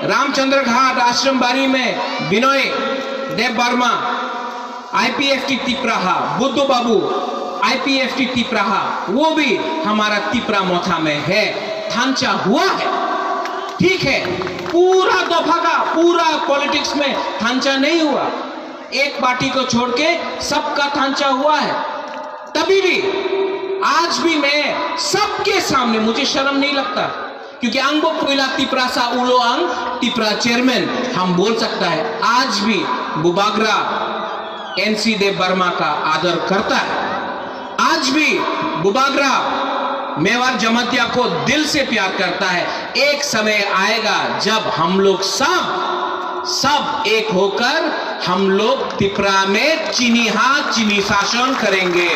रामचंद्र घाट आश्रम बारी में विनय देव वर्मा, आईपीएफटी तिपराहा, बुद्धू बाबू, आईपीएफटी तिपराहा, वो भी हमारा तिपरा मोथा में है, थांचा हुआ है। ठीक है, पूरा दफा का पूरा पॉलिटिक्स में थांचा नहीं हुआ, एक पार्टी को छोड़ के सबका थांचा हुआ है। तभी भी, आज भी मैं सबके सामने, मुझे शर्म नहीं लगता, क्योंकि ang bo puila Tiprasa ulo, ang Tipra chairman, हम बोल सकता है। आज भी बुबागरा एनसी देव वर्मा का आदर करता है। आज भी बुबागरा मेवाड़ जमातिया को दिल से प्यार करता है। एक समय आएगा जब हम लोग सब, सब एक होकर हम लोग तिपरा में चीनी हाथ, चीनी शासन करेंगे।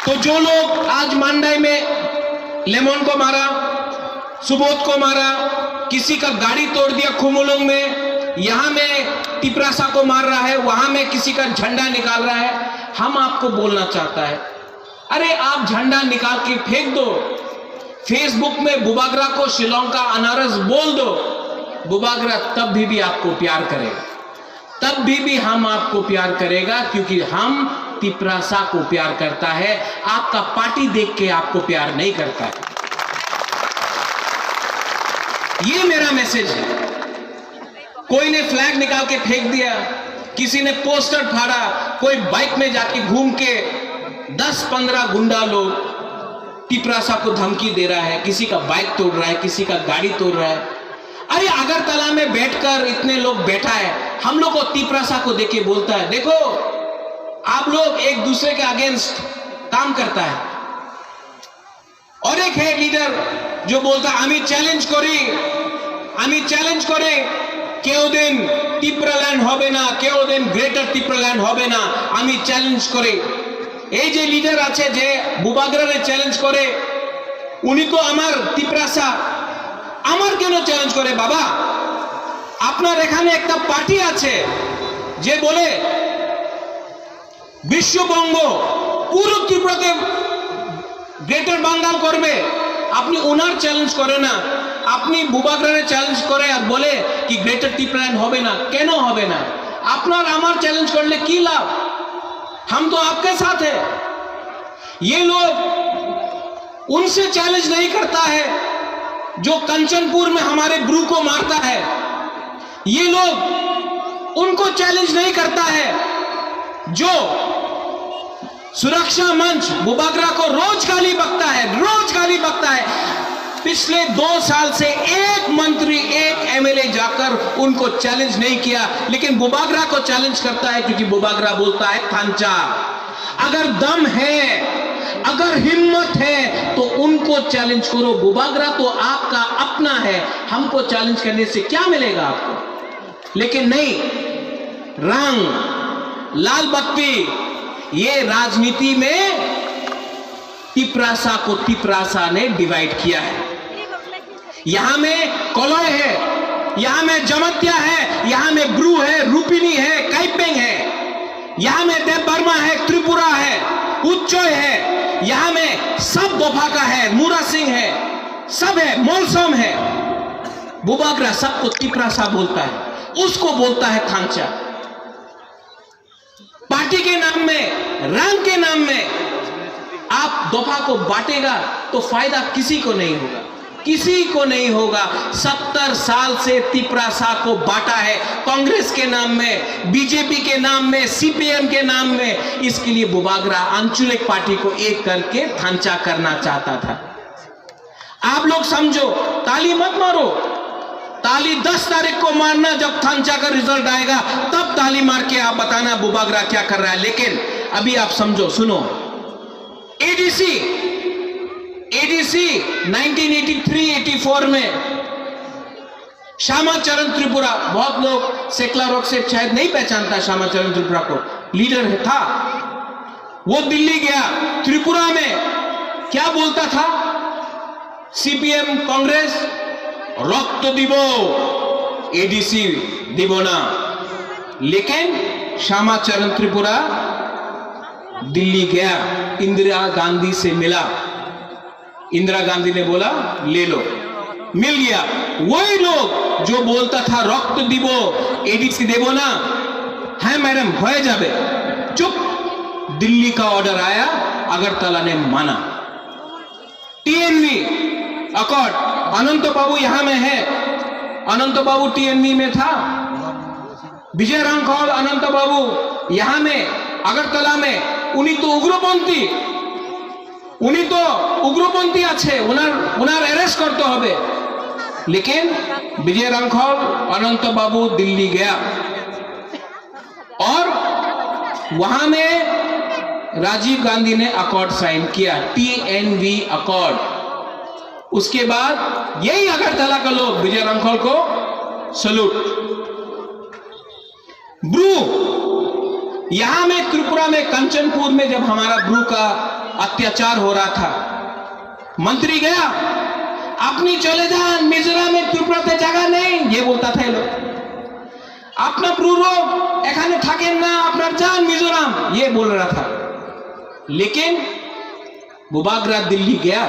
तो जो लोग आज मांडई में लेमन को मारा, सुबोध को मारा, किसी का गाड़ी तोड़ दिया खुमुलुंग में, यहाँ में तिपरासा को मार रहा है, वहां में किसी का झंडा निकाल रहा है, हम आपको बोलना चाहता है, अरे आप झंडा निकाल के फेंक दो, फेसबुक में बुबागरा को शिलोंग का अनारस बोल दो, बुबागरा तब भी, भी आपको प्यार करेगा। तब भी, भी हम आपको प्यार करेगा, क्योंकि हम तिपरासा को प्यार करता है, आपका पार्टी देख के आपको प्यार नहीं करता है। ये मेरा मैसेज है। कोई ने फ्लैग निकाल के फेंक दिया, किसी ने पोस्टर फाड़ा, कोई बाइक में जाके घूम के दस पन्द्रह गुंडा लोग तिपरासा को धमकी दे रहा है, किसी का बाइक तोड़ रहा है, किसी का गाड़ी तोड़ रहा है। अरे, अगरतला में बैठकर इतने लोग बैठा है, हम लोग को तिपरासा को देख के बोलता है, देखो, आप लोग एक दूसरे के अगेंस्ट काम करता है। और एक है लीडर जो बोलता है, আমি চ্যালেঞ্জ করি, আমি চ্যালেঞ্জ করি, কেউ দিন তিপ্রাল্যান্ড হবে না, কেউ দিন গ্রেটার তিপ্রাল্যান্ড হবে না, আমি চ্যালেঞ্জ করি। এই যে লিডার আছে, যে বুবাগ্রারে চ্যালেঞ্জ করে, উনি তো আমার তিপ্রাসা, আমার কেন চ্যালেঞ্জ করে বাবা? আপনার এখানে একটা পার্টি আছে যে বলে বিশ্ববঙ্গ পুরো ত্রিপুরাতে গ্রেটার বাঙ্গাল করবে, আপনি ওনার চ্যালেঞ্জ করে না, আপনি বুবাগ্রারে চ্যালেঞ্জ করে আর বলে কি গ্রেটার তিপ্রাল্যান্ড হবে না। কেন হবে না? আপনার আমার চ্যালেঞ্জ করলে কি লাভ? हम तो आपके साथ है। ये लोग उनसे चैलेंज नहीं करता है जो कंचनपुर में हमारे ब्रू को मारता है। ये लोग उनको चैलेंज नहीं करता है जो सुरक्षा मंच बुबागरा को रोज गाली बकता है, रोज गाली बकता है। पिछले दो साल से एक मंत्री, एक एमएलए जाकर उनको चैलेंज नहीं किया, लेकिन बुबागरा को चैलेंज करता है, क्योंकि बुबागरा बोलता है, थांचा, अगर दम है, अगर हिम्मत है, तो उनको चैलेंज करो। बुबागरा तो आपका अपना है, हमको चैलेंज करने से क्या मिलेगा आपको? लेकिन नहीं, रंग, लाल बत्ती, ये राजनीति में तिपरासा को तिपरासा ने डिवाइड किया है। यहाँ में कलय है, यहाँ में जमातिया है, यहाँ में ब्रू है, रूपिनी है, काइपेंग है, यहाँ में देव वर्मा है, त्रिपुरा है, उच्चय है, यहाँ में सब दोफा का है, मुरा सिंह है, सब है, मोलसम है। बुबागरा सबको तिपरासा बोलता है, उसको बोलता है थांचा। पार्टी के नाम में, रंग के नाम में आप दोफा को बांटेगा तो फायदा किसी को नहीं होगा, किसी को नहीं होगा। सत्तर साल से तिपरासा को बांटा है कांग्रेस के नाम में, बीजेपी के नाम में, सीपीएम के नाम में। इसके लिए बुबागरा आंचलिक पार्टी को एक करके थांचा करना चाहता था। आप लोग समझो, ताली मत मारो। ताली दस तारीख को मारना, जब थांचा का रिजल्ट आएगा, तब ताली मार के आप बताना बुबागरा क्या कर रहा है। लेकिन अभी आप समझो, सुनो, ADC, ADC nineteen eighty three eighty four में श्यामा चरण त्रिपुरा, बहुत लोग सेकला रोग से शायद नहीं पहचानता श्यामा चरण त्रिपुरा को, लीडर है, था। वो दिल्ली गया, त्रिपुरा में क्या बोलता था? सीपीएम, कांग्रेस, रक्त दिबो, एडीसी दिबो ना। लेकिन श्यामा चरण त्रिपुरा दिल्ली गया, इंदिरा गांधी से मिला। इंदिरा गांधी ने बोला, "ले लो।" मिल गया। वही लोग जो बोलता था, "रक्त दिबो, एडीसी देबो ना, হ্যাঁ ম্যাডাম, হয়ে যাবে।" চুপ। दिल्ली का ऑर्डर आया, अगरतला ने माना। टीएनवी अकॉर्ड, अनंत बाबू यहाँ में है, अनंत बाबू टीएनवी में था। বিজয় রাংখল, অনন্ত বাবু, यहाँ में, আগরতলা में, উনি তো উগ্রপন্থী, উনি তো উগ্রপন্থী আছে, ওনার, ওনার অ্যারেস্ট করতে হবে। लेकिन विजय रांखल, अनंत बाबू दिल्ली गया और वहां में राजीव गांधी ने अकॉर्ड साइन किया, टीएनवी अकॉर्ड। उसके बाद यही अगरतला का लोग विजय रांखल को सैल्यूट। ब्रू, यहाँ में त्रिपुरा में कंचनपुर में जब हमारा ब्रू का अत्याचार हो रहा था, मंत्री गया, "আপনি চলে যান, মিজোরামে ত্রিপুরাতে জায়গা নেই", ये बोलता था ये लोग। "আপনার ব্রুরা এখানে থাকেন না, আপনারা যান মিজোরাম", ये बोल रहा था। लेकिन बुबागरा दिल्ली गया,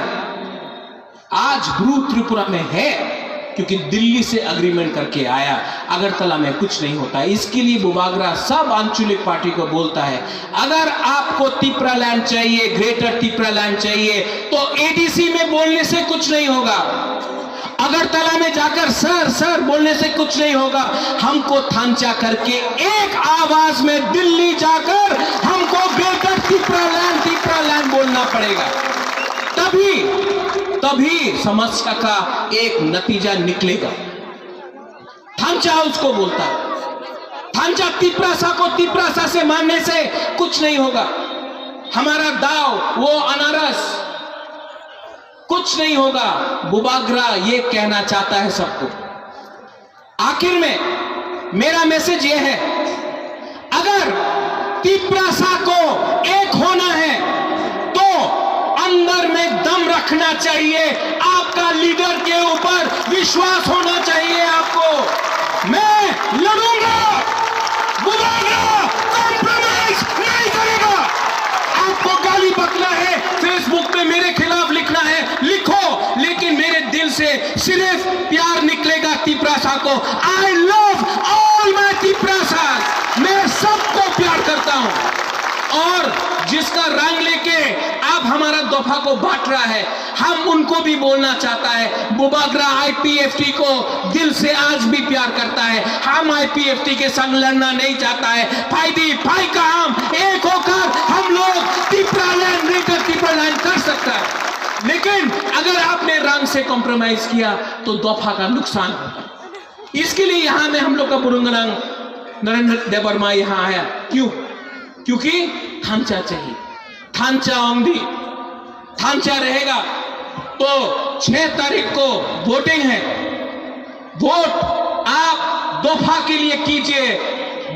आज ब्रू त्रिपुरा में है, क्योंकि दिल्ली से एग्रीमेंट करके आया, अगरतला में कुछ नहीं होता है। इसके लिए बुबागरा सब आंचलिक पार्टी को बोलता है, अगर आपको तिपरा लैंड चाहिए, ग्रेटर तिपरा लैंड चाहिए, तो एडीसी में बोलने से कुछ नहीं होगा। अगरतला में जाकर सर सर बोलने से कुछ नहीं होगा। हमको थांचा करके एक आवाज में दिल्ली जाकर हमको ग्रेटर तिपरा लैंड, तिपरा लैंड बोलना पड़ेगा। तभी, तभी समस्या का एक नतीजा निकलेगा। थांचा उसको बोलता है। थांचा तिपरासा को तिपरासा से मारने से कुछ नहीं होगा। हमारा दाव, वो अनारस, कुछ नहीं होगा। बुबागरा ये कहना चाहता है सबको। आखिर में मेरा मैसेज ये है, अगर तिपरासा को एक होना है तो अंदर में दम रखना चाहिए, आपका लीडर के ऊपर विश्वास होना चाहिए आपको। मैं लड़ूंगा, बुबागरा कॉम्प्रोमाइज नहीं करेगा। आपको गाली बकना है, फेसबुक पे मेरे खिलाफ लिखना है, लिखो, लेकिन मेरे दिल से सिर्फ प्यार निकलेगा तिपरासा को। I love all my Tiprasa, मैं सबको प्यार करता हूं। और जिसका रंग लेके आप हमारा दोफा को बांट रहा है, हम उनको भी बोलना चाहता है, बुबागरा आईपीएफटी को दिल से आज भी प्यार करता है। हम आईपीएफटी के संग लड़ना नहीं चाहता है। फाइदी फाई का हम एक होकर हम लोग तिपरा लैंड, ग्रेटर तिपरा लैंड कर सकता है। लेकिन अगर आपने रंग से कॉम्प्रोमाइज किया तो दफा का नुकसान होता है। इसके लिए यहाँ में हम लोग का बुरुंगनांग नरेंद्र देवर्मा यहाँ आया। क्यों? क्योंकि थांचा चाहिए, थांचा ओंदी, थांचा रहेगा। तो छह तारीख को वोटिंग है। वोट आप दफा के लिए कीजिए,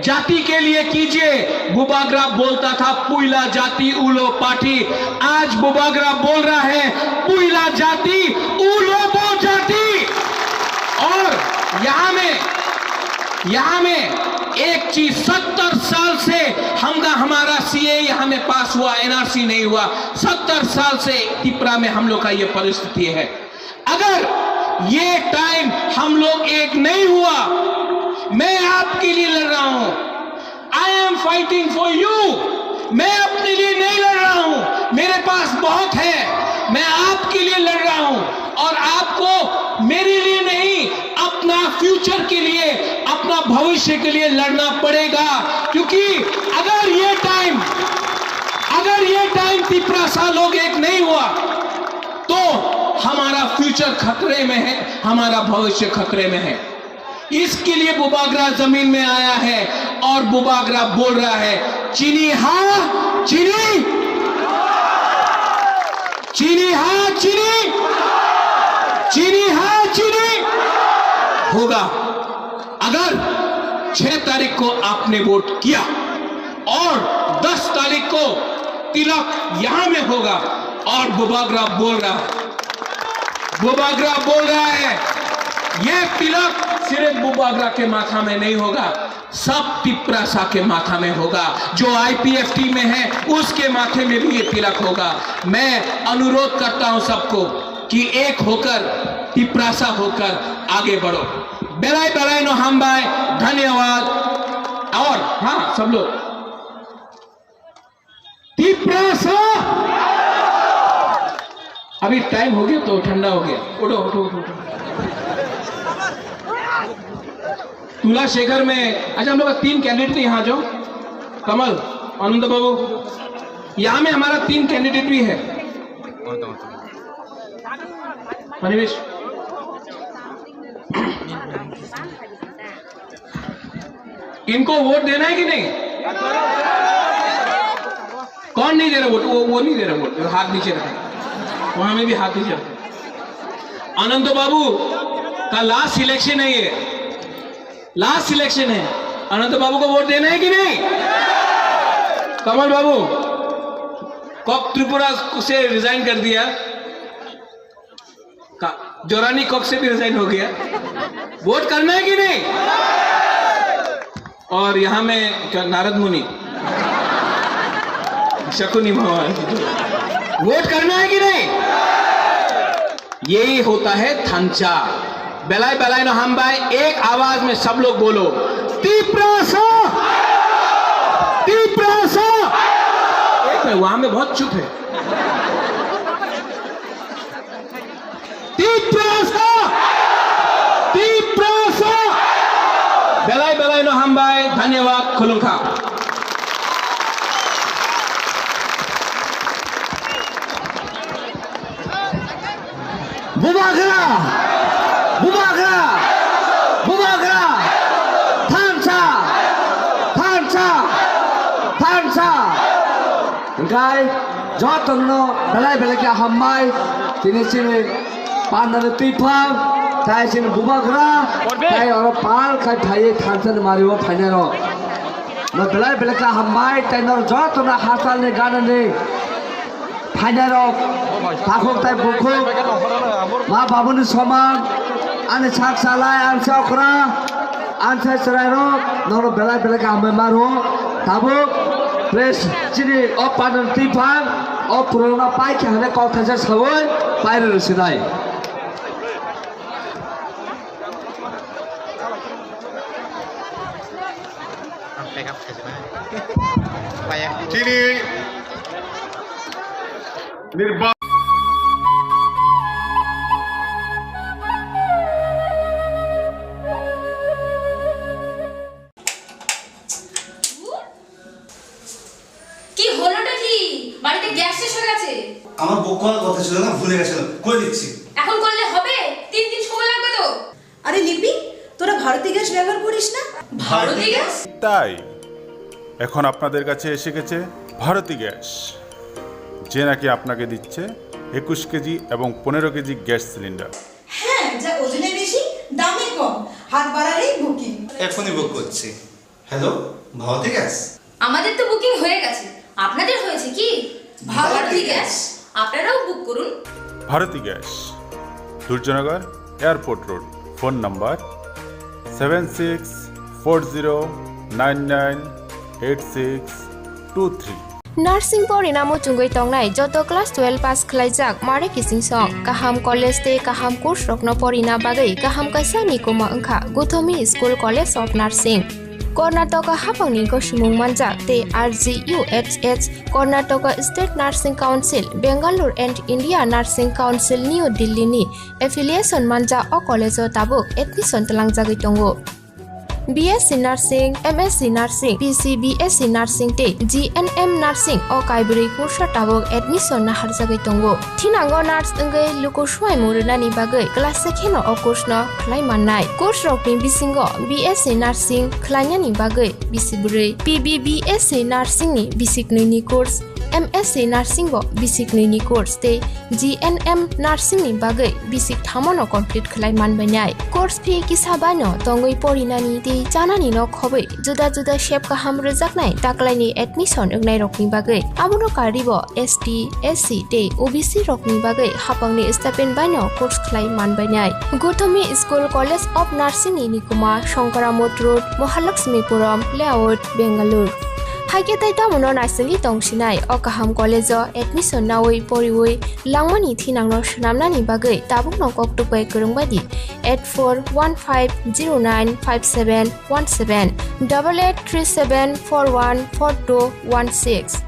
जाति के लिए कीजिए। बुबागरा बोलता था पुइला जाति उलो पार्टी, आज बुबागरा बोल रहा है पुइला जाति उलो बो जाति। और यहाँ में, यहाँ में एक चीज, सत्तर साल से हमका, हमारा सीए यहाँ में पास हुआ, एनआरसी नहीं हुआ, सत्तर साल से तिपरा में हम लोग का ये परिस्थिति है। अगर ये टाइम हम लोग एक नहीं हुआ, मैं आपके लिए लड़ रहा हूं। I am fighting for you। मैं अपने लिए नहीं लड़ रहा हूं, मेरे पास बहुत है। मैं आपके लिए लड़ रहा हूं और आपको मेरे लिए नहीं, अपना फ्यूचर के लिए, अपना भविष्य के लिए लड़ना पड़ेगा। क्योंकि अगर ये टाइम, अगर ये टाइम तिपरासा लोग एक नहीं हुआ, तो हमारा फ्यूचर खतरे में है, हमारा भविष्य खतरे में है। इसके लिए बुबागरा जमीन में आया है और बुबागरा बोल रहा है, चीनी हा चीनी, चीनी हा चीनी, चीनी हा चीनी होगा। अगर छह तारीख को आपने वोट किया और दस तारीख को तिलक यहाँ में होगा और बुबागरा बोल रहा है, बुबागरा बोल रहा है, ये तिलक सिर्फ बुबागरा के माथा में नहीं होगा, सब तिपरासा के माथा में होगा। जो आईपीएफटी में है, उसके माथे में भी ये तिलक होगा। मैं अनुरोध करता हूं सबको कि एक होकर, तिपरासा होकर आगे बढ़ो। Belai belai no hambai, धन्यवाद। और हाँ, सब लोग तिपरासा। अभी टाइम हो गया तो ठंडा हो गया। उठो, उठो, उठो, उठो। तुला शेखर में, अच्छा, हम लोग का तीन कैंडिडेट है यहाँ जो, कमल, आनंद बाबू, यहाँ में हमारा तीन कैंडिडेट भी है। अनिमेश, इनको वोट देना है कि नहीं? कौन नहीं दे रहा वोट? वो, वो नहीं दे रहा वोट, हाथ नीचे रखें। वहां में भी हाथ नीचे रखें। अनंत बाबू का लास्ट इलेक्शन है ये, लास्ट इलेक्शन है। अनंत बाबू को वोट देना है कि नहीं? कमल बाबू, कॉक त्रिपुरा से रिजाइन कर दिया। का, जोरानी कॉक से भी रिजाइन हो गया। वोट करना है कि नहीं? और यहाँ में क्या नारद मुनि, शकुनी भगवान, वोट करना है कि नहीं? यही होता है थांचा। Belai belai no hambai, एक आवाज में सब लोग बोलो, तिपरासा, तिपरासा। एक मिनट, वहां में बहुत चुप है। Tiprasa! Tiprasa! Belai belai no hambai, dhanyawad, khulumkha. Bubagra! Bubagra! Bubagra! Thansa! Thansa! Thansa! Hingkai jotono belai belai khe hambai, tini chini pandani twiphang, tai chini bubagra, tai oro pal khai phaiwi thansa ni mario phainai rok. No belai belai khe hambai, tai nor jotono hachal ni gana ni phainai rok, takhuk tai bukhuk, ma babuni soman, ani sak salai, ani chokra, Ansai chwrairok, nono belai belai kaham bai maro. Tabuk press chini o panel twiphang, o purona pai khe hwnwi kok thaisa sawi pai rw sinai. Chini nirba- কি হলোটা কি? বাড়িতে গ্যাস শেষ হয়ে গেছে। আমার বুক করার কথা ছিল না, ভুলে গেছিল। করে দিচ্ছি। এখন করলে হবে? তিন দিন সময় লাগবে তো। আরে লিপি, তোরা ভারতী গ্যাস ব্যবহার করিস না? ভারতী গ্যাস? তাই এখন আপনাদের কাছে এসে গেছে ভারতী গ্যাস, যে নাকি আপনাকে দিচ্ছে একুশ কেজি এবং পনেরো কেজি গ্যাস সিলিন্ডার। হ্যাঁ, যা ওজনে বেশি, দামে কম, হাত বাড়ালেই বুকিং। এখনই বুক করছি। হ্যালো, ভারতী গ্যাস? আমাদের তো বুকিং হয়ে গেছে, আপনাদের হয়েছে কি? ভারতী গ্যাস, আপনারাও বুক করুন। Bharati gas, Durjoynagar, airport road. Phone number seven six four zero nine nine eight six two three. Nursing porina muchungwi tongnai joto class twelve pass khlaijak mare kiching song, kaham college tei kaham course rokno porina bagwi kaham kaisa nikuma wngkha Guthomi School College of Nursing. Karnataka haphangni gosimung manjak tei R G U H H, Karnataka State Nursing Council, Bangalore and India Nursing Council, New Delhi ni affiliation manjak o college o tabuk admission twlangjagwi tongo. B S C Nursing, M S C Nursing, P C B S C Nursing tei G N M Nursing o kaibrwi course o tabuk admission naharjagwi tongo. Thinango nurse wngwi luku suaimu rwnani bagwi class se kheno o course no khlai mannai. Course rokni bisingo B S C Nursing khlainani bagwi bisi bwrwi, P B B S C Nursing ni bisi knwi ni course, M S C Nursing bo bisi knwi ni course tei G N M Nursing ni bagwi bisi thamo no complete khlai manbainai. Course fee kisa bai no tongwi porinani tei chanani no khobwi juda juda sep kaham rwjaknai taklaini admission wngnairokni bagwi. Abono karwibo S T, S C tei O B C rokni bagwi haphangni stipend baino course khlai manbainai. Guthomi School College of Nursing ni nikuma Shankaramot Road, Mahalakshmipuram Layout, Bangalore. Haikhe tei tamono naisingwi tongsinai o kaham college o admission nawi poriwi langmani thinangno swnamnani bagwi tabukno koktwk bai kwrwng bai di. Eight four one five zero nine five seven one seven, double eight three seven four one four two one six.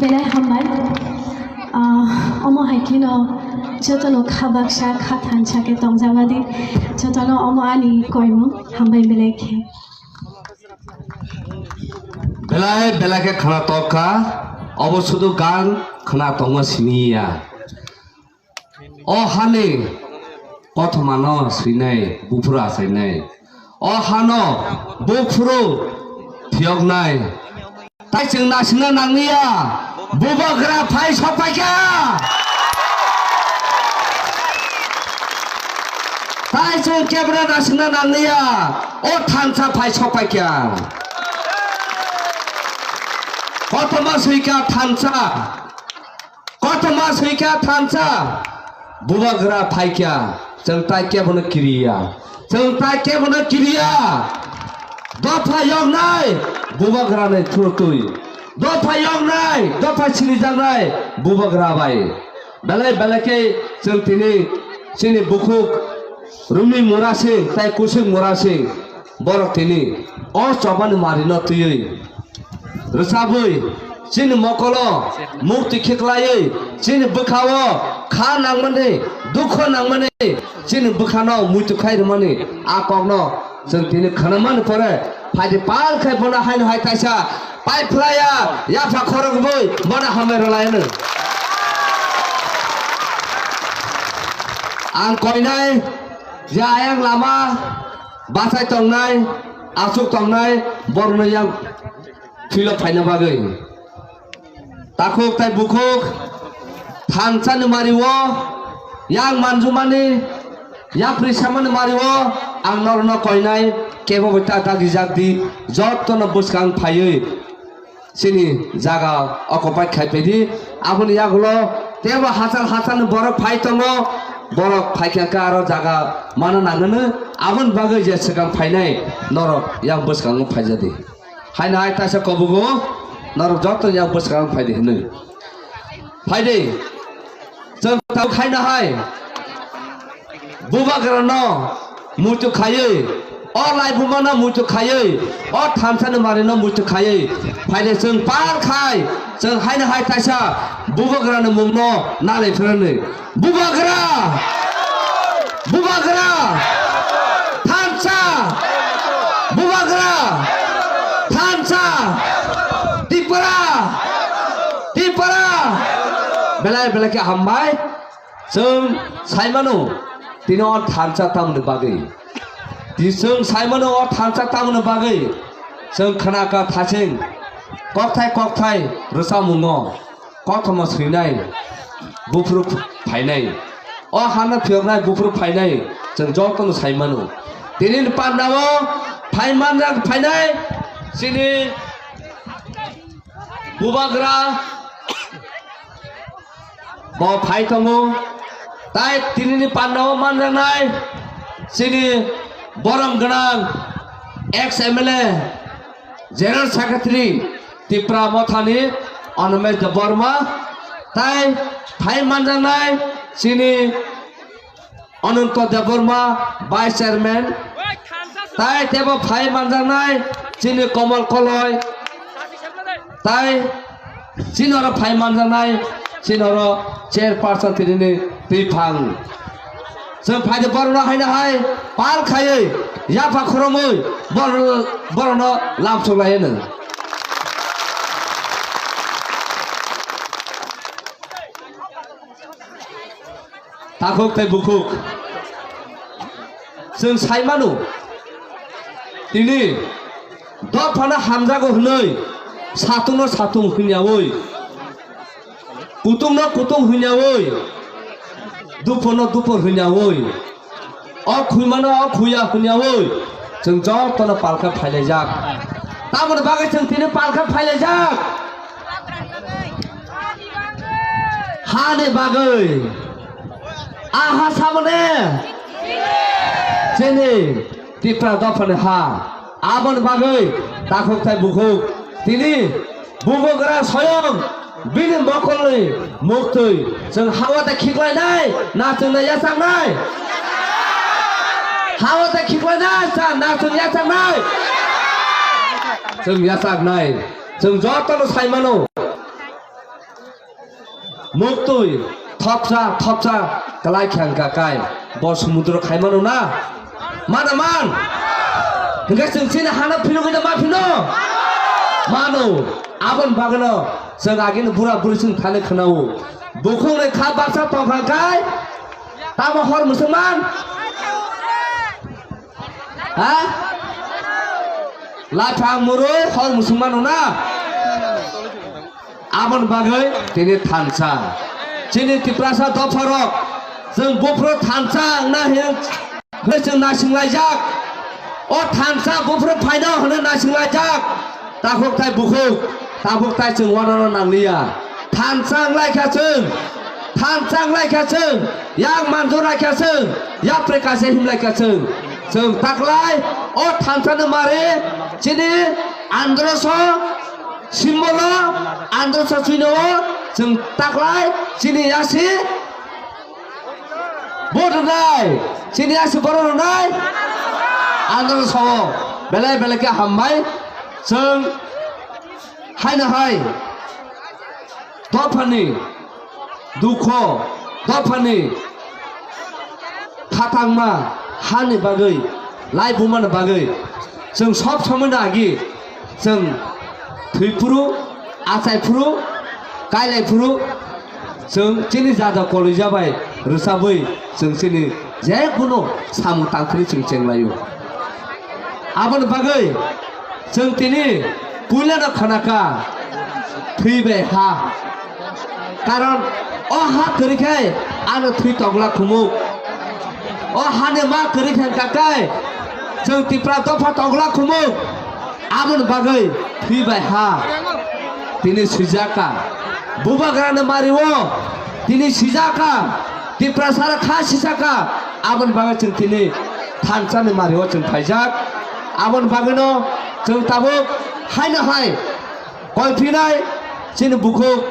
Belai hambai. Ah, omo hai kheno jotono kha baksa, kha thansa khe tongjama di. Jotono omo ani koimung, hambai belai khe. Belai belai khe khna tok kha, obo sudu gan khna tongma sini ya. O hani kothoma no swinai, buphuru achainai. O hano buphuru phiyoknai. Tai chwng naisingna nangliya, bubagra phai sokpaikha. Tai chwng kebra naisingna nangliya, o thansa phai sokpaikha. Kothoma swikha thansa. Kothoma swikha thansa, bubagra phaikha, chwng tai kebono kiriya, chwng tai kebono kiriya. Dopha yoknai, bubagrani thurutwi. Dopha yoknai, dopha sinijaknai, bubagra bai. Belai belai khe chwng tini chini bukhuk Rumi Murasing tai Kusik Murasing borok tini o chobani marino twiwi rwchabwi, chini mokolo mukti khiklaiwi, chini bwkhao kha nangmani, dukho nangmani, chini bwkhano muitu khai rwmani a kokno chwng tini khwnamani pore phaidi pal khai bono haino hai kaisa Pai phlaya, yapha khorokbwi bono hambai rwlai hwno. Ang koinai je ayang lama bachai tongnai, aswk tongnai, borokno yang philo phaina bagwi. Takhuk tai bukhuk thansa ni mari o, yang manjumani, yapri samani mari o, ang norokno koinai, kebo bai ta dagi jak di, jotono bwskang phaiwi chini jaga occupy khai phaidi. Aboni yagulo tebo hachal hachal ni borok phai tongo, borok phaikha khe aro jaga mana nangnani, aboni bagwi je swkang phainai norok yang bwskango phaijadi. Haino hai taisa kobugo norok joto yang bwskango phaidi hinwi. Phaidi. Chwng tau khaina hai. Bubagrano muitu khaiwi, o laibumano muitu khaiwi, o thansani marino muitu khaiwi. Phaidi chwng par khai, chwng haino hai taisa bubagrani mungno nalai phirani. Bubagra! Bubagra! Thansa! Bubagra! Thansa! Tipra! Tipra! Belai belai khe hambai. Chwng saimano tini o thansa tamni bagwi. Di chwng saimano o thansa tamni bagwi. Chwng khnaka thaching kokthai kokthai rwchapmungo. Kothoma swinai buphuru phainai. O hano phiyoknai buphuru phainai chwng jotono saimano. Tini pandao phai manjak phainai chini bubagra bo phai tongo. Tai tinini pandao manjaknai chini borom gwnang ex M L A, General Secretary Tipra Mothani Animesh Debbarma, tai phai manjaknai chini Ananto Debbarma, Vice Chairman, tai tebo phai manjaknai chini Komal Koloi, tai chini oro phai manjaknai chini oro Chairperson tinini twiphang. Chwng phaidi borokno haino hai pal khaiwi yapha khoromwi borokno, borokno lamsok lai hwno. Takhuk tei bukhuk chwng sai mano, tini dophano hamjago hwnwi satungno satung hwnyawi, kutungno kutung hwnyawi, duphorno duphor hwnyawi, o khwimano o khwiya hwnyawi chwng jotono palkha phailaijak. Tamoni bagwi chwng tini palkha phailaijak. Hani bagwi. Aha samone. Chini Tipra dophani ha. Aboni bagwi takhuk tai bukhuk. Tini bubagra soyong bini mokolni muktwi chwng hawa ta khiklainai, na chwngno yachaknai? Hawa ta khiklainai, cha na chwng yachaknai? Chwng yachaknai. Chwng jotono sai mano. Muktwi thopsa thopsa kwlai khe wngkha kai. Bo sumudro khai mano na? Mana man? Hwnkhe chwng chini hano philugwi da ma phino? Mano. Aboni bagwino chwng agini bura buri chwng thani khwnao. Bukhukni kha baksa tongkha kai. Tamo hor musulman? Ha? Laphang murui hor musulman na? Aboni bagwi tini thansa. Chini Tiprasa dopharok chwng buphuru thansa wngna hino hwnwi chwng naisinglaijak. O thansa buphuru phaino hwnwi naisinglaijak. Takhuk tai bukhuk, tabuk tai chwng uanano nangliya. Thansa wnglaikha chwng, thansa wnglaikha chwng, yang manjuraikha chwng, yapri kaisa himlaikha chwng. Chwng taklai o thansani mari chini androso simbolo, androso chwino o chwng taklai chini yasi. Vote rwnai, chini yasi borok rwnai, androso belai belai khe hambai. Chwng haino hai dophani dukho, dophani khatangma hani bagwi, lai bumani bagwi chwng sob somoino agi chwng Thwiphuru, achaiphuru, kailaphuru, chwng chini jada kolija bai rwchabwi chwng chini je kunu samung tangthani chwng chenglaio. Aboni bagwi chwng tini puilano khwnakha thwi bai ha. Karon o ha kwrwi khe ano thwi tongla khumuk. O hani ma kwrwi khe kakai chwng Tipra dopha tongla khumuk. Aboni bagwi thwi bai ha tini swijak kha. Bubagrani mario tini swijak kha. Tiprasara kha sijak kha. Aboni bagwi chwng tini thansani mario chwng phaijak. Aboni bagwino chwng tabuk haino hai koiphinai chini bukhuk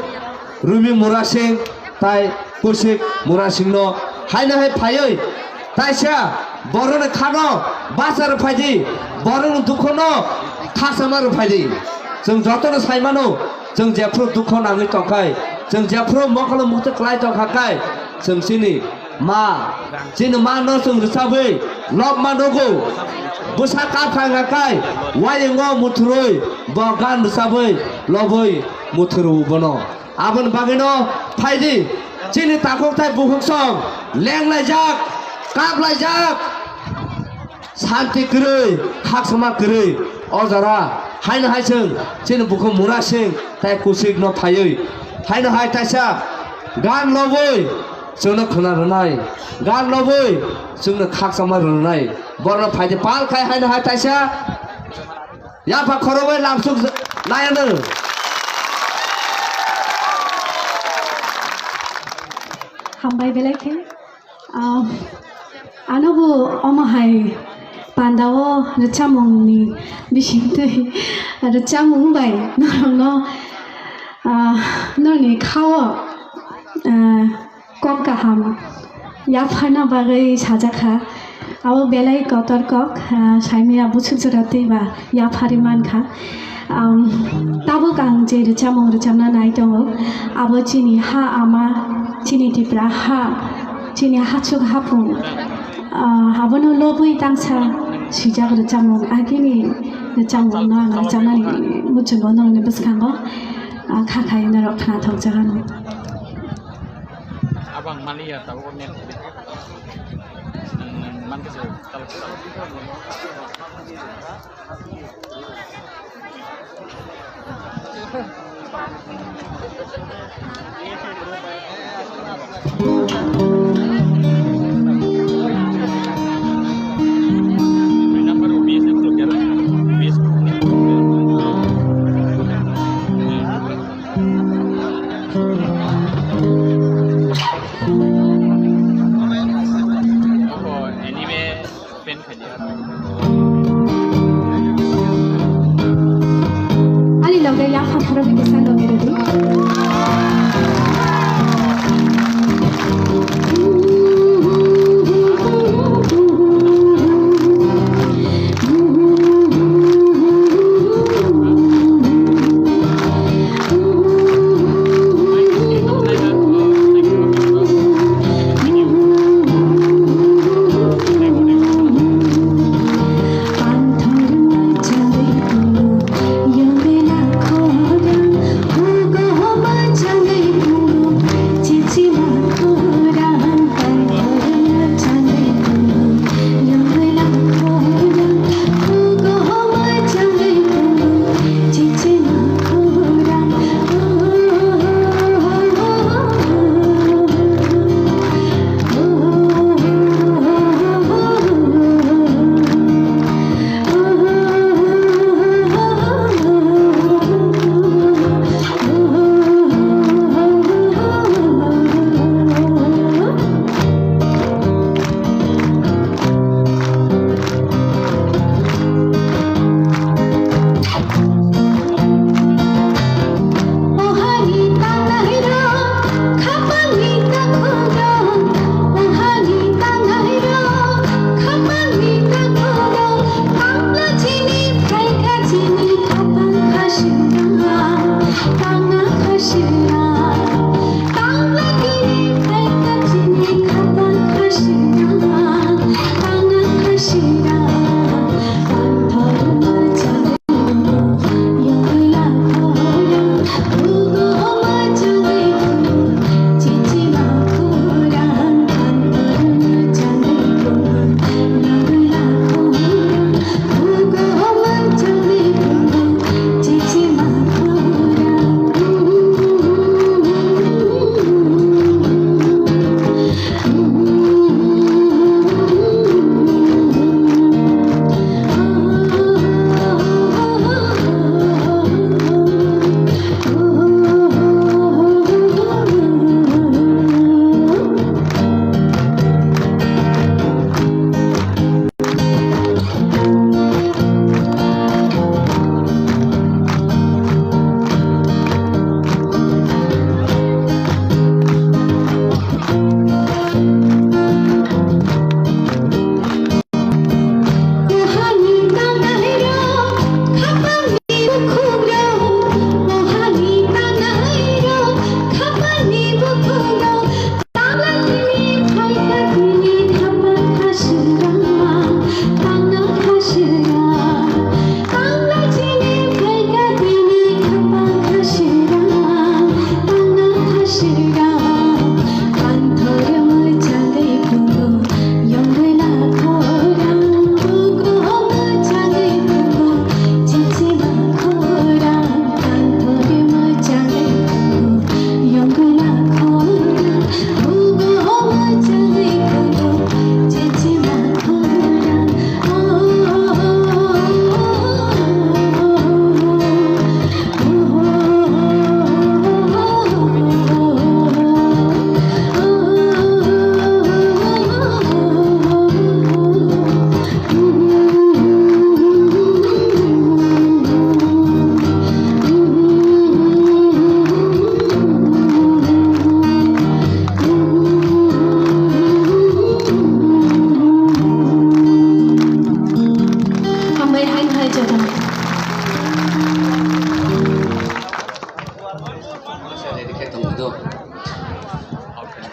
Rumi Murasing tai Kusik Murasingno haino hai phaiwi taisa borokni khano bachar phaidi, borokni dukhono khasama rw phaidi. Chwng jotono sai mano, chwng jephru dukho nangwi tongkhai, chwng jephru mokolo mukte klai tongkha khai, chwng chini ma, chini ma no chwng rwchabwi lobma nugo. Bwsa kapkha wngkha khai, waingo muthurwi bo gan rwchabwi lobwi muthuru bono. Aboni bagwino phaidi, chini takhuk tai bukhuk song lenglaijak, kaplaijak, santi kwrwi, khaksoma kwrwi. O jora haino hai chwng chini bukhuk Murasing tai Kusikno phaiwi haino hai taisa gan lobwi chwngno khwna rwnai, gan lobwi chwngno khaksoma rwnai. Borno phaidi pal khai haino hai taisa yapha khorogwi lamsuk nai ano. Hambai belai khe, ah, ano bo omo hai pandao rwchapmungni bisingtwi rwchapmung bai norokno, ah, norokni khao, ah, kok kaham yapharna bagwi sajakha. Abo belai kotor kok, ah, saimaya buchuk jora twiba yapharwi mankha. Am, tabuk ang je rwchapmung rwchapna nai tongo, abo chini ha ama, chini Tipra ha, chini hachuk hapung, ah, abono lobwi tangsa swijak rwchapmung, agini rwchapmungno ang rwchapnani muchungo nongni bwskango, ah, kha khai norok khna thokjaganw. Abang maliya tabuk net. Nang, nang, man khe se talak talak. Oho, anime fan khaidi. Ani loge yapha pharo bini salo beredi.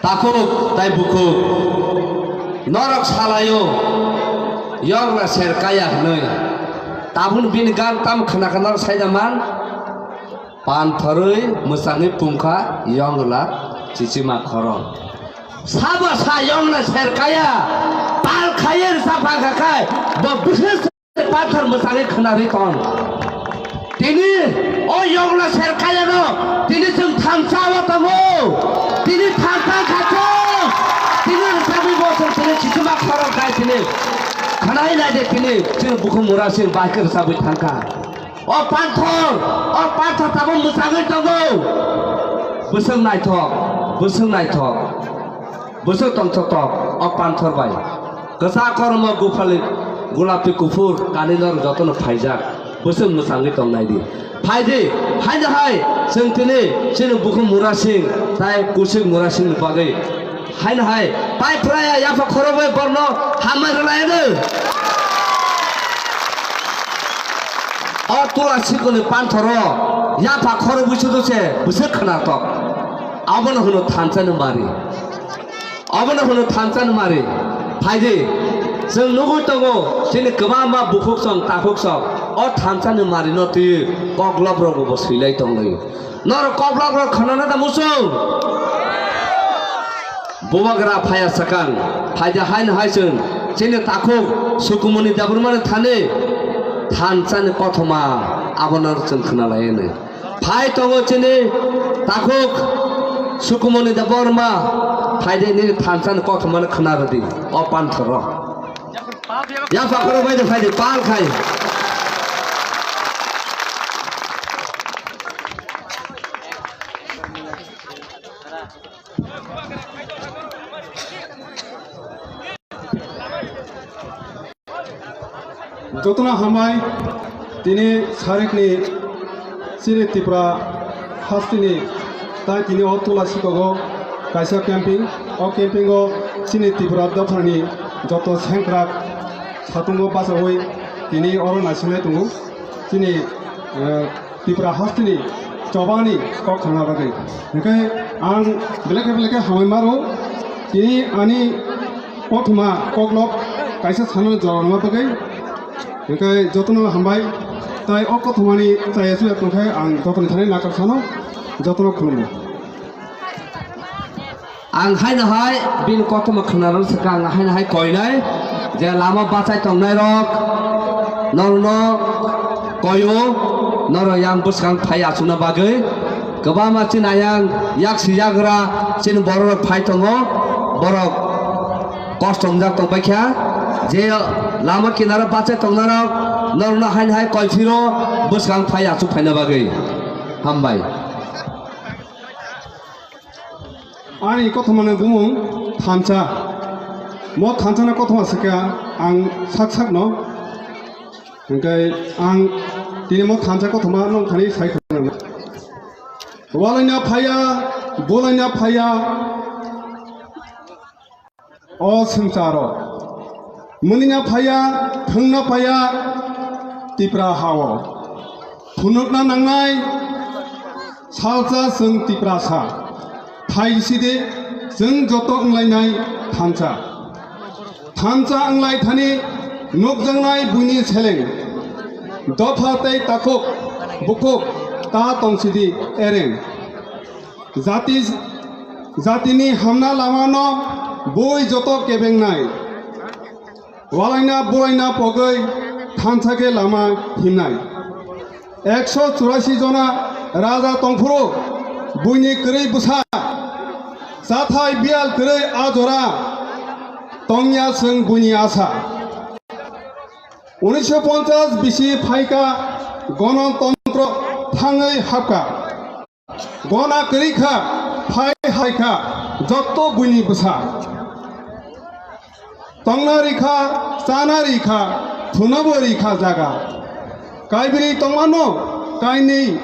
Takhuk tai bukhuk norok salaio, yokla ser kaya hwnwi. Tabun bini gan tam khna khna norok saida man. Pan thorwi mwsangwi pungkha yongla chichima khorok. Sabo sa yongla ser kaya, pal khaiwi rwchapha kha khai, bo bwswk pathor mwsangwi khwnarwi ton. Tini o yongla ser kayano tini chwng thansa o tongo. Tini thansa kha chwng. Tini rwchapwi bo chwng tini chichima khorok khai tini khwnai nai de tini chwng bukhuk mura sing bai khe rwchapwi thangkha. O panthor, o panthor tabuk mwsagwi tongo. Bwswk naithok, bwswk naithok, bwswk tongthok tok, o panthor bai. Kwchak kormo guphali, gulapi kuphur, kani norok jotono phaijak. Bwswk mwsagwi tongnai di. Phai di, haino hai, chwng tini, chini bukhuk mura sing, tai kusik mura sing ni bagwi. Haino hai, pai phraya yapha khorokbai borno hambai rwlai no. O tula sikoni panthoro yapha khorokbwi sudu se bwswk khwnatok. Abono hwno thansa ni mari. Abono hwno thansa ni mari. Phai di, chwng nugwi tongo, chini kwbangma bukhuk song, takhuk song, o thansa ni mari no twi koklop rok bo swilai tonglai. Norok koklop rok khwnana da muchung? Bubagra phaya sakang, phaida haino hai chwng, chini takhuk Sukumuni Debbarmani thani thansa ni kothoma abono chwng khwnalai ani. Phai tongo chini takhuk Sukumuni Debbarma, phaide nini thansa ni kothoma no khwnarwdi, o panthoro. Yapha khoro bai de phaide pal khai. Jotono hambai, tini sarikni chini Tripura hasteni tai tini o tula sikogo kaisa camping. O camping o chini Tripura dophani joto sengkrak satungo bachaui tini oro naisinglai tongo. Chini, eh, Tripura hasteni chobani kok khana bagwi. Hingke ang belai khe belai khe hambai maro. Tini ani kothoma koklop kaisa sana jorongma bagwi. Hingke jotono hambai. Tai o kothomani chaya chuya tongkhe ang jotoni thani nakar sano. Jotono khulumgo. Ang haino hai bini koktwma khwnarwng swkang ang haino hai koinai je lama bachai tongnai rok norokno koio, norok yang bwskang phai achukna bagwi kwbangma chini ayang yaksi yagra chini borok rok phai tongo, borok kosto wngjak tongbaikha je lama kinaro bachai tongnai rok norokno haino hai koi phiro bwskang phai achuk phaina bagwi. Hambai. Ani kothomani bumung thansa. Mo thansa na kothoma sika ang sak sak no. Hingke ang tini mo thansa kothoma nong thani sai khana. Walaina phaya, bolaina phaya. O swngcharo. Mwnwina phaya, thwngna phaya, Tipra hao. Phunukna nangnai, salsa chwng Tiprasa. Thaisidi, chwng joto wnglainai thansa. Thansa wnglai thani nukjaknai buini seleng. Dopha tei takhuk, bukhuk, ta tongsidi ereng. Jati, jatini hamna lamano bui joto kebengnai. Walaina bulaina pogwi thansa khe lama himnai. Ekso churasi jona raja tongphuru buini kwrwi bwsa. Chathai biyal kwrwi a jora tongya chwng buini asa. Unisho ponchas bisi phaika gonotontro thangwi hapka. Gona kwrwi kha, phai hai kha, jotto buini bwsa. Tongna rikha, chana rikha, thunabo rikha jaga. Kaibri tongmano, kainwi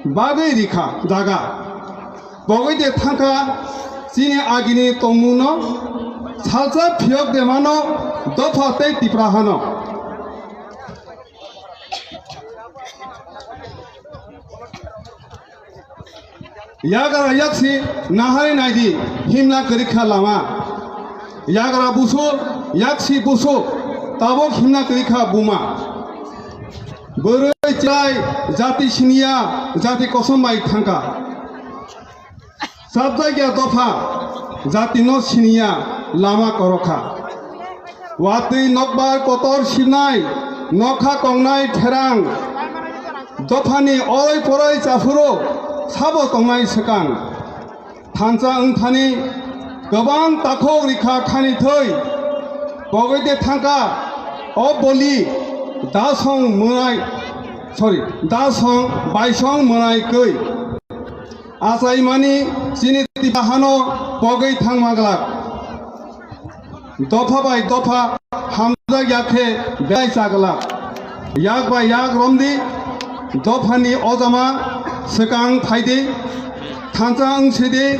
bagwi rikha jaga. Pogwi de thangkha chini agini tongmungno, salsa phiyok de mano, dopha tei Tipra hano. Yagra yaksi nahari naidi himna kwrwikha lama. Yagra busu, yaksi busu, tabok himna kwrwikha buma. Bwrwi chwrai jati siniya, jati kosom bai thangkha. Chapjakya dopha, jatino siniya, lama korokha. Watwi nokbar kotor sibnai, nokha kongnai pherang. Dophani oroi poroi chaphuro, sabo tongnai swkang. Thansa wngthani kwbang takhuk rikha khani thwi. Pogwi de thangkha, o boli, dasong mwnai, sorry, dasong baisong mwnai kwi. Achaimani chini Tipra hano pogwi thangma glak. Dopha bai dopha hamjak ya khe belai cha glak. Yak bai yak romdi, dophani ojama swkang phaidi, thansa wngsidi,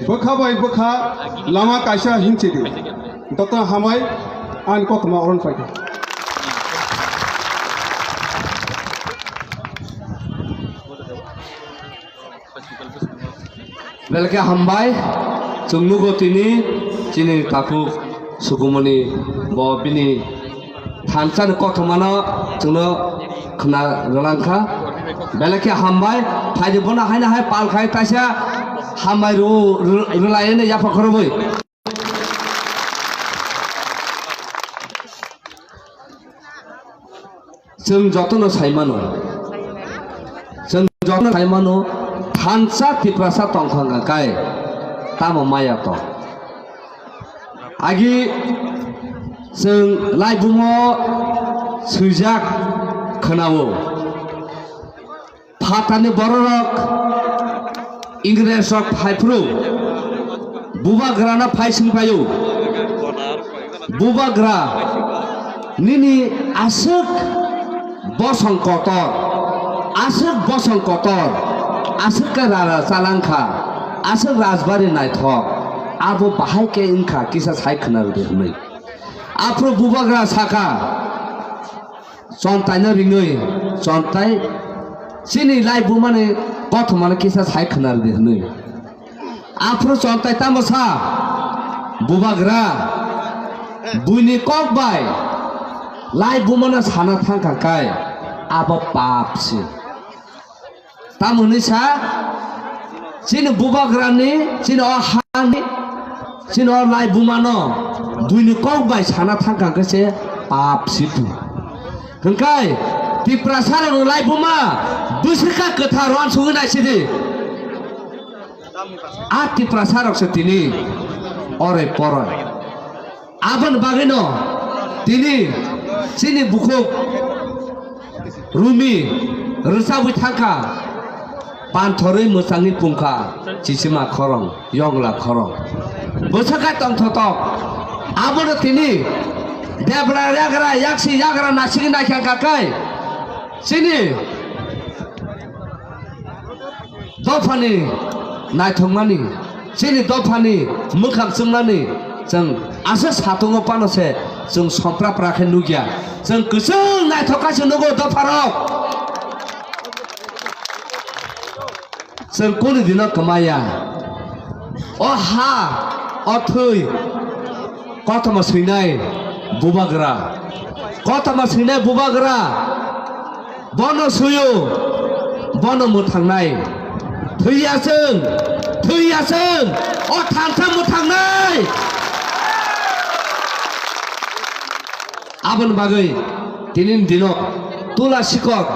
bwkha bai bwkha lama kaisa hinsidi. Doctor Hambai, ani kothoma oron paikha. Belai khe hambai, chwng nugo tini chini takhuk Sukumoni bo bini thansa ni kothoma no chwngno khna rwlang kha. Belai khe hambai, phaidi bono haino hai pal khai kaisa hambai rw-, rw-, rwlai hwnwi yapha khorobwi. Chwng jotono sai mano, chwng jotono sai mano, thansa Tiprasa tongkha hwnka kai, tamo maya to. Agi chwng laibumo swijak khwnao. Phatani bororok Ingres rok phaiphru bubagrano phai singphaio. Bubagra nini aswk bosong kotor, aswk bosong kotor, aswk khe rara chalangkha, aswk rajbari naithok, abo bahai khe wngkha kisa sai khwna rwdi hwnwi. Aphuru bubagra sakha, chontaino ringwi, chontai chini laibumani kothomano kisa sai khwna rwdi hwnwi. Aphuru chontai tamo sa, bubagra, buini kok bai laibumano sana thangkha kai, abo pap se. Tamo hwnwi sa, chini bubagrani, chini o hani, chini o laibumano buini kok bai sana thangkha khe se pap situ. Hwnkhe Tiprasarokni laibuma bwswkha kwthar uansugwi naisidi. A Tiprasarokse tini oroi poroi. Aboni bagwino tini chini bukhuk Rumi rwchabwi thangkha, panthorwi mwchangwi pungkha, chichima khorang, yongla khorang. Bwswkha tongthotok. Abono tini debra yagra, yaksi yagra nasigwi naikha kha kai. Chini dophani naithokmani, chini dophani mwkhang chumnani chwng aswk satungo phano se chwng sompra pra khe nukya. Chwng kwchwng naithok khe se nugo dopharok. Chwng kunu dino kwmaya. O ha, o thwi, kothoma swinai bubagra. Kothoma swinai bubagra. Bono suyo, bono mwthangnai. Thwiya chwng, thwiya chwng, o thansa mwthangnai. Aboni bagwi tini ni dino tula sikok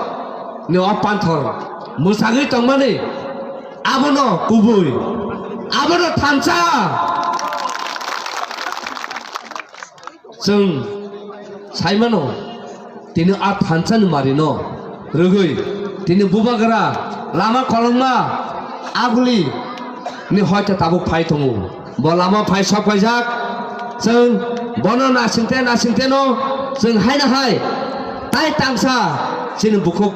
ni o panthor mwchagwi tongmani abono kubui, abono thansa. Chwng sai mano, tini a thansa ni mari no rwgwi tini bubagra lama kolokma aguli ni hoite tabuk phai tongo. Bo lama phai sok paijak, chwng bono nasingte nasingte no chwng haino hai tai tangsa chini bukhuk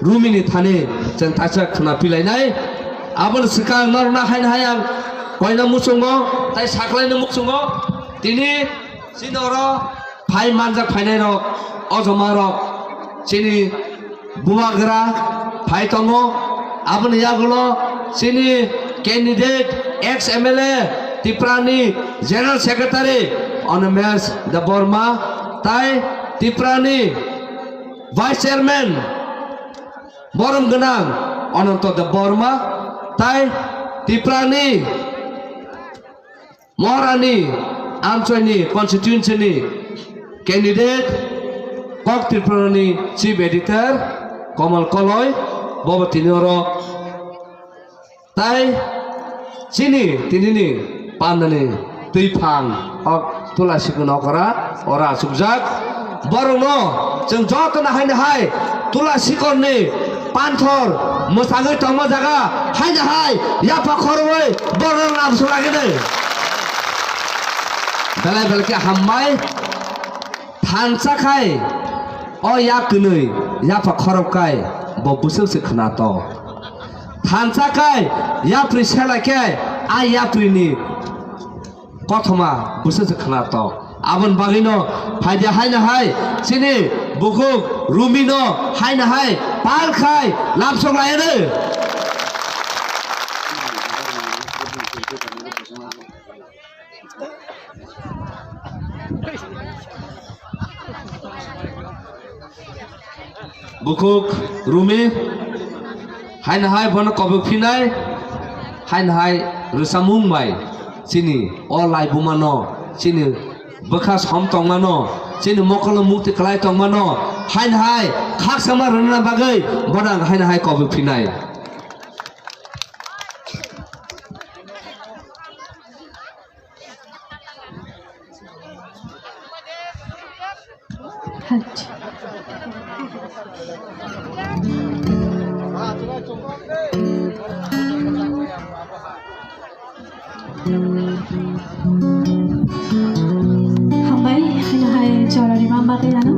Rumini thani chwng taisa khwna pilainai. Aboni swkang norokno haino hai ang koina muchungo tai saklaini muchungo tini chini oro phai manjak phainai rok, o joma rok chini Bubagra phai tongo, aboni yagulo chini candidate ex M L A Tripura ni General Secretary Animesh Debbarma tai Tripura ni Vice Chairman borom gwnang Ananta Debbarma tai Tripura ni Maharani Amchoini constituency ni candidate Kok Tripura ni Chief Editor Komal Koloi bobo tini oro tai chini tinini pandani twiphang o Tulasi Nokora ora sukjak. Borokno chwng jotono haino hai Tulasikorni panthor mwsangwi tongma jaga haino hai yapha khorwi borokno lamsok lagidi. Belai belai khe hambai thansa khai o yak kwnwi yapha khorok kai bo bwswk se khwnato. Thansa khai yapri selai khe a yapri ni kothoma bwswk se khwnato. Aboni bagwino phaidi haino hai chini bukhuk Rumino haino hai pal khai lamsok lai rw. Bukhuk Rumi, haino hai bono kobok phinai, haino hai rwchapmung bai chini o laibuma no, chini bwkha som tongma no, chini mokolo mukti kwlai tongma no, haino hai khakchangma rwna bagwi bono ang haino hai kobok phinai. Hambai, haino hai jora rima bagwi ano.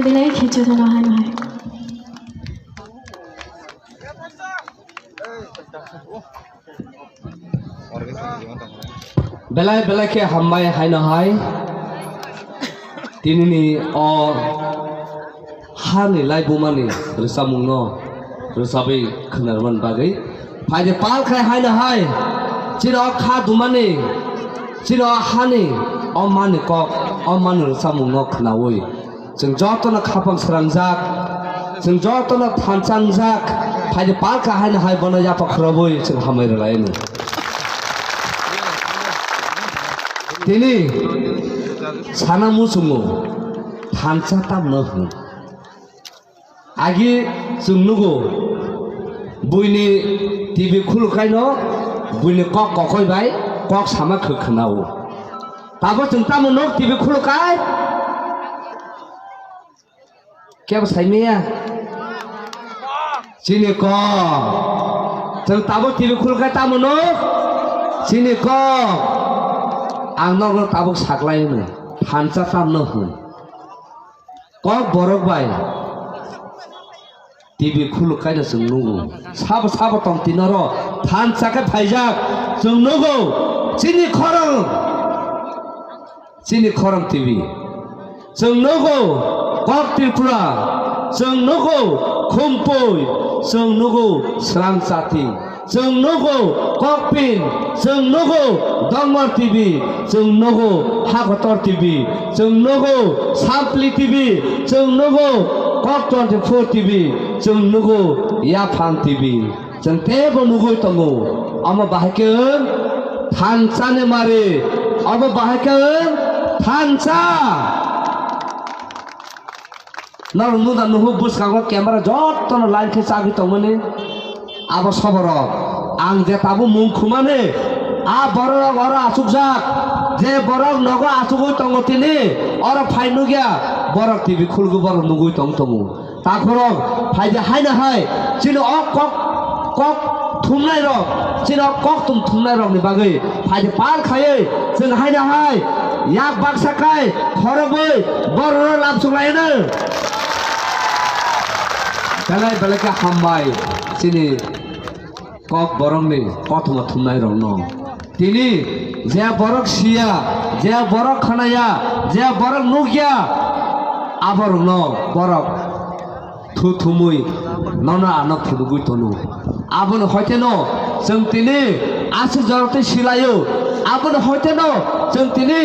Belai khe jotono hai no hai. Belai belai khe hambai hai no hai. Tinini o hani laibumani rwchapmungno rwchapwi khwnarwmani bagwi. Phaidi pal khai hai no hai. Chini o kha dumani, chini o hani, o mani kok, o mani rwchapmungno khwnawi. Chwng jotono khapang srangjak, chwng jotono thansa wngjak, phaidi palka haino hai bono yapha khorobwi chwng hambai rwlaino. Tini sana muchungo thansa tamno hwn. Agi chwng nugo buini T V khulukaino buini kok kokoi bai kok sama khwkhnao. Tabo chwng tamo nuk T V khulukai? Kebo saimaya? Chini kok. Chwng tabuk T V khulkhe tamo nuk? Chini kok. Ang nokno tabuk saklai hwnwi. Thansa tamno hwn. Kok borok bai. T V khuluk kaino chwng nugo. Sabo sabo tong tini oro. Thansa khe phaijak. Chwng nugo. Chini khorang. Chini khorang T V. Chwng nugo Kok Tripura, chwng nugo Khumpui, chwng nugo Srang Chati, chwng nugo Kokpin, chwng nugo Dongmar T V, chwng nugo Hakotor T V, chwng nugo Sampli T V, chwng nugo Kok twenty-four T V, chwng nugo Yaphang T V. Chwng teibo nugwi tongo. Omo bahai khe wng thansa ni mari. Omo bahai khe wng thansa. Norok nukna nuhuk bwskango camera jotono line khe chagwi tongmani. Abo soborok ang je tabuk mung khumani, a borok oro achukjak, je borok nogo achugwi tongo tini, oro phai nukya, borok T V khulgwi borok nugwi tong tongo. Takhorok phaidi haino hai chini o kok, kok thumnai rok, chini o kok tum thumnai rok ni bagwi phaidi pal khaiwi chwng haino hai yak baksa kai khorobwi borok no lamsuk lai no. Belai belai khe hambai chini kok borokni kothoma thumnairokno. Tini je borok siya, je borok khnaya, je borok nukya, aborokno borok thu thumwi nono ano phunugwi tono. Aboni hoiteno chwng tini aswk jorotwi silaio, aboni hoiteno chwng tini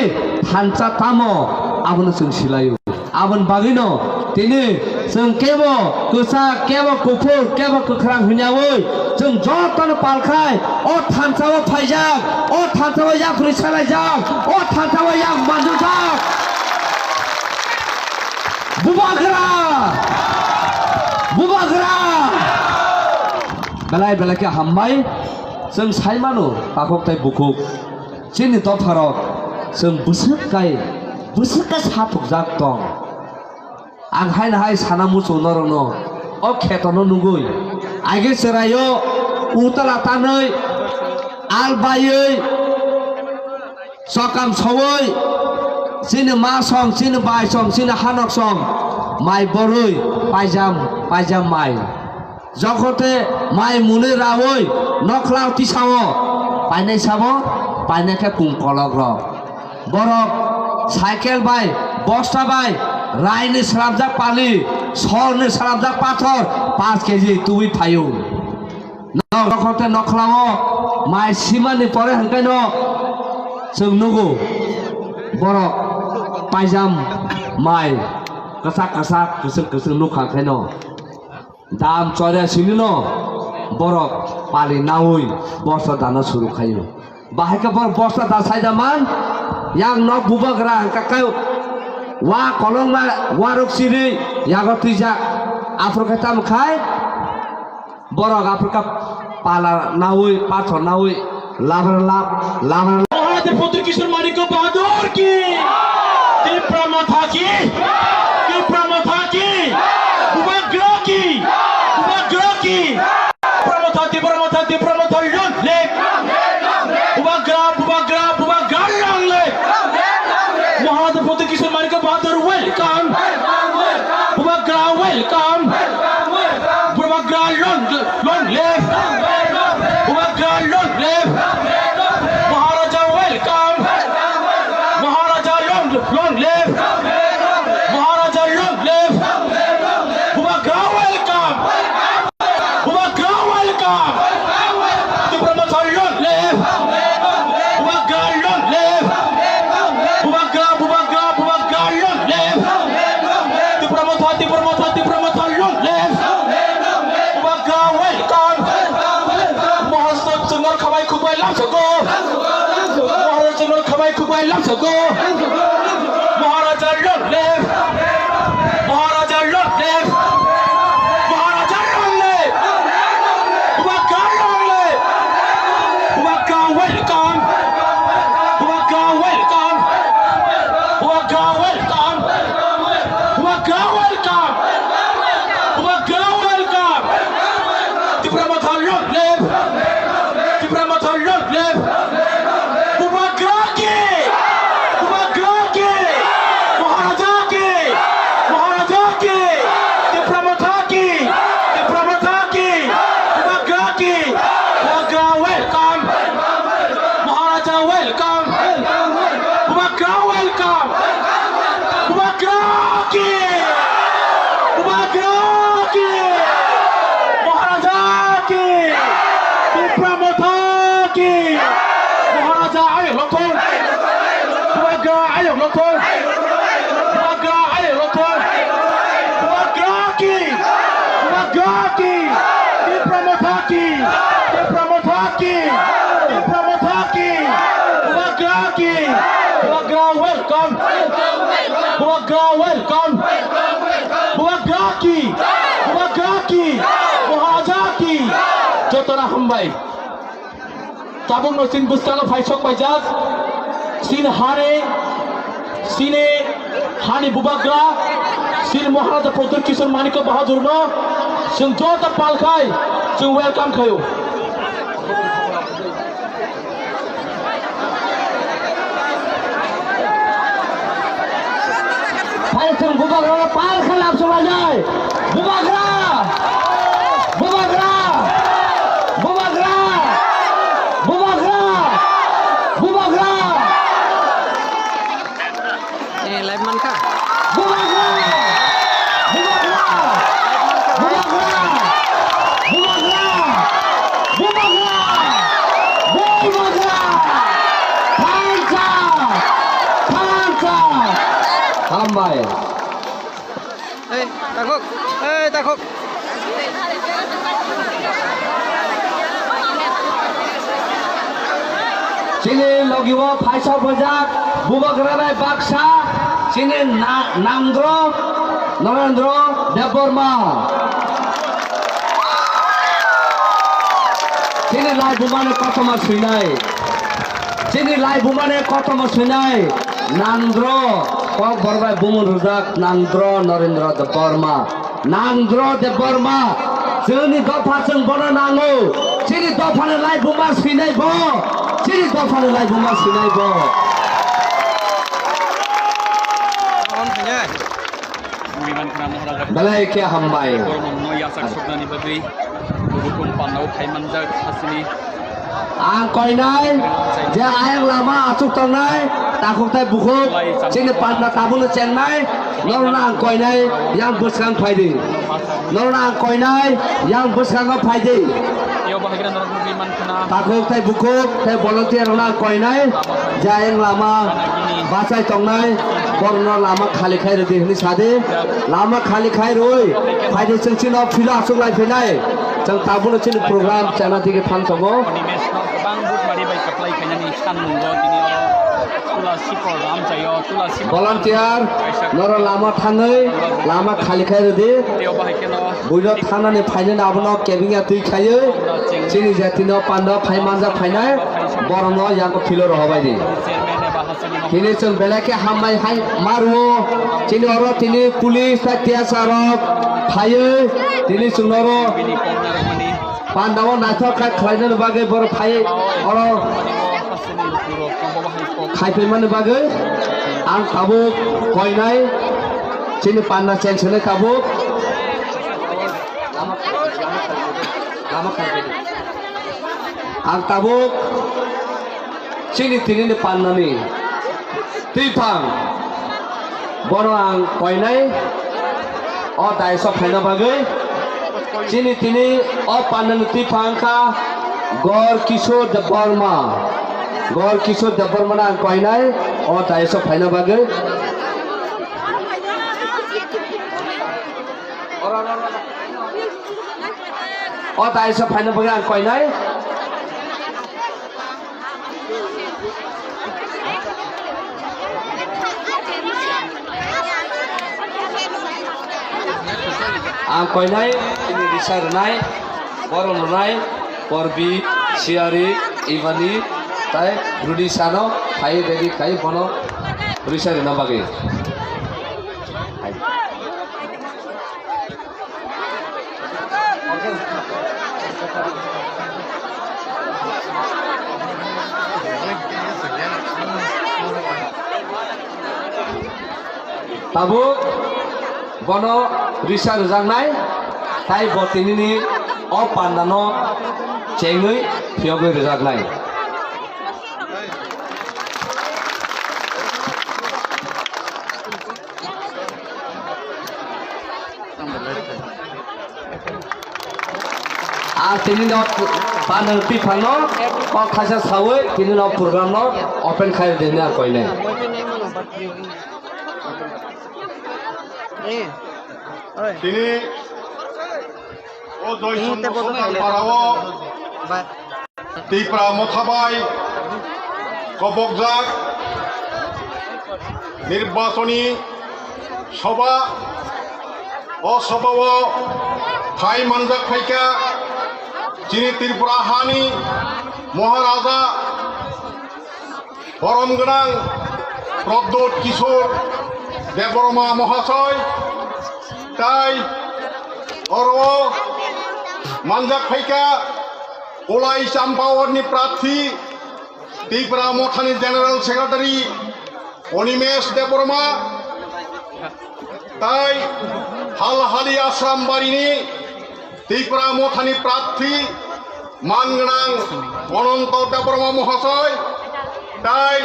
thansa tamo abono chwng silaio. Aboni bagwino tini chwng kebo kwchak, kebo kuphur, kebo kwkhrang hwnyawi chwng jotono palkhai o thansao phaijak, o thansao yaphri salaijak, o thansao yak manjujak. Bubagra! Bubagra! Belai belai khe hambai chwng sai mano takhuk tei bukhuk. Chini dopharok chwng bwswk kai, bwswk kai sathukjak tong. Ang haino hai sana muchung norokno o khetono nugwi. Age chwraio utala tanwi, al baiwi, chokam sowi, chini ma song, chini bai song, chini hanok song, mai borwi, paijam, paijam mai. Jokote mai mwnwi rawi nokhla tisao painai sabo, painai khe kung kolok rok. Borok cycle bai, bosta bai, raini slamjak pali, sorni slamjak pathor, paanch K G tubui phaio. Nok jokote nokhlao mai simani pore hwnkhe no chwng nugo. Borok paijam mai kwchak kwchak, kwchwng kwchwng nukha khe no. Dam chorya sinino borok pali naui bosta dana suru khaio. Bahai khe borok bosta da saida man, yang nok bubagra hwnkha khe wa kolokma warok siri yago twijak. Aphuru khe tamo khai borok aphuru khe pala naui, pathor naui, Labra lab, labra lab. Mahadev Pradyot Kishore Manikya Bahadur কি? ত্রিপুরা মাতা কি? ত্রিপুরা মাতা কি? বুবাগ্রা কি? বুবাগ্রা কি? ত্রিপুরা মাতা, ত্রিপুরা মাতা, ত্রিপুরা মাতা, long live! বুবাগ্রা, বুবাগ্রা, বুবাগ্রা, long live! Mahadev Pradyot Kishore Manikya Bahadur, welcome! Kubai lamsoko. Maharaja long live. Maharaja long live. Maharaja long live. Bubagra long live. Bubagra welcome. Bubagra welcome. Bubagra welcome. Bubagra welcome. Bubagra welcome. Tipra Motha long live. Tipra Motha long live. Bubagra ki! Bubagra ki! Maharaja ki! Maharaja ki! Tipra Motha ki! Tipra Motha ki! Bubagra ki! Bubagra welcome! Maharaja welcome! Bubagra welcome! Bubagra ki! Bubagra ki! Maharaja ki! Tipra Motha ki! Maharaja ayok lokthong! Bubagra ayok lokthong! Bubagra ayok lokthong! Bubagra ki! Bubagra ki! Tipra Motha ki! Tipra Motha ki! Tipra Motha ki! Bubagra ki! Bubagra welcome! Bubagra welcome! Bubagra ki! Bubagra ki! Maharaja ki! Jotono hambai. Tabukno chini bwskango phaisok paijak. Chini hani, chini hani bubagra, chini Maharaja Pradyut Kishore Manikya Bahadurno chwng joto palkhai chwng welcome khaio. Phai chwng bubagrano pal khe lab swlainai. Bubagra! Bubagra! Bubagra! Bubagra! Bubagra! Eh, live mankha? Bubagra! Bubagra! Bubagra! Bubagra! Bubagra! Bubagra! Thansa! Thansa! Hambai. Ei, takhuk. Ei, takhuk. Chini logi o phaisa bwjak bubagra bai baksa chini na-, Nangdro Norendro Debbarma. Chini lai bumani kothoma swinai. Chini lai bumani kothoma swinai. Nangdro, kok borok bai bumun rwjak Nangdro Norendra Debbarma. Nangdro Debbarma, chini dopha chwng bono nango. Chini dophani lai buma swinai bo. Chini dophani lai buma swinai bo. Belai khe hambai. Borokno yasak soknani bagwi hukum pandao phai manjak hasini. Ang koinai je ayang lama achuk tongnai, takhuk tai bukhuk, chini panda tabukno chengnai, norokno ang koinai, yang bwskang phaidi. Norokno ang koinai, yang bwskango phaidi. Takhuk tai bukhuk, tai volunteer rokno ang koinai, je ayang lama bachai tongnai, borokno lama khali khai rwdi hwnwi sadi. Lama khali khai rwi, phaidi chwng chino philo achuk lai phinai. Chwng tabukno chini program chana digi thang tongo. Animeshno kwbang butmari bai kwplai khainani sanmungo tini oro Tulasi program chayo, Tulasi Volunteer, norok lama thangwi, lama khali khai rwdi. Teo bahai kheno buino thanani phainani abono kebengya twi khaiwi, chini jatino panda phai manjak phainai, borokno yango philo rohobaidi. Chairman eba Tini chwng belai khe hambai hai ma rwo. Chini oro tini police tei T S R rok phaiwi tini chwng noro pandao naithok khe khlainani bagwi borok phaiwi oro khaipaimani bagwi ang tabuk koinai chini panda chengsanai tabuk. Ang tabuk chini tinini pannani twiphang bono ang koinai o daiso phaina bagwi. Chini tini o pannani twiphang kha Gor Kishore Debbarma. Gor Kishore Debbarma no ang koinai o daiso phaina bagwi. O daiso phaina bagwi ang koinai. Ang koinai, ini risa rwnai, borom rwnai, Porbi, Siari, Imani, tai Rudi sano, khai ready khai bono risa rwna bagwi. Tabuk bono risa rwjaknai, tai bo tinini o pandano chengwi phiyogwi rwjaknai. Ang tini no panda twiphang no kok khaisa sawi tini no program no open khai rwdi hwnwi ang koinai. Tini o Joyson Bosonani para o Tipra Motha bai kobokjak nirbachoni soba, o soba o phai manjak phaikha chini Tripura hani Maharaja borom gwnang Pradyut Kishore Debbarma Mohasoi, tai oro manjak phaikha Kolai Champaorni prarthi Tipra Mothani General Secretary Animesh Debbarma, tai Halhali Ashram Barini Tipra Mothani prarthi man gwnang Ananto Debbarma Mohasoi, tai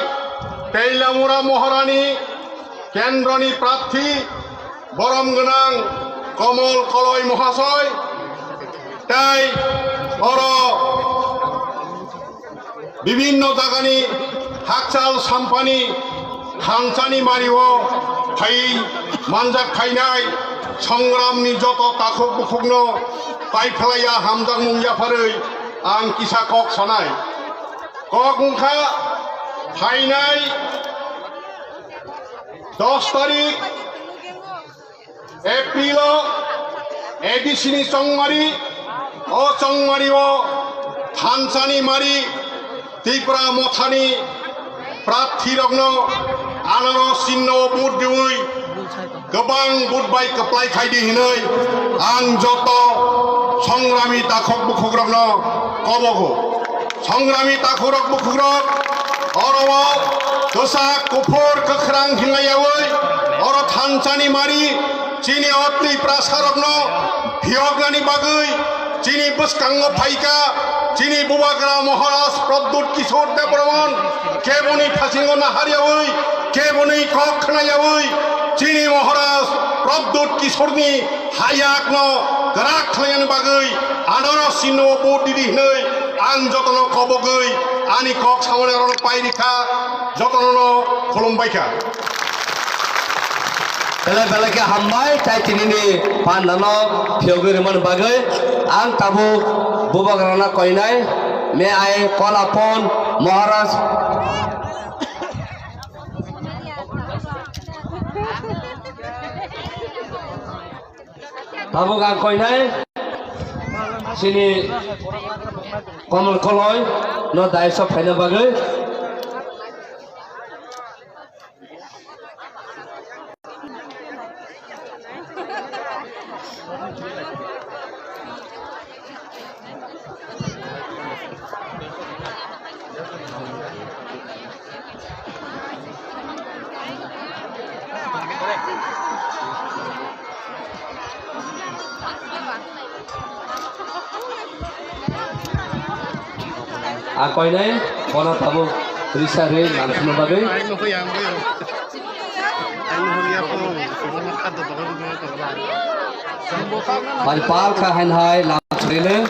Teilamura Maharani Kendroni prarthi borom gwnang Komol Koloi Mohasoi, tai oro bibinno jagani hakchal sampani thansani mario phai manjak phainai songramni joto takhuk bukhukno paiphlaiya hamjakmung yapharwi ang kisa kok sanai. Kok wngkha phainai dos tarik April o A D C ni chongmari, o chongmari o thansani mari Tipra Mothani prarthi rokno anaro sinno o vote diwi kwbang vote bai kwplai khaidi hinwi ang joto songrami takhuk bukhuk rokno kobogo. Songrami takhurok bukhukrok, oro o kwchak, kuphur, kwkhrang hinlaiyawi, oro thansani mari, chini o Tiprasa rokno phiyoknani bagwi, chini bwskango phaikha, chini Bubagra Maharaj Pradyut Kishore Debbarman, keboni phasingo naharyawi, keboni kok khnayawi, chini Maharaj Pradyut Kishoreni hayakno kwrak khlainani bagwi anaro sinno vote didi hinwi ang jotono kobogwi ani kok samani aro pai rikha, jotono khulumbaikha. Belai belai khe hambai tai tinini pandano phiyogwi rwmani bagwi ang tabuk bubagrano koinai. May I call upon Maharaj. Tabuk ang koinai chini Komol Koloi no daiso phaina bagwi. A koinai bono tabuk risa rwi lamsina bagwi. Pari pal kha hain hai lamsrine.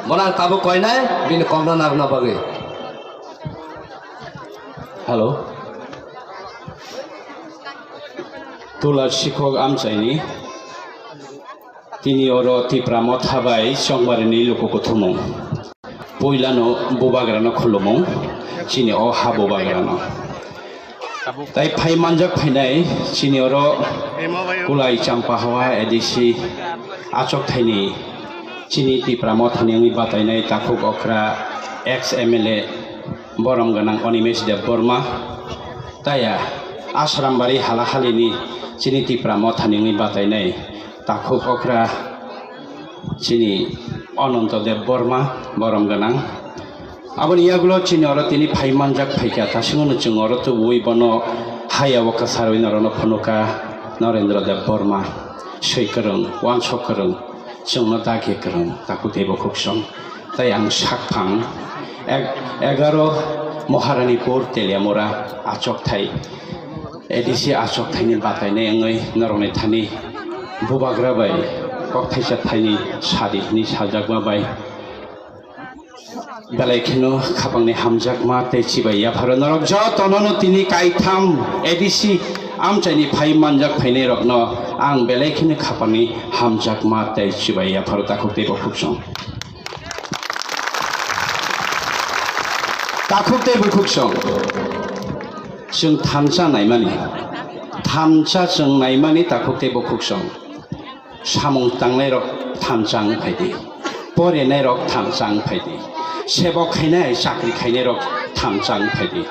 Bono ang tabuk koinai bini kokno narwkna bagwi. Hello. Tula sikhok amchaini Tini oro Tipra Motha bai Chongbarini luku kuthumung. Puilano bubagrano khulumung, chini o ha bubagrano. Tai phai manjak phainai chini oro Kulai Champa Hawa A D C achok thaini chini Tipra Mothani wngwi batainai takhuk okra ex M L A borom gwnang Animesh Debbarma, taya Asrambari halahalini chini Tipra Mothani wngwi batainai takhuk okra chini Ananta Debbarma borom gwnang. Aboni yagulo chini oro tini phai manjak phaikha, thasingno chwng oro tubui bono haya o kwsarwi norokno phunukha Narendra Debbarma, swi kwrwng, uansuk kwrwng, chwngno dagi kwrwng, takhuk tei bukhuk song. Tai ang sakphang eg-, egaro Maharanipur Teliamura achokthai, A D C achokthaini batainai wngwi norokni thani bubagra bai kokthaisa thaini sadi hwnwi sajakma bai belai kheno khapangni hamjakma tei chibai yapharo norok jotono no tini kaitham A D C amchaini phai manjak phainai rokno ang belai kheno khapangni hamjakma tei chibai yapharo takhuk tei bukhuk song. Takhuk tei bukhuk song. Chwng thansa naimani. Thansa chwng naimani takhuk tei bukhuk song. Samung tangnairok thansa wng phaidi. Porenairok thansa wng phaidi. Sebok khainai, chakri khainairok thansa wng phaidi.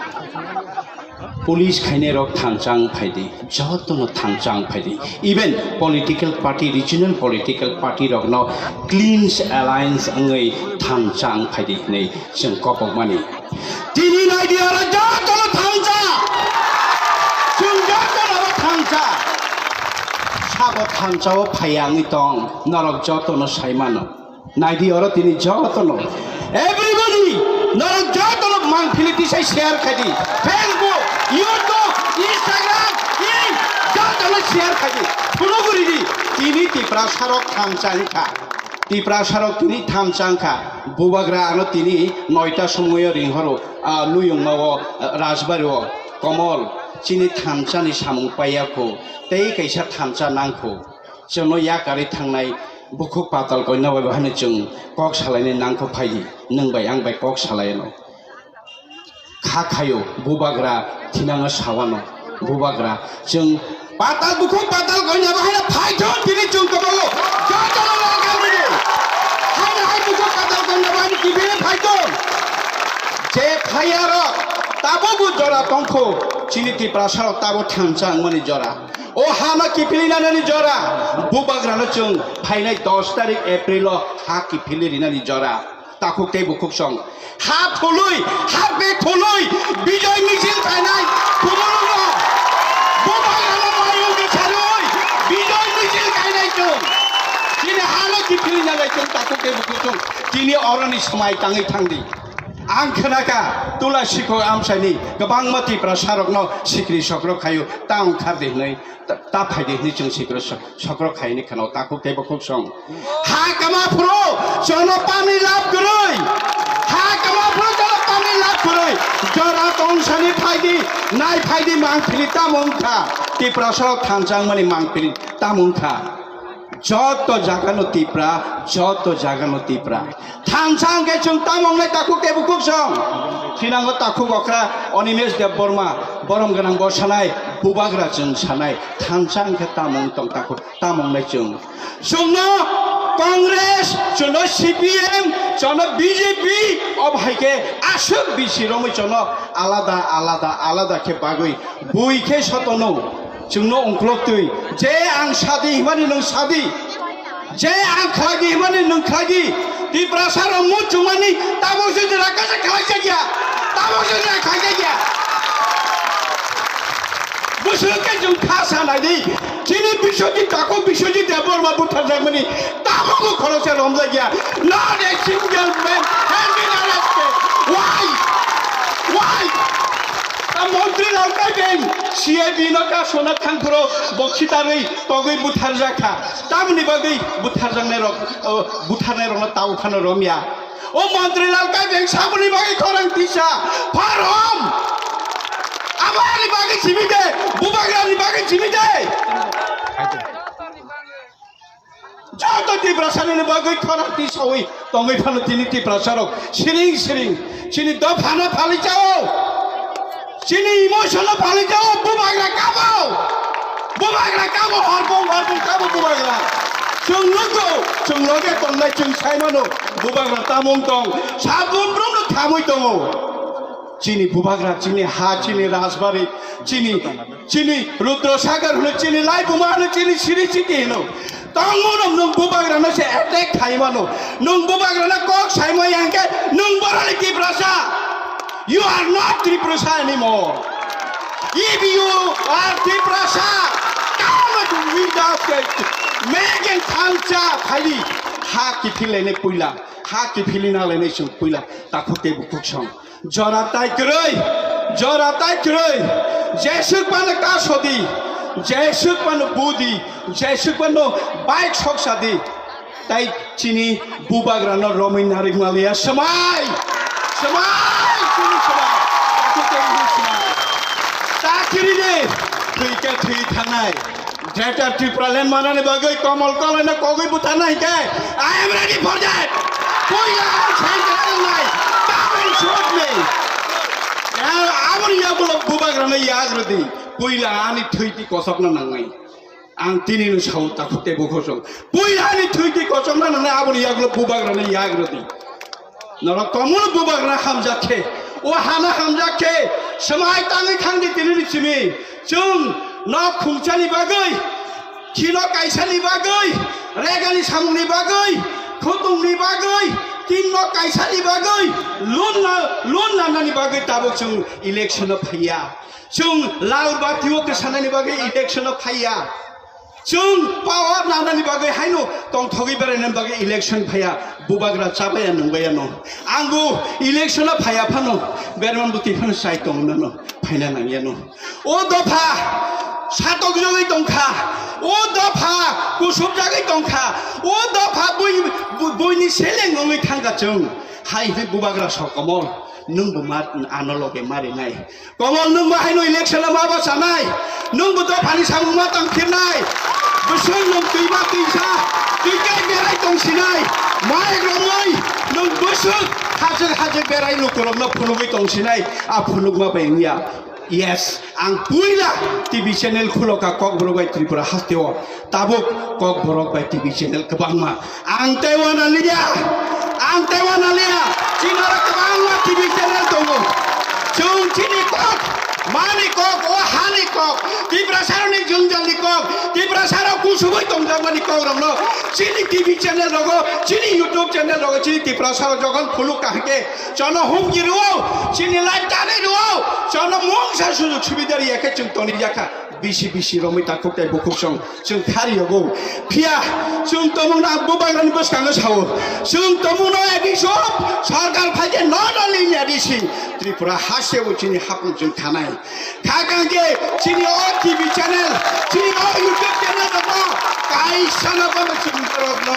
Police khainairok thansa wng phaidi, jotono thansa wng phaidi. Even political party, regional political party rokno clean alliance wngwi thansa wng phaidi hwnwi chwng kopokmani. Tini naidi oro jotono thansa, chwng jotono oro thansa. Sabo thansa o phaiya wngwi tong, norok jotono sai mano. Naidi oro tini jotono. Everybody, norok jotono mangphili tisai share khaidi. Facebook, YouTube, Instagram, i jotono share khaidi. Phunuguridi, tini Tiprasarok thansa wngkha. Tiprasarok tini thansa wngkha. Bubagra ano tini noita somoyo ringhoro, ah, Luyungma o, ah, Rajbari o, Komol, chini thansani samung paiya kho. Tei kaisa thansa nang kho. Chwngno yakarwi thangnai bukhuk patal koina bai bahai no chwng kok salainai nangkho phaidi, nwng bai ang bai kok salaino. Kha khaio, bubagra thinango sawano, bubagra chwng patal bukhuk patal koina bahai no phaithon tini chwng kwbangno jotono welcome ridi. Haino hai bukhuk patal koina bahai no kibini phaithon. Je phaiyarok tabukbo jora tongkho, chini Tiprasarok tabuk thansa wngmani jora. O hano kiphilwi nanani jora, bubagrano chwng phainai dos tarik April o ha kiphilwi rinani jora. Takhuk tei bukhuk song. Ha thulwi, ha be thulwi, bijoy michil khainai, kuburuno. Bubagrano mayung de sarwi, bijoy michil khainai chwng. Chini hano kiphilwi nanai chwng takhuk tei bukhuk song. Chini oroni swmai tangwi thangdi. Ang khnakha, Tula Sikhok amchaini kwbangma Tiprasarokno sikri sokrok khaio, ta wngkhardi hwnwi. Ta, ta phaidi hwnwi chwng sikro sok-, sokrok khaini kheno takhuk tei bukhuk song. Ha kama phuru chwngno pamni lab kwrwi. Ha kama phuru chwngno pamni lab kwrwi. Jora tongsani phaidi, nai phaidi mangphili tamo wngkha. Tiprasarok thansa wngmani mangphili tamo wngkha. Joto jagano Tipra, joto jagano Tipra. Thansa hwnkhe chwng tamo wngnai takhuk tei bukhuk song. Thinango takhuk okra Animesh Debbarma, borom gwnang bo sanai, bubagra chwng sanai. Thansa hwnkhe tamo wng tong takhuk, tamo wngnai chwng. Chwngno Congress, chwngno C P M, chwngno B J P, o hai khe aswk bisi romwi chwngno alada, alada, alada khe bagwi, bui khe sotono. Chwngno ungkloktwi, je ang sadi himani nwng sadi, je ang khlaidi himani nwng khlaidi, Tiprasa rok muchungmani tabuk se jora kasa khlaijak ya, tabuk se jora khlaijak ya. Bwswk khe chwng kha sanai di, chini Biswajit takhuk Biswajit Debbarma butharjakmani tabukbo khoroksa romjak ya. Not a single man has been arrested. Why? Why? Ta montri Lalkai Beng C I D no kasona thangphuru bo khitarwi togwi butharjak kha. Tamoni bagwi butharjaknai rok, o, butharnai rokno tau phano romya. O montri Lalkai Beng saboni bagwi khorang tisa pharom. Aboni bagwi simi de, bubagrani bagwi simi de. Tiprasani bagwi khorang tisawi tongwi phano tini Tiprasarok siring siring chini dophano phali chao, chini emotionno phali chao, bubagra kabo, bubagra kabo, horbung horbung kabo bubagra. Chwng nukgo, chwng loge tongnai chwng saimano, bubagra tamung tong, sabun brumno thamwi tongo. Chini bubagra, chini ha, chini rajbari, chini, chini Rudra Sagar hwno, chini Laibuma hwno, chini Siri City hwno. Tongmano nwng bubagrano se attack khaimano. Nwng bubagrano kok saimaya hwnkhe nwng boroni Tiprasa. You are not Tiprasa anymore. If you are Tiprasa, come with us. Megan Thansa phaidi ha kiphilene puila. Ha kiphili nanglainai chwng puila takhuk tei bukhuk song. Jora tai kwrwi, jora tai kwrwi. Jeswk pano kasodi, jeswk pano budi, jeswk pano bike soksadi. Tai chini bubagrano romwi narwk maliya swmai, swmai, chini swmai. Takhuk tei bukhuk swmai. Chakiri de, thwi khe thwi thangnai. Greater Tipraland manani bagwi Komol Koloino kogwi butharna hinkhe, I am ready for that. Puila ang sainai, come and shoot me. Aboni yagulo bubagrano yagrwdi. Puila ani thwiti kosokna nangnai. Ang tinino sao takhuk tei bukhuk song. Puila ani thwiti kosokna nangnai aboni yagulo bubagrano yagrwdi. Norok komol bubagra hamjak khe, o hana hamjak khe, swmai tangwi thangdi tinini simi. Chwng nok khungchani bagwi, khino kaisani bagwi, regani samungni bagwi, khutungni bagwi, tin nok kaisani bagwi, loan na, loan nanani bagwi tabuk chwng election-o phaiya. Chwng lal batio kwsanani bagwi election-o phaiya. Chwng power nanani bagwi haino tongthogwi berainani bagwi election phaiya, bubagra chabaya nungbaya no. Angbo election-o phaiya phano, berman bwtwi phano chai tongmano, phaina nangya no. O dopha satokjagwi tongkha, o dopha kusubjagwi tongkha, o dopha bui-, bu-, buini seleng wngwi thangkha chwng. Hai hai bubagra Sokomol, nwngbo ma ano loge marinai. Komol, nwng bo haino election-o ma bachanai, nwng bo dophani samung ma tangphirnai, bwswk nwng twi ma twisa, twi kai berai tongsinai, mai romwi nwng bwswk hajwk hajwk berai lukurokno phunugwi tongsinai, a phunukma bai wngya. Yes, ang puila T V channel khuloka Kokborok bai Tripura hasteo, tabuk Kokborok bai T V channel kwbangma. Ang tei wana liya, ang tei wana liya. Chini oro kwbangma T V channel tongo. Chwng chini kok, mani kok, o hani kok, Tiprasarokni jwngjalni kok, Tiprasarok kusubui tongjakmani kokrokno chini T V channel rogo, chini YouTube channel rogo, chini Tiprasarok jokhon phuluk kahake, chono humki rwo, chini live tani rwo, chono mungsa sujug subida riya khe chwng toni yakha. Bisi bisi romwi takhuk tei bukhuk song. Chwng khari yogo. Phiya, chwng tomungno ang bubagrani bwskango sao. Chwng tomungno A D C o sarkar phaikhe not only in A D C, Tripura hasteo chini hapung chwng khanai. Khakang khe chini o T V channel, chini o YouTube channel rokno kaisano bono chwng borokno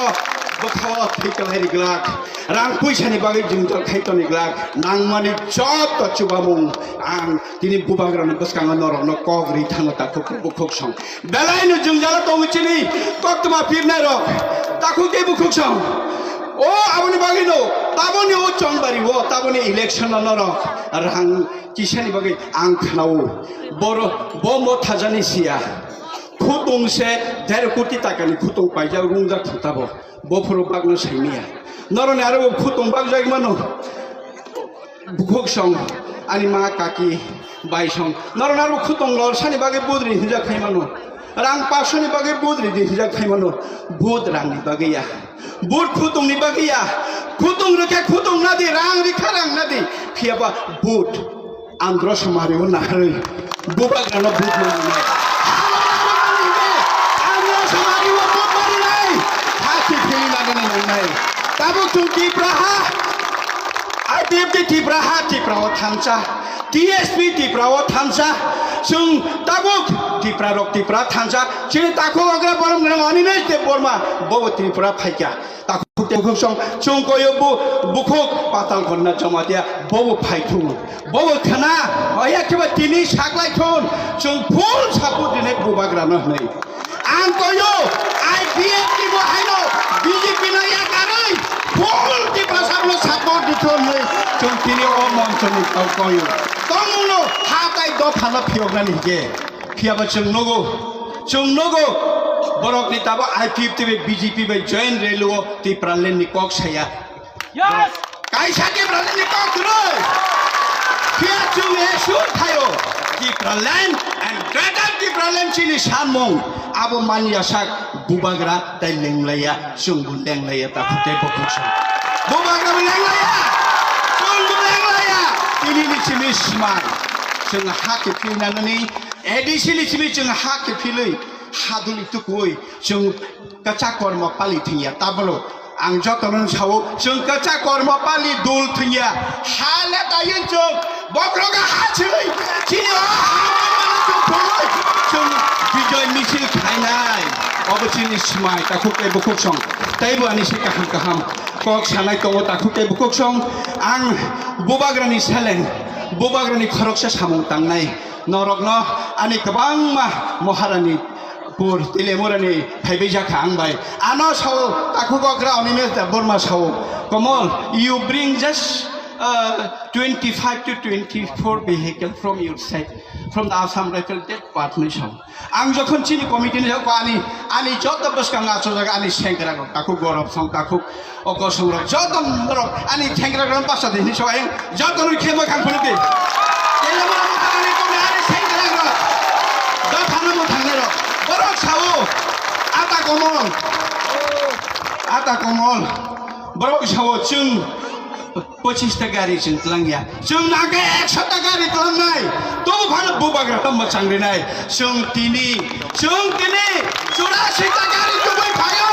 bwkhao thwi kwlai rijak. Rang puisani bagwi jwngjal khai toni glak. Nangmani joto chubamung ang tini bubagrani bwskango norokno kok ri thango takhuk tei bukhuk song. Belaino jwngjalo tongo chini koktwma pirnai rok. Takhuk tei bukhuk song. O aboni bagwino taboni o chongbari o taboni election o norok rang kisani bagwi ang khnao. Boro bo mo thajani siya. Khutung se der koti takani khutung paijak rungjak thangtabo. Bophuru bagno saimaya. Noroni aro bo khutung bagjak mano. Bukhuk song, ani ma kaki bai song. Noroni aro bo khutung lor sani bagwi budri hinjak khai mano. Rang pasoni bagwi budri di hinjak khai mano. Bud rangni bagwi ya. Bud khutungni bagwi ya. Khutung rikhe khutung nadi, rang rikha rang nadi. Phiyaba bud. Andro samari o naharwi bubagrano bud manwi nai. Andro samari o bud manwi nai. Hati phili nagani nangnai. Tabuk chwng Tipra ha. I P F T Tipra ha, Tipra o thansa. T S P Tipra o thansa. Chwng tabuk Tipra rok Tipra thansa. Chini takhuk okra borom gwnang Animesh Debbarma. Bobo Tripura phaikha. Takhuk tei bukhuk song chwng koyo bu-, bukhuk Patalgonna Jamatia bobo phaithung. Bobo khna, oya kheba tini saklaithung. Chwng full support rinai bubagrano hwnwi. Ang koyo, I P F T bo haino B J P no yakarwi full Tiprasa no support dito hwnwi chwng tini o monchoni tong koyo. Tongmungno ha tai dophano phiyoknani hwnkhe. Phiyaba chwng nugo, chwng nugo, borokni tabo I P F T bai B J P bai joint rally o Tipraland ni kok saya. Yes! Kaisa Tipraland ni kok kwrwi. Phiya chwng he sur thaio. Tipraland and Greater Tipraland chini sanmung. Abo manya sak bubagra tai lenglaiya, chwng bo lenglaiya, takhuk tei bukhuk song. Bubagra bo lenglaiya, chwng bo lenglaiya. Tini ni simi smai. Chwng ha ke philna nani, A D C ni simi chwng ha ke philwi, ha duli tukui, chwng kacha korma pali thingya. Tablo ang jotono sao, chwng kacha korma pali dul thingya. Ha le tayen chwng, bokroga ha chwng, chini o ha chwng phulwi, chwng bijoy misil khainai. Obo chini smai, takhuk tei bukhuk song. Tei bo ani se kaham kaham kok sanai tongo, takhuk tei bukhuk song. Ang bubagrani seleng, bubagrani khoroksa samung tangnai. Norokno ani kwbangma Maharani pur Tilemurani phaibai jakha ang bai. Ano sao takhuk okra Animesh Debbarma sao, Komol, you bring just, uh, twenty-five to twenty-four vehicle from your side, from the Assam Rifle, that part ni sao. Ang jokhon chini committee ni sao ani, ani joto bwskang achojak ani sengkrak rok, takhuk Gorop song, takhuk O kosong rok, joto norok ani thengra rok basa de hinwi soyang, joto no khema khang phunuk di. Tele mo mo thangni kone ani thengra rok. Dophano mo thangnai rok. Borok sao, ata komol. Ata komol. Borok sao chwng pochis ta gari chwng tlang ya. Chwng nangkhe ekso ta gari tlangnai. Tobo phano bubagra tamo changrinai. Chwng tini, chwng tini churasi ta gari tubui phaio.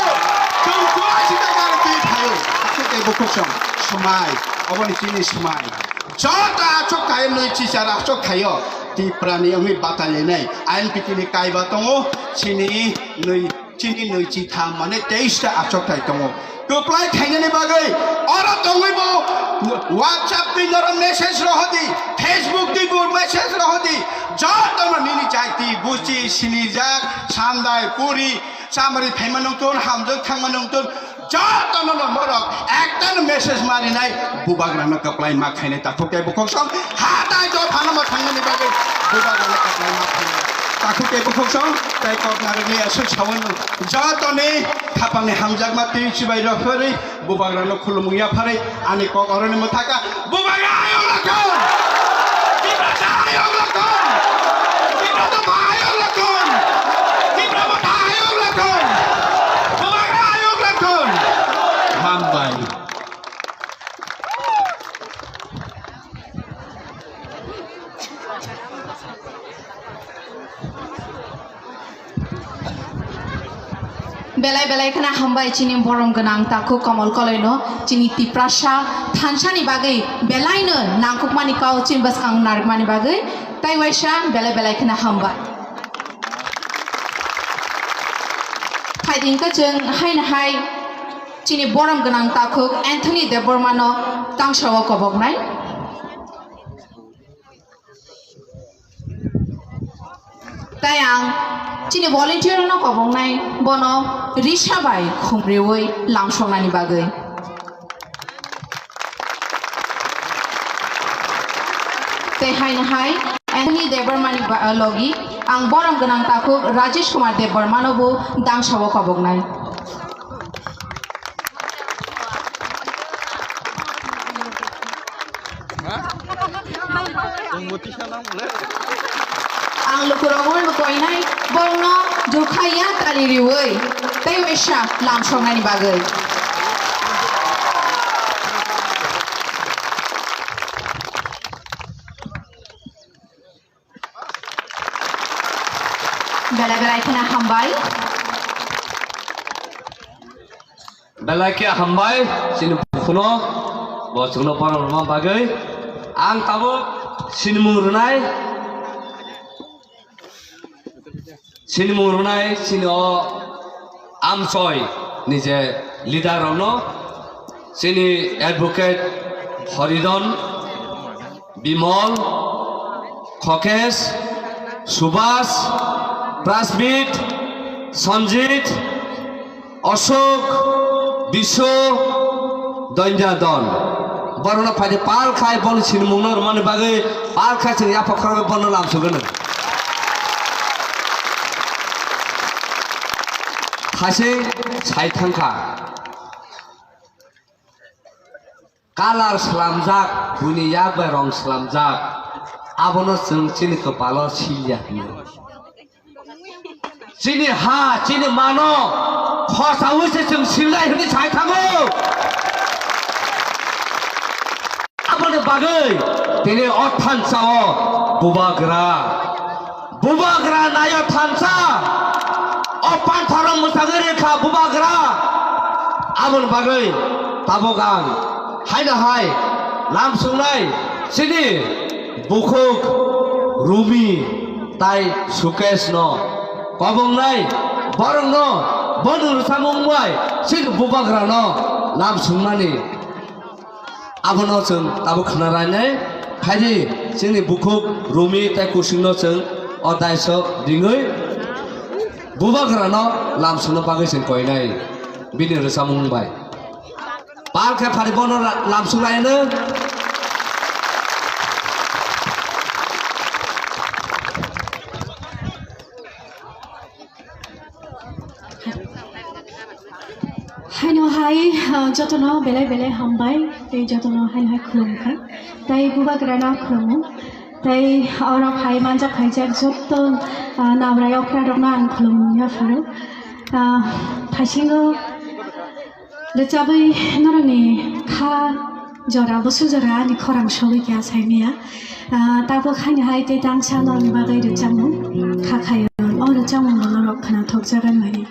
Chwng churasi ta gari tubui phaio. Aswk tei bukhuk chwng swmai. Oboni chini swmai. Joto achuk thaio nui chichar achuk thaio. Tiprani wngwi batalyanai. I N P T ni kaiba tongo. Chini nui Chini nui chi tham mane teis ta achok thai tongo. Kwplai khainani bagwi oro tongwi bo WhatsApp twi norok message rohodi, Facebook twi bo message rohodi. Jotono nini jaiti, buchi, sinijak, sandai, puri, chamari phaima nungtun, hamjwk thangma nungtun. Jotono no norok ekta no message marinai, bubagrano kwplai ma khainai takhuk tei bukhuk song, ha tai dophano ma thangnani bagwi bubagrano kwplai ma khainai. Takhuk tei bukhuk song, tei kok narwkni aswk sawano. Jotoni khapangni hamjakma twi chibai rok phari bubagrano khulumung yaphari ani kok oroni mwthaka bubagra ayok lakhon. Tiprasa ayok lakhon. Tiprasa ayok lakhon. Tiprasa ayok lakhon. Bubagra ayok lakhon. Hambai. Belai belai kheno hambai chini borom gwnang takhuk Komol Koloino chini Tiprasa thansani bagwi belaino nangkukmani kau chini bwskang narwkmani bagwi tai waisa belai belai kheno hambai. Phaidi hwnkhe chwng haino hai chini borom gwnang takhuk Anthony Debbarmano tangsao koboknai. Tai ang chini volunteer no koboknai bono risa bai khumriwi lamsoknani bagwi. Tei haino hai Anthony Debbarmani ba-, logi ang borom gwnang takhuk Rajesh Kumar Debbarmano bo dangsao koboknai. Ang lukurogno lukoinai, borokno jukhaiya tali riwi, tei waisa lamsoknani bagwi. Belai belai kheno hambai. Belai khe hambai, chini bukhuno, bo chwngno borom rwma bagwi. Ang tabuk sinimung rwnai, sinimung rwnai, chini o amchoi ni je leader rokno, chini advocate Horidon, Bimol, Khokesh, Subhas, Prasmit, Sanjit, Ashok, Bisho, Doinja Don. Borokno phaidi pal khai boni sinimungno rwmani bagwi pal khai chwng yapha khoroknwi bono lamsugwno. Thasing sai thangkha. Kalar slamjak, buini yak bai rong slamjak, abono chwng chini kwpalo silya hino. Chini ha, chini mano khosaui se chwng silnai hwnwi sai thango. Aboni bagwi tini o thansa-o bubagra. Bubagra nayo thansa, o pantharo mwsagwi rwkha bubagra. Aboni bagwi tabuk ang haino hai lamsongnai chini bukhuk Rumi tai Sukesh no kobongnai borokno boni rwchapmung bai chini bubagra no lamsongmani. Abono chwng tabuk khna rainai, phaidi chini bukhuk Rumi tai Kusingno chwng o daiso ringwi bubagrano lamsongna bagwi chwng koinai bini rwchapmung bai. Pal khe phari bono la-, lamsong laino. Haino hai, ah, jotono belai belai hambai, tei jotono haino hai khulumkha, tei bubagrano khulumu, tei oro phai manjak phaijak joto, ah, nabrai okra rokno ang khulumung yapharo. Ah, thaisingo Rwchabwi norokni kha jora, busu jora ani khorang sogwi khe achaimaya. Ah, tabuk haino hai tei tangsa norokni bagwi rwchapmung kha khaio. O rwchapmung bo norok khwnathokjak mani.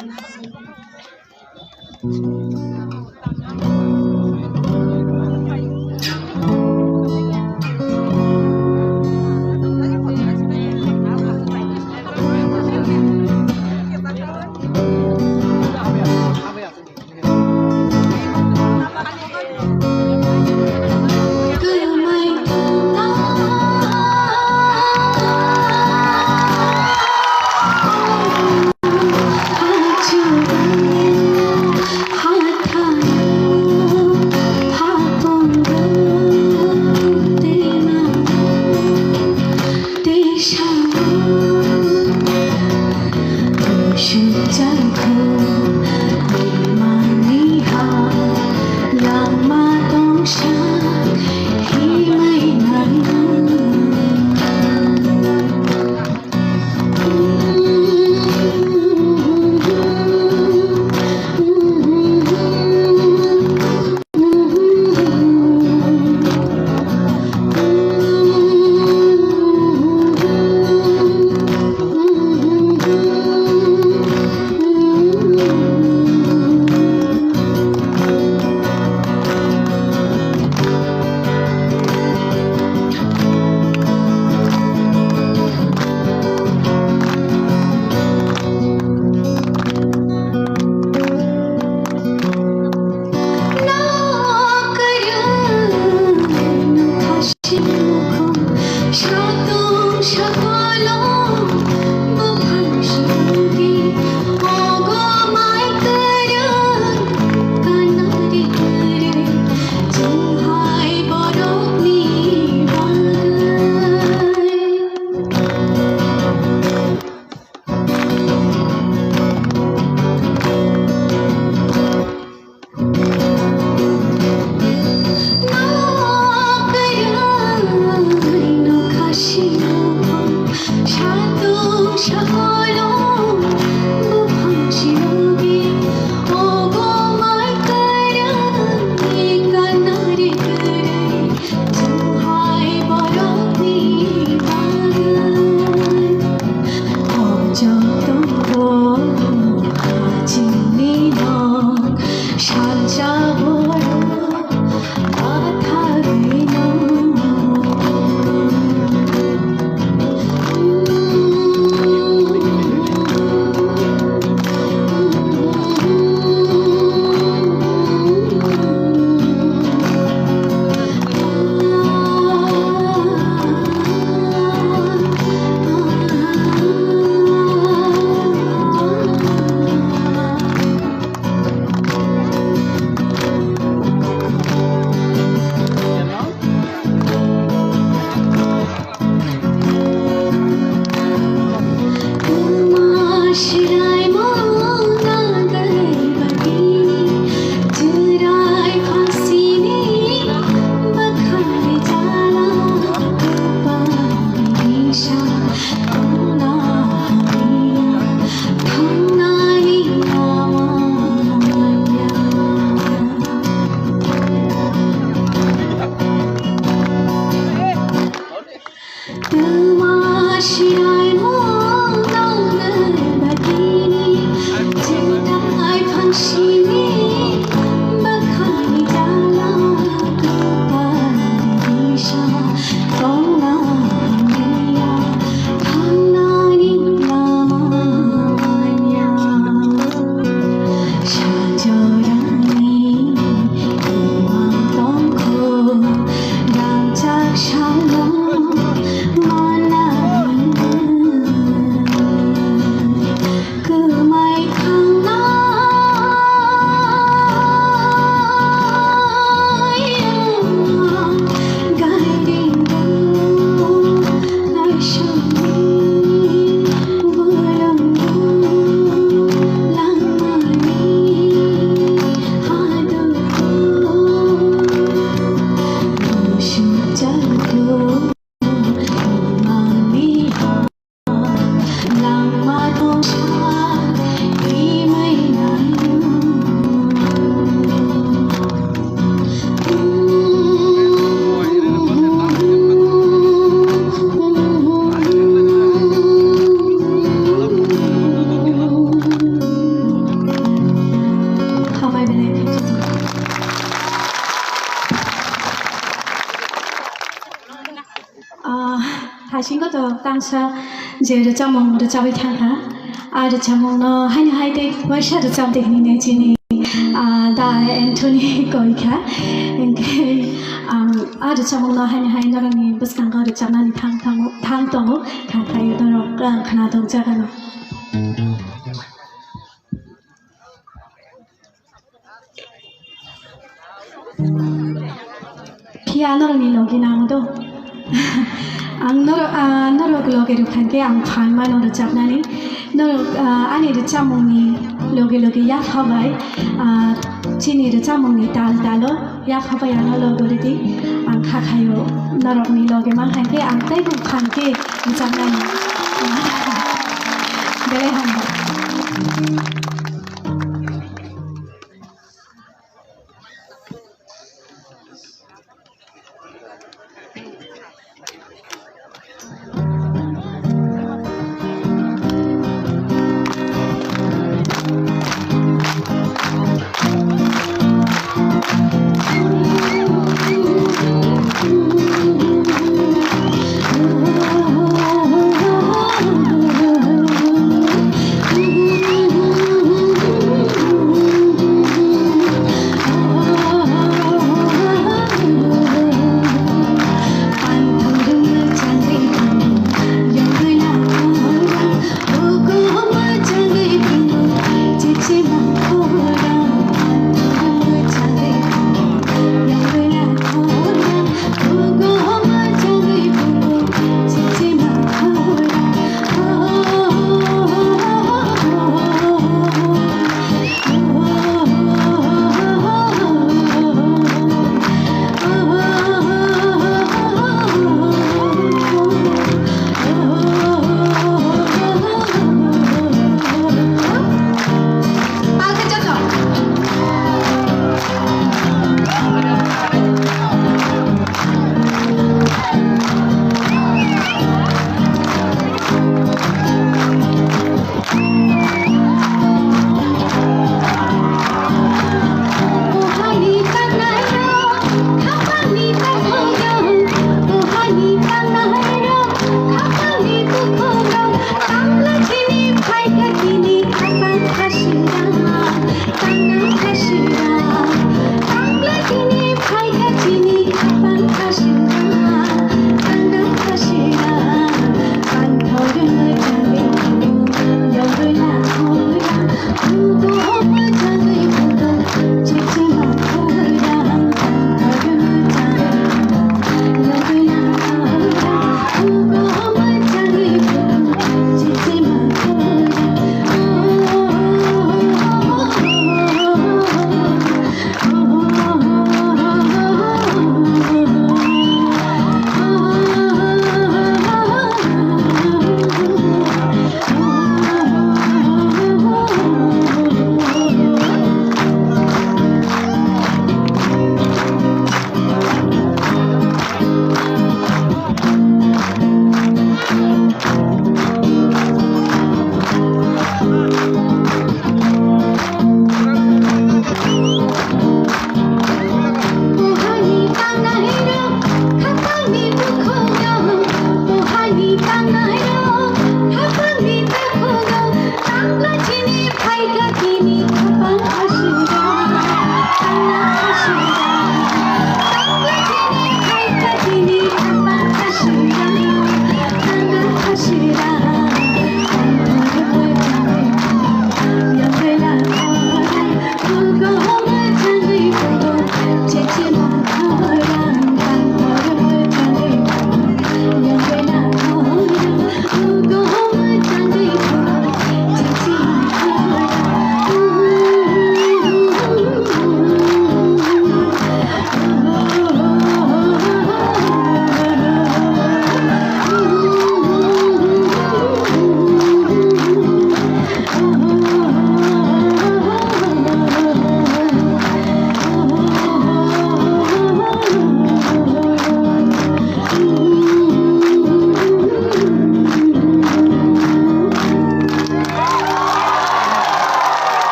Ah, haisingo to tangsa je rwchapmung rwchapwi thangkha. A rwchapmungno haino hai tei waisa rwchapdi hinwi chini, ah, Da Anthony koikha. Hinkhe ang a rwchapmungno haino hai norokni bwskango rwchapnani thang thango, thang tongo. Kha khaio norok, ah, khna tong jagano. Phiya norokni logi nang do. Ang norok, ah, norok logi rwkha khe ang phan mano rwchapnani. Norok, ah, ani rwchapmungni logi logi yapha bai, ah, chini rwchapmungni tal talo yapha bai ano logi rwdi. Ang kha khaio norokni logi mankha khe ang teibo phan khe rwchapnani. Belai hambai.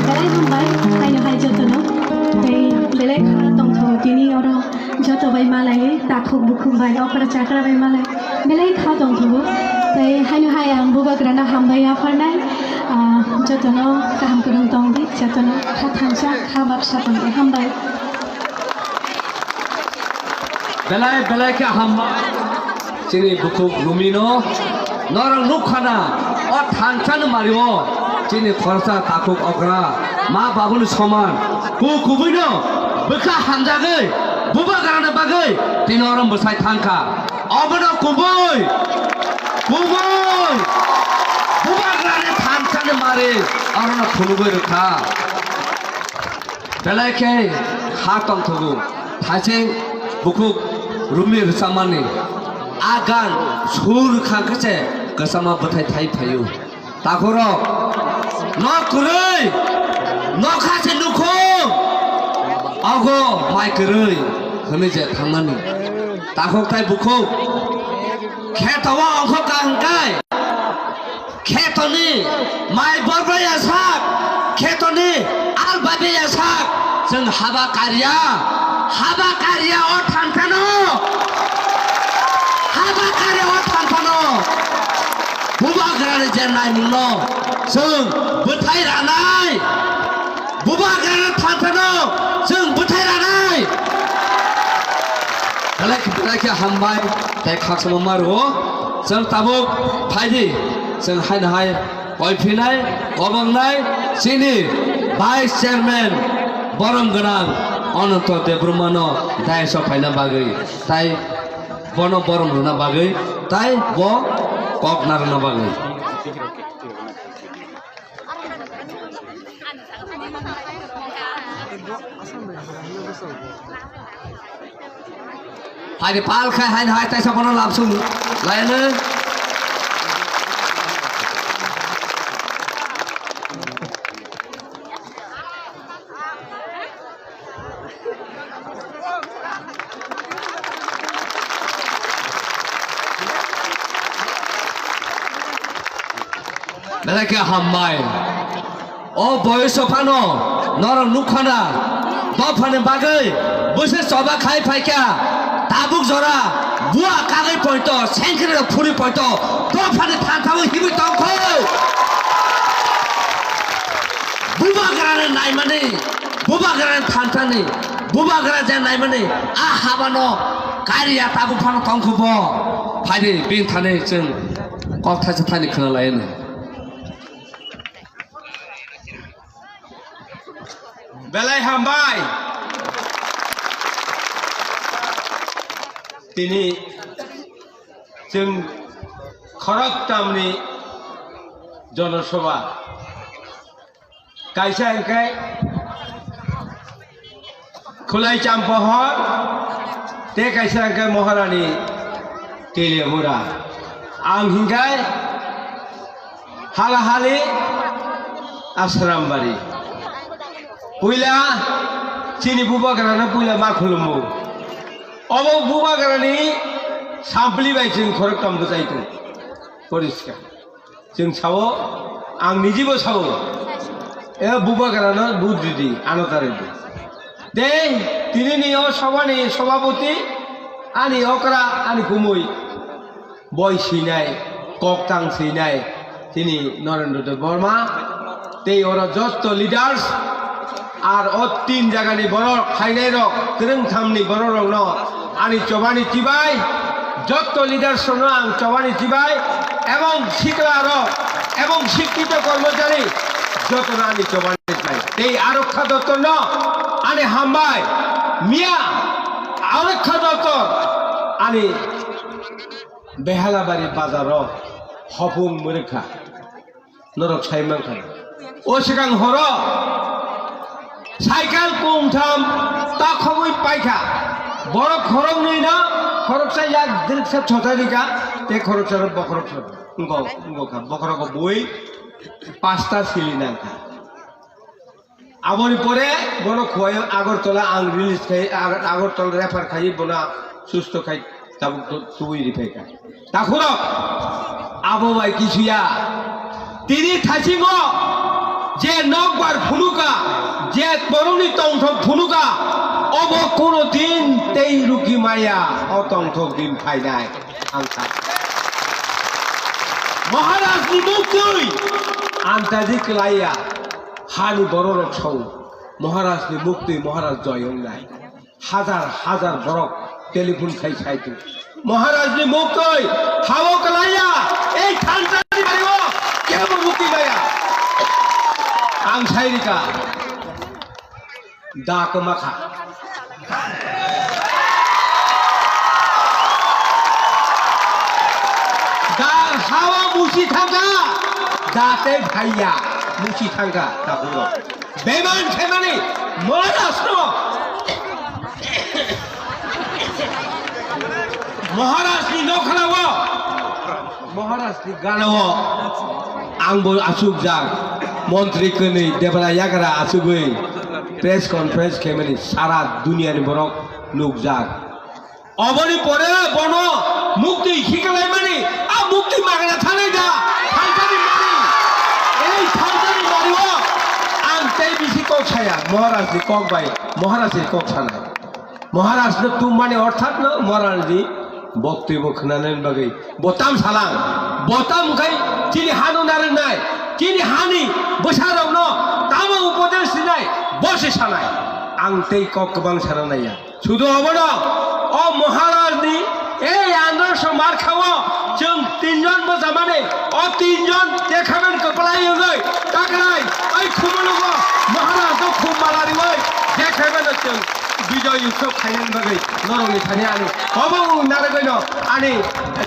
Belai hambai, haino hai jotono. Tei belai kha tongthogo tini oro joto bai malai, takhuk bukhuk bai, okra chakra bai malai. Belai kha tongthogo. Tei haino hai ang bubagrano hambai yapharnai. Ah, jotono kaham kwrwng tongdi, jotono kha thansa, kha baksa tongdi. Hambai. Belai belai khe hambai. Chini bukhuk Rumino norok nukha na, o thansa ni mario chini khoroksa takhuk okra ma babuni soman ku kubuino bwkha hamjagwi bubagrani bagwi tini oro bwsai thangkha. Obono kubui, kubui bubagrani thansa ni mari orono phunugwi rwkha. Belai khe ha tongthogo, thaising bukhuk Rumi rwchapmani a gan sur kha khe se kwchama bwthai thai phaio. Takhurok nok kwrwi, nokha se nukhung, ogo mai kwrwi hwnwi je thangmani. Takhuk tai bukhuk khe tawa ongkho ka hwnkhe. Khetoni mai borbai ya sak, khetoni al babe ya sak, chwng haba karya, haba karya o thanthano, haba karya o thanthano. Bubagrani je naimungno chwng bwthai ranai. Bubagrani thanthano chwng bwthai ranai. Belai khe, belai khe hambai, tei khakchangma ma rwo. Chwng tabuk phaidi, chwng haino hai koiphinai, kobangnai, chini Vice Chairman borom gwnang Ananto Debbarmano dais o phaina bagwi, tai bono borom rwna bagwi, tai bo kok narwkna bagwi. Hai de pal khai hai hai taisa bono lapsung laino. Belai khe hambai. O boyoso phano norok nukha na, dophani bagwi bwswk choba khai phaikha, tabuk jora bua kagwi poito, sengkre phuri poito, dophani thanthabo himwi tongkho. Bubagrani naimani, bubagrani thanthani, bubagra je naimani, a habano kariya tabuk phano tongkho bo. Phaidi bini thani chwng kok thaisa thani khwna laino. Belai hambai. Tini chwng khoroktamni jonosabha. Kaisa hwnkhe Khulai Champohor, tei kaisa hwnkhe Maharani Teliamura. Ang hwnkhe Halahali Asrambari. Puila chini bubagrano puila ma khulumu. Obo bubagrani sampli bai chwng khoroktham bwchai tongo. Poriskar. Chwng sao, ang nijibo sao. E bubagrano buddi di, ano taridi. Tei tinini o sobani sobapoti, ani okra, ani kumui. Boi swinai, koktang swinai, tini Narendra Debbarma, tei oro joto leaders, ar o tin jagani borok, phainairok, kwrwngthamni bororokno ani chobani chibai, joto leaders rokno ang chobani chibai, ebong siklarok, ebong sikkito kormochari, jotono ani chobani chibai. Tei Arokha Doptorno ani hambai, miya Arokha Doptor ani Behalabari bazaro hopung mwrwkha. Norok sai mankha. O swkang horo cycle kungtham takhogwi paikha. Borok khoroknwi no, khoroksa yak driksa chotarika, tei khoroksa ro bokhorok so. Ngo, ngo kha, bokhorok bui pasta sili nangkha. Aboni pore bono Khowai Agartala ang release khai, Agar-, Agartala refer khai bono susto khai tabuk tu-, tubui riphai kha. Takhurok abo bai kisuya tini thaisingo borokni tongthok phunuka, obo kono din tei rugi maya, o tongthok din phainai ang sa. Maharajni muktwi antaji klaiya, hani bororok sao, Maharajni muktwi Maharaj joy wngnai. Hajar hajar borok telephone khai sai tu. Maharajni muktwi hao klaiya, ei thansani bario kebo mukti maya. Ang sai rika. Da kwmakha. Da hawa musi thangkha. Da tei phaiya musi thangkha. Da huro. Beman khemani Maharashtra. Maharashni nokhlao. Maharashni ganao. Angbo asukjak. Montri kwnwi Debra yagra asugwi press conference khemani sara duniani borok nukjak. Oboni pore bono mukti hiklaimani, a mukti magna thanai da, thansani mari. Ei thansani mario ang tei bisi kok saya, Maharajni kok bai, Maharajni kok sanai. Maharajno tummani orthat no Maharajni bokti bo khwnanani bagwi. Botam salang, botam khai chini hanu narwnai, chini hani bwsarokno tamo upodesh sinai, bosi sanai. Ang tei kok kwbang sana naiya. Sudu obono, o Maharajni ei androso markhao chwng tinjon bwchamani, o tinjon jekhaben kwplai wngwi takrai, oi khumulugo Maharajno khum mala riwi jekhebeno chwng Bijoy Utsav khainani bagwi norokni thani ani obo wng narwgwino ani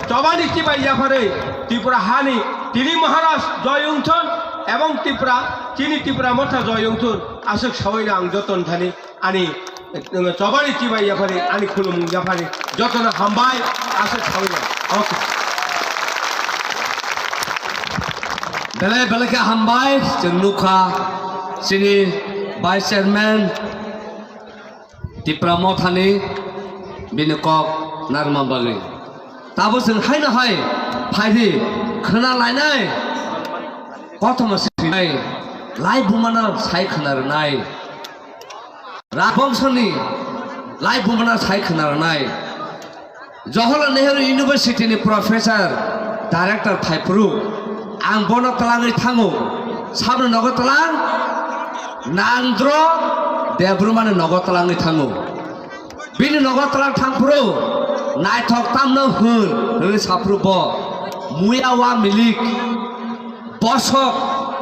chobani chibai yapharwi Tripura hani tini Maharaj joy wngthon ebong Tripura chini Tripura motha joy wngthon aswk sabaino ang joton thani ani, eh, chobani chibai yaphari, ani khulumung yaphari, jotono hambai, aswk sawi ya. Okay. Belai belai khe hambai, chwng nukha, chini Vice Chairman, Tipra Mothani, bini kok narwkma bagwi. Tabo chwng haino hai, phaidi, khwna lainai, kothoma sinai, lai bumano sai khwna rwnai. Rajbongsoni lai bumana sai khwna rwnai. Jawaharlal Nehru University ni professor, director thaiphuru ang bono twlangwi thango. Saboni nogo twlang? Nandro Debbarmani nogo twlangwi thango. Bini nogo twlang thangphuru naithok tamno hwn hwnwi saphuru bo muya wa milik. Bosok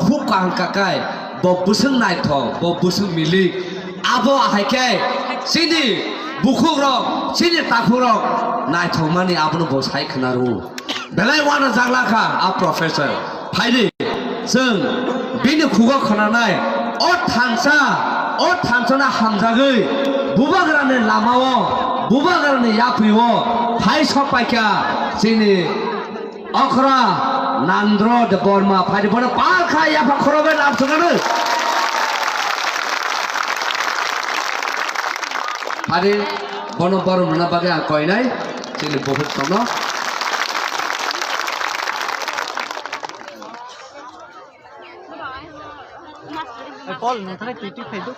khub kaham kakai, bo bwswng naithok, bo bwswng milik. Abo ahai khe chini bukhukrok, chini takhukrok naithokmani abono bo sai khwna rwo. Belai uanajak lakha a professor. Phaidi, chwng bini khugo khwnanai, o thansa, o thansano hamjagwi, bubagrani lamao, bubagrani yaprio phai sok paikha chini Okra Nandro Debbarma, phaidi bono palkha yapha khorobe lam sungano. Phaidi bono borom rwna bagwi ang koinai chini bukhuk songno. Paul, nang thani twi twi phai do.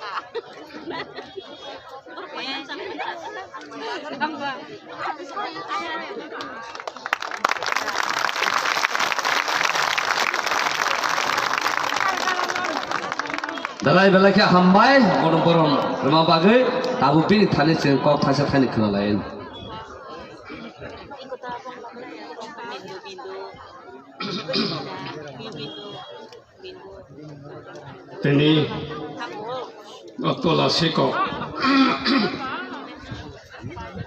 Belai belai khe hambai, bono borom rwma bagwi, tabuk bini thani chwng kok thaisa thani khwna lai. Tini o tola siko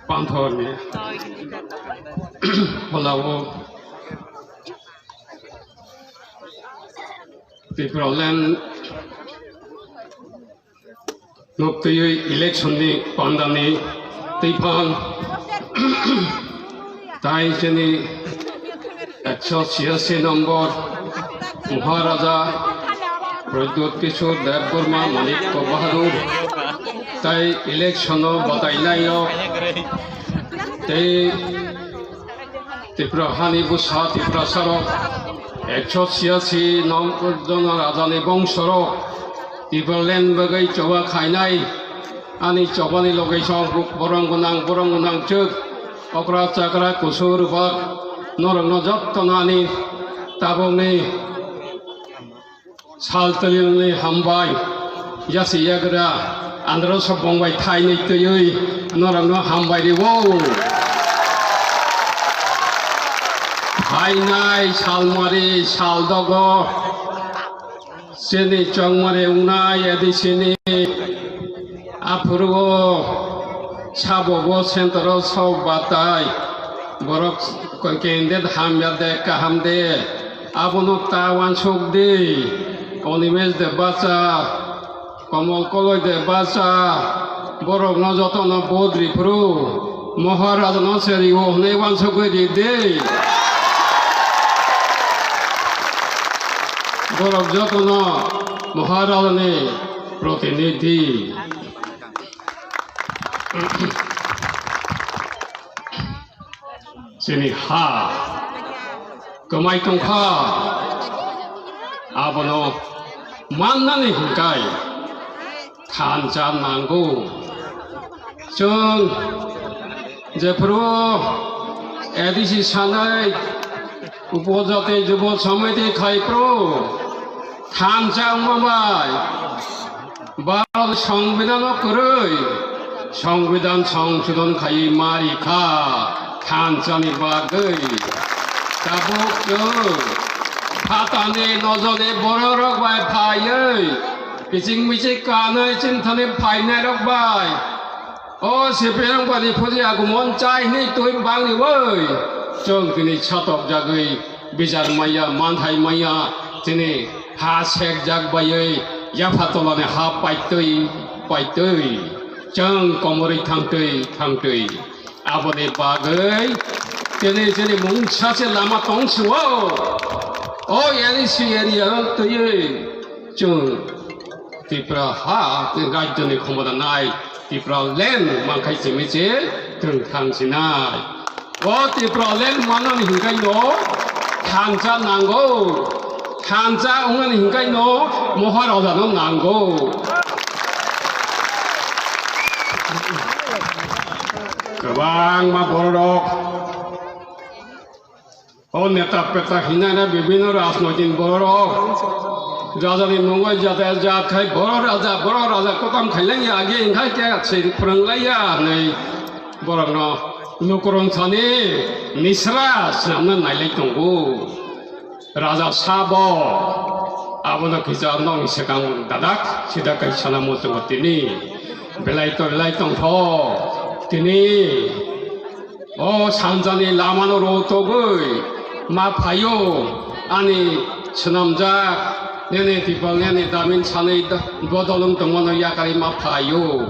panthorni holao Tipraland Nuktuiwi election ni pandani twiphang tai chini ekso chiyasi nombor Maharaja Pradyut Kishore Debbarma Manikya Bahadur tai election o batainai rok tei Tripura hani bwsa Tiprasa rok ekso chiyasi nombor jona raja ni bongso rok Tipraland bagwi choba khainai ani chobani location borom gwnang, borom gwnang chwk, okra chakra, kusur bak, norokno jottono ani tabukni sal twlwngni hambai, yasi yagra, andro sobong bai thainwi twiwi norokno hambai rwo. Phainai salmari, saldogo, chini chongmari wngnai A D C ni aphuru o sabo bo center o sok batai, borok candidate hamya de, kaham de, abono ta wansuk di. Animesh de bacha, Komol Koloi de bacha, borokno jotono vote riphuru Maharajano se rio hwnwi wansugwi ri de. Borok jotono Maharajani protinidhi. Chini ha kwmai tongkha, abono mannani hwnkhai thansa nango. Chwng jephuru A D C sanai upojati jubo samiti khaiphuru thansa wngma bai Bharat Songbidan o kwrwi Songbidan Songsodhon khaiwi ma rikha thansani bagwi. Tabuk chwng phatani nojoni bororok bai phaiwi kiching miching kanwi chini thani phainairok bai o C P M bani phuji agumon chai hwnwi twi bangni bai chwng tini satok jagwi bijar maya, manthai maya, tini ha sekjak baiwi yapha tolani ha paitwi paitwi chwng komorwi thangtwi thangtwi. Aboni bagwi tini chini mungsa se lama tong sio. O A D C area twiwi chwng Tripura ha tei rajyoni khomota nai Tipraland mankhai simi se twrwng thang sinai. O Tipraland manani hinkhai no thansa nango. Thansa wngnani hinkhai no Maharajano nango. Kwbangma bororok O neta peta hinana bibino rajnoitin borok rajani mungwi jata jat khai boro raja, boro raja kotam khailangya agi ingkhai khe se phwrwnglaiya hinwi borokno lukurok thani misra swnamna nailai tongo. Raja sabo abono kisa nokni swkang dadak sida kaisa namo tongo tini belai to belai tongtho tini. O sanjani lamano rotogwi ma phaio, ani swnamjak nini Tipraland ni damin sanwi bodol wng tongmano yakarwi ma phaio.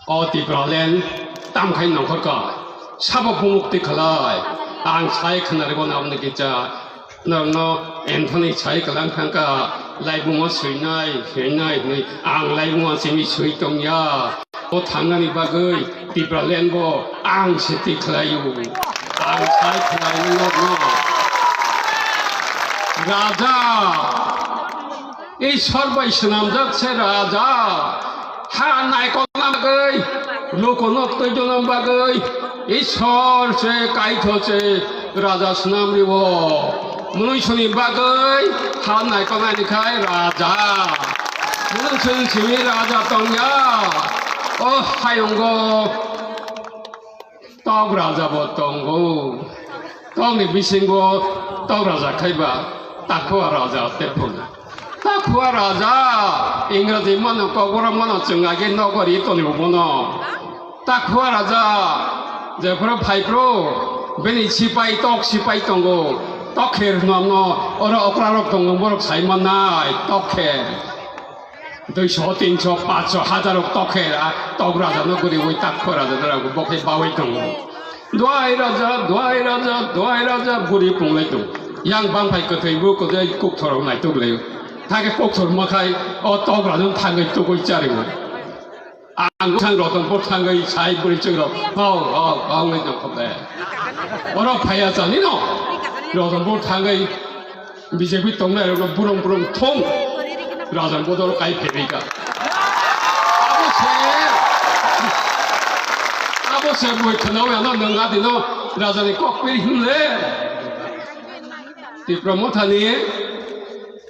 O Tipraland tamkhai nongkhorkha, sabo bumukti khalai, ang sai khwnaribo naboni kisa. Norokno Anthony sai kwlang thangkha, laibungo swinai, swinai hwnwi, ang laibungo simi swi tongya. O thangnani bagwi Tipraland bo ang se twi khlaio. Ang sai khlaio norokno. Raja, Ishwar bai swnamjak se raja. Ha naikolna bagwi, lukuno twi dona bagwi, Ishwar se, Kaitho se, raja swnam ribo. Mwnwisoni bagwi ha naikolnani khai raja. Mwnwisoni simi raja tongya. O hayungo tok raja bo tongo. Tokni bisingo tok raja khaiba Takhua raja tepung. Takhua raja, Ingraji mano, Kokborok mano, chwng age nokori tonibo bono. Takhua raja, jephuru phaiphuru, bini sipai, tok sipai tongo. Tokher hwnamno, oro okrarok tongo, borok sai mannai, tokher. Duiso, tinso, paanso, hajar rok tokher, a tok raja no guriwi Takhua raja no rago, bo khe bawi tongo. Duai raja, duai raja, duai raja, buri punglai tong. Yang bangphai kwthwi bo kwthwi kukthorok naituk lai. Thake kukthor makhai o tok raja no thangwi tugwi chariwo. Ang sang Rotonpur thangwi sai buri chwng rok. Hau, hau, hau ngai tong khote. Oro phaiya chani no. Rotonpur thangwi B J P tongnai rok burung burung thung raja bodol kai pherika. Abo se, abo se boi khwnao ya no nang adi no raja ni kok peri himle. Tipra Motha ni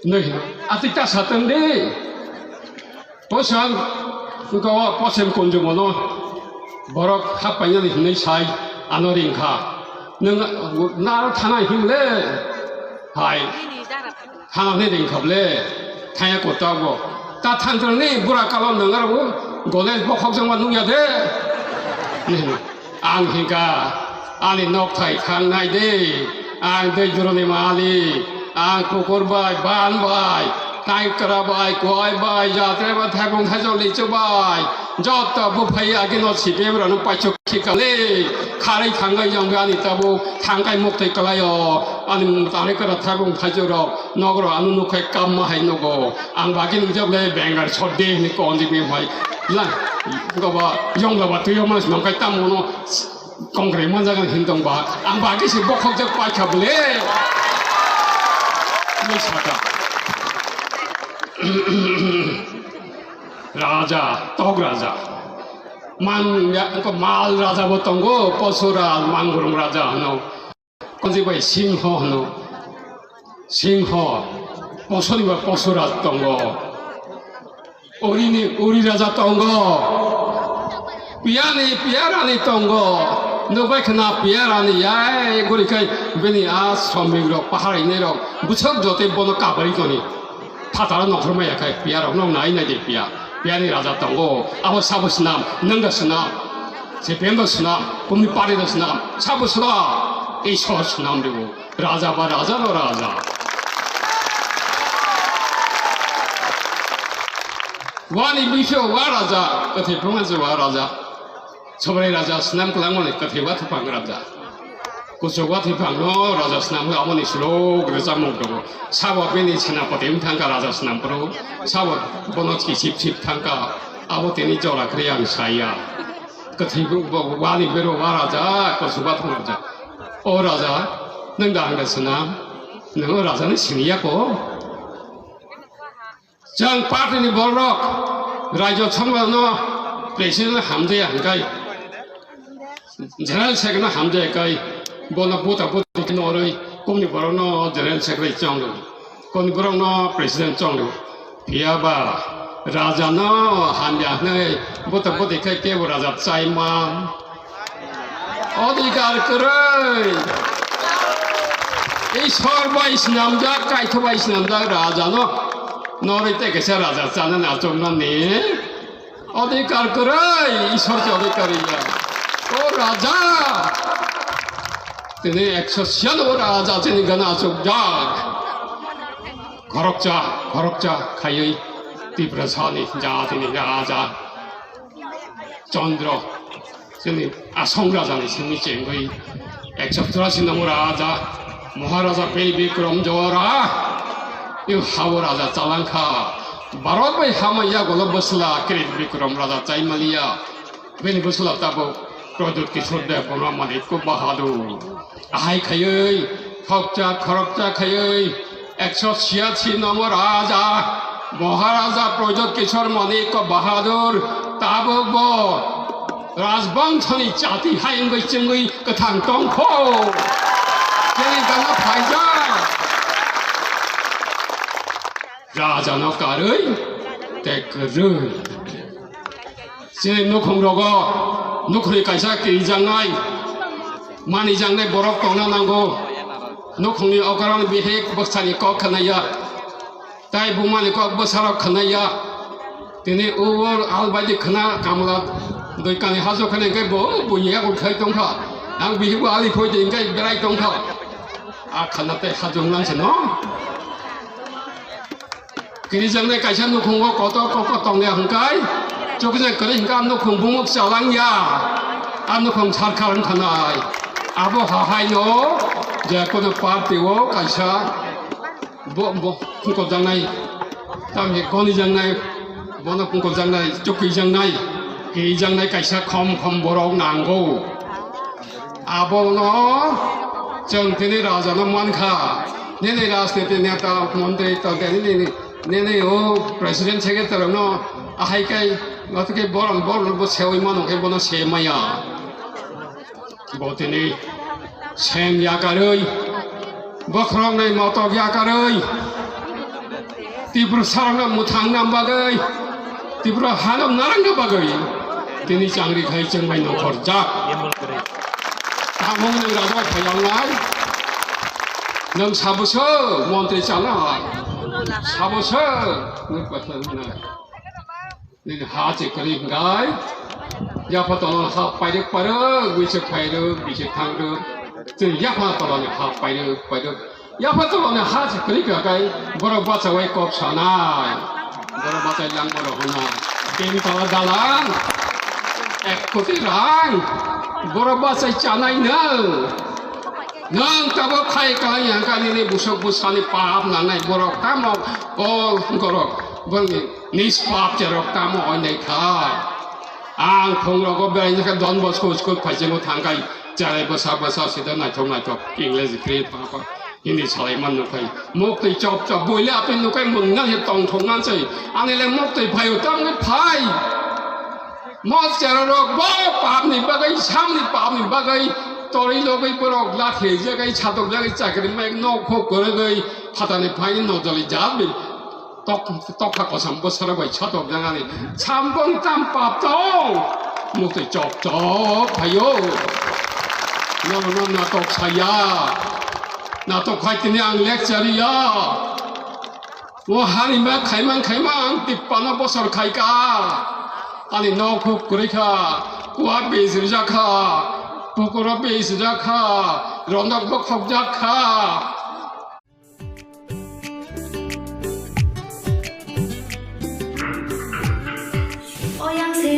noi hino. Ati ta satang de. Posan, wngkha o posem konjomono borok hap painani hinwi sai ano ringkha. Nwng naro thana himle? Hai. Thana hwnwi ringkha ble. Thaya kota bo. Ta thantrani bura kalo nangaro gole bokhok jangma nungya de. Ang hingka, ani nokthai thangnai de, ang dei duroni malik, ang kukur bai, ban bai, taikra bai, kuai bai, jatre bai, thaibung thaichok lichu bai, joto buphai agino C P M rano paisok khikale, kharwi thangwi jongbe ani tabuk thangkai muktai kalaio, ani mutare kara thaibung thaichok rok, nogro ano nukhai kamma hai nogo, ang bagini jable Bengal sodde hini konjik ni hai, la, goba, yong goba tuyo mas nongkai tamono, Kongkre manjagan hintong ba, ang bagwi se bokhok jak paikha bole. Ni saka. Raja, tok raja. Man, ya, ko mal raja bo tongo, posu raja, mangurung raja hano. Konji bai singho hano. Singho, posoni bai posu raja tongo. Urini, uri raja tongo. Piyani, piyarani tongo. Nukbai khna piyarani, yai guri khai bini a somrwk rok, pahar inai rok, bwswk jote bono kabari toni. Phataro nokhorma ya khai piyarok nok nai nai de piya. Piyani raja tongo. Abo sabo swnam, nungda swnam. Sepengo swnam, kumi pari da swnam. Sabo swnam. Isor swnam de bo. Raja ba raja no raja. Wani bisio wa raja, kathai phungan se wa raja. Sobrai raja snam kwlangmani kathai wa thupang raja. Kuchuk wa thupang no raja snam hwi amoni sulok rwchapmung tongo. Sabo bini senapati wng thangka raja snam phuru. Sabo bono sisip sip thangka. Abo tini jora kwrwi ang saya. Kathai bo, bo, wani bero wa raja, kuchuk wa thupang raja. O raja, nwng da ang da swnam, nwng o raja ni siniya ko. Chwng party ni borok, Rajya Sabha no president hamjaya hwnkhe, general secretary no hamjaya kai, bono buta buti norwi, kumni borok no general secretary chong rw, kumni borok no president chong rw. Phiya ba, raja no hamya hwnwi buta buti khe kebo raja chaima. Odhikar kwrwi. Isor bai swnamjak, Kaitor bai swnamjak raja no. Norwi tei kaisa raja chanani achuknani. Odhikar kwrwi, Isor se odhikari ya. O raja. Tini ekso siyan o raja chini gana achukjak. Khoroksa, khoroksa khaiwi Tiprasani jatini raja Chandra, chini Asong rajani simi chengwi ekso churasi number raja Maharaja Bel Bikram Jora, i hao raja chalangkha. Bharat bai hama yagolo bwsla Kirit Bikram raja chaimaliya. Bini bwsla tabuk Pradyut Kishore Deb Burma Manikya Bahadur. Ahai khaiwi, khokcha khorokcha khaiwi, ekso chhiyasi number raja, Maharaja Pradyut Kishore Manikya Bahadur, tabuk bo Rajbongshoni chati hai wngwi chwngwi kwthang tongkho. Chini gana phaijak. Rajano karwi tei kwrwi. Chini nukhung rogo, nukhungni kaisa kirijaknai, manijaknai borok tongna nango. Nukhungni okoroni bihik bwsani kok khnaiya, tai bumani kok bwsarok khnaiya. Tini o albaidi khna kamla doikani hajo khna hwnkhe bo buini yago khai tongkha. Ang bihik bo ali phoi de hwnkhe berai tongkha. A khna tei hajo hwnlang se no. Kirijaknai kaisa nukhungo kotor kotor tongya hwnkhe, chukjak kwrwi hwnkhe a nukhung bumuk chalangya, a nukhung sarkar wngkhanai. Abo hahaino je kono party o kaisa bo, bo, phungkokjaknai, tamni gonijaknai, bono phungkokjaknai, chukjaknai, kirijaknai kaisa khom khom borok nango. Abono chwng tini rajano mankha. Nini rajniti neta, montri, tante, nini, nini o president secretary no ahai kai, lati kai borom, borom bo sewi mano kai bono se maya. Bo tini sem yakarwi, bokhorok nai motok yakarwi, Tripura sarokno mwthangna bagwi, Tripura hano narangna bagwi tini changri khai chwngbai nongkhorjak. Tamo nwng rajak phaiyangnai, nwng saboso montri chanai, saboso nwng pathai nai. Nini ha chikri hwnkhe, yapha tolon ha pairwk pairwk, bisik phairwk, bisik thangrwk. Chwng yapha toloni ha pairwk pairwk. Yapha toloni ha chikri hwnkhe, borok bachawai kok sanai. Borok bachai lang borok hwnai. Tin tala dalan, ek koti rang. Borok bachai chanai nwng. Nwng tabok khai kalai hwnkhe nini busuk bwsani pap nangnai borok tamo o borok. Borokni Nispap cherok tamo oinai khai. Ang phungrogo beraina khe Don Bosco school phaisingo thangkhai cherai bwsa bwsa sida naithok naithok English grade pha pha Hindi salai man nukhai. Muktwi chop chop boile apni nukhai mungna se tongthok man sei. Ani le muktwi phaio tamni phai. Mo cherorok bo papni bagwi samni papni bagwi tori logwi borok lathi jagai satok jagai chakri mai nok khok korogwi phatani phai nojali jabni. Tok, tokha kosam bwsarok bai satok jangani. Sampung tam pap tong. Muktwi chok chok phaio. Nono natok saya. Natok khai tini ang lecture ya. O hani ma khaimang khaimang tippana bosor khaika. Ani nok huk kwrwi kha. Kua bej rijak kha. Pukuro bej rijak kha. Rondok bokhok jak kha. O yang se,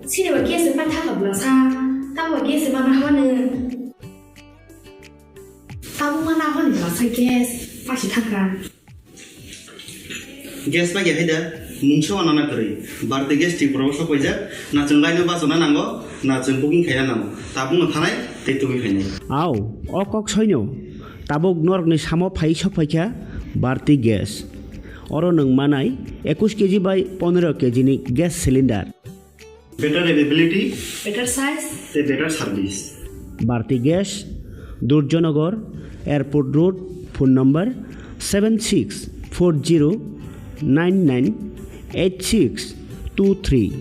sini ba gas se pai thaka bwlasa, tamo ba gas se mana haba nung. Tamo mana haba ni bwlasa gas, pasi thaka. Gas ba ya haida, mungsa wana na kwrwi. Bharti Gas Tripura o sok paijak, na chwng line o bachana nango, na chwng booking khaina nango. Tabuk no thanai, tei tubui phainai. Au, o kok soino. Tabuk norokni samo phai sok phaikha Bharti Gas. Oro nwng manai ekush keji bai pondro keji ni gas cylinder. Better availability, better size, tei better service. Bharti Gas, Durjanagar, Airport Road, phone number seven six four zero nine nine eight six two three.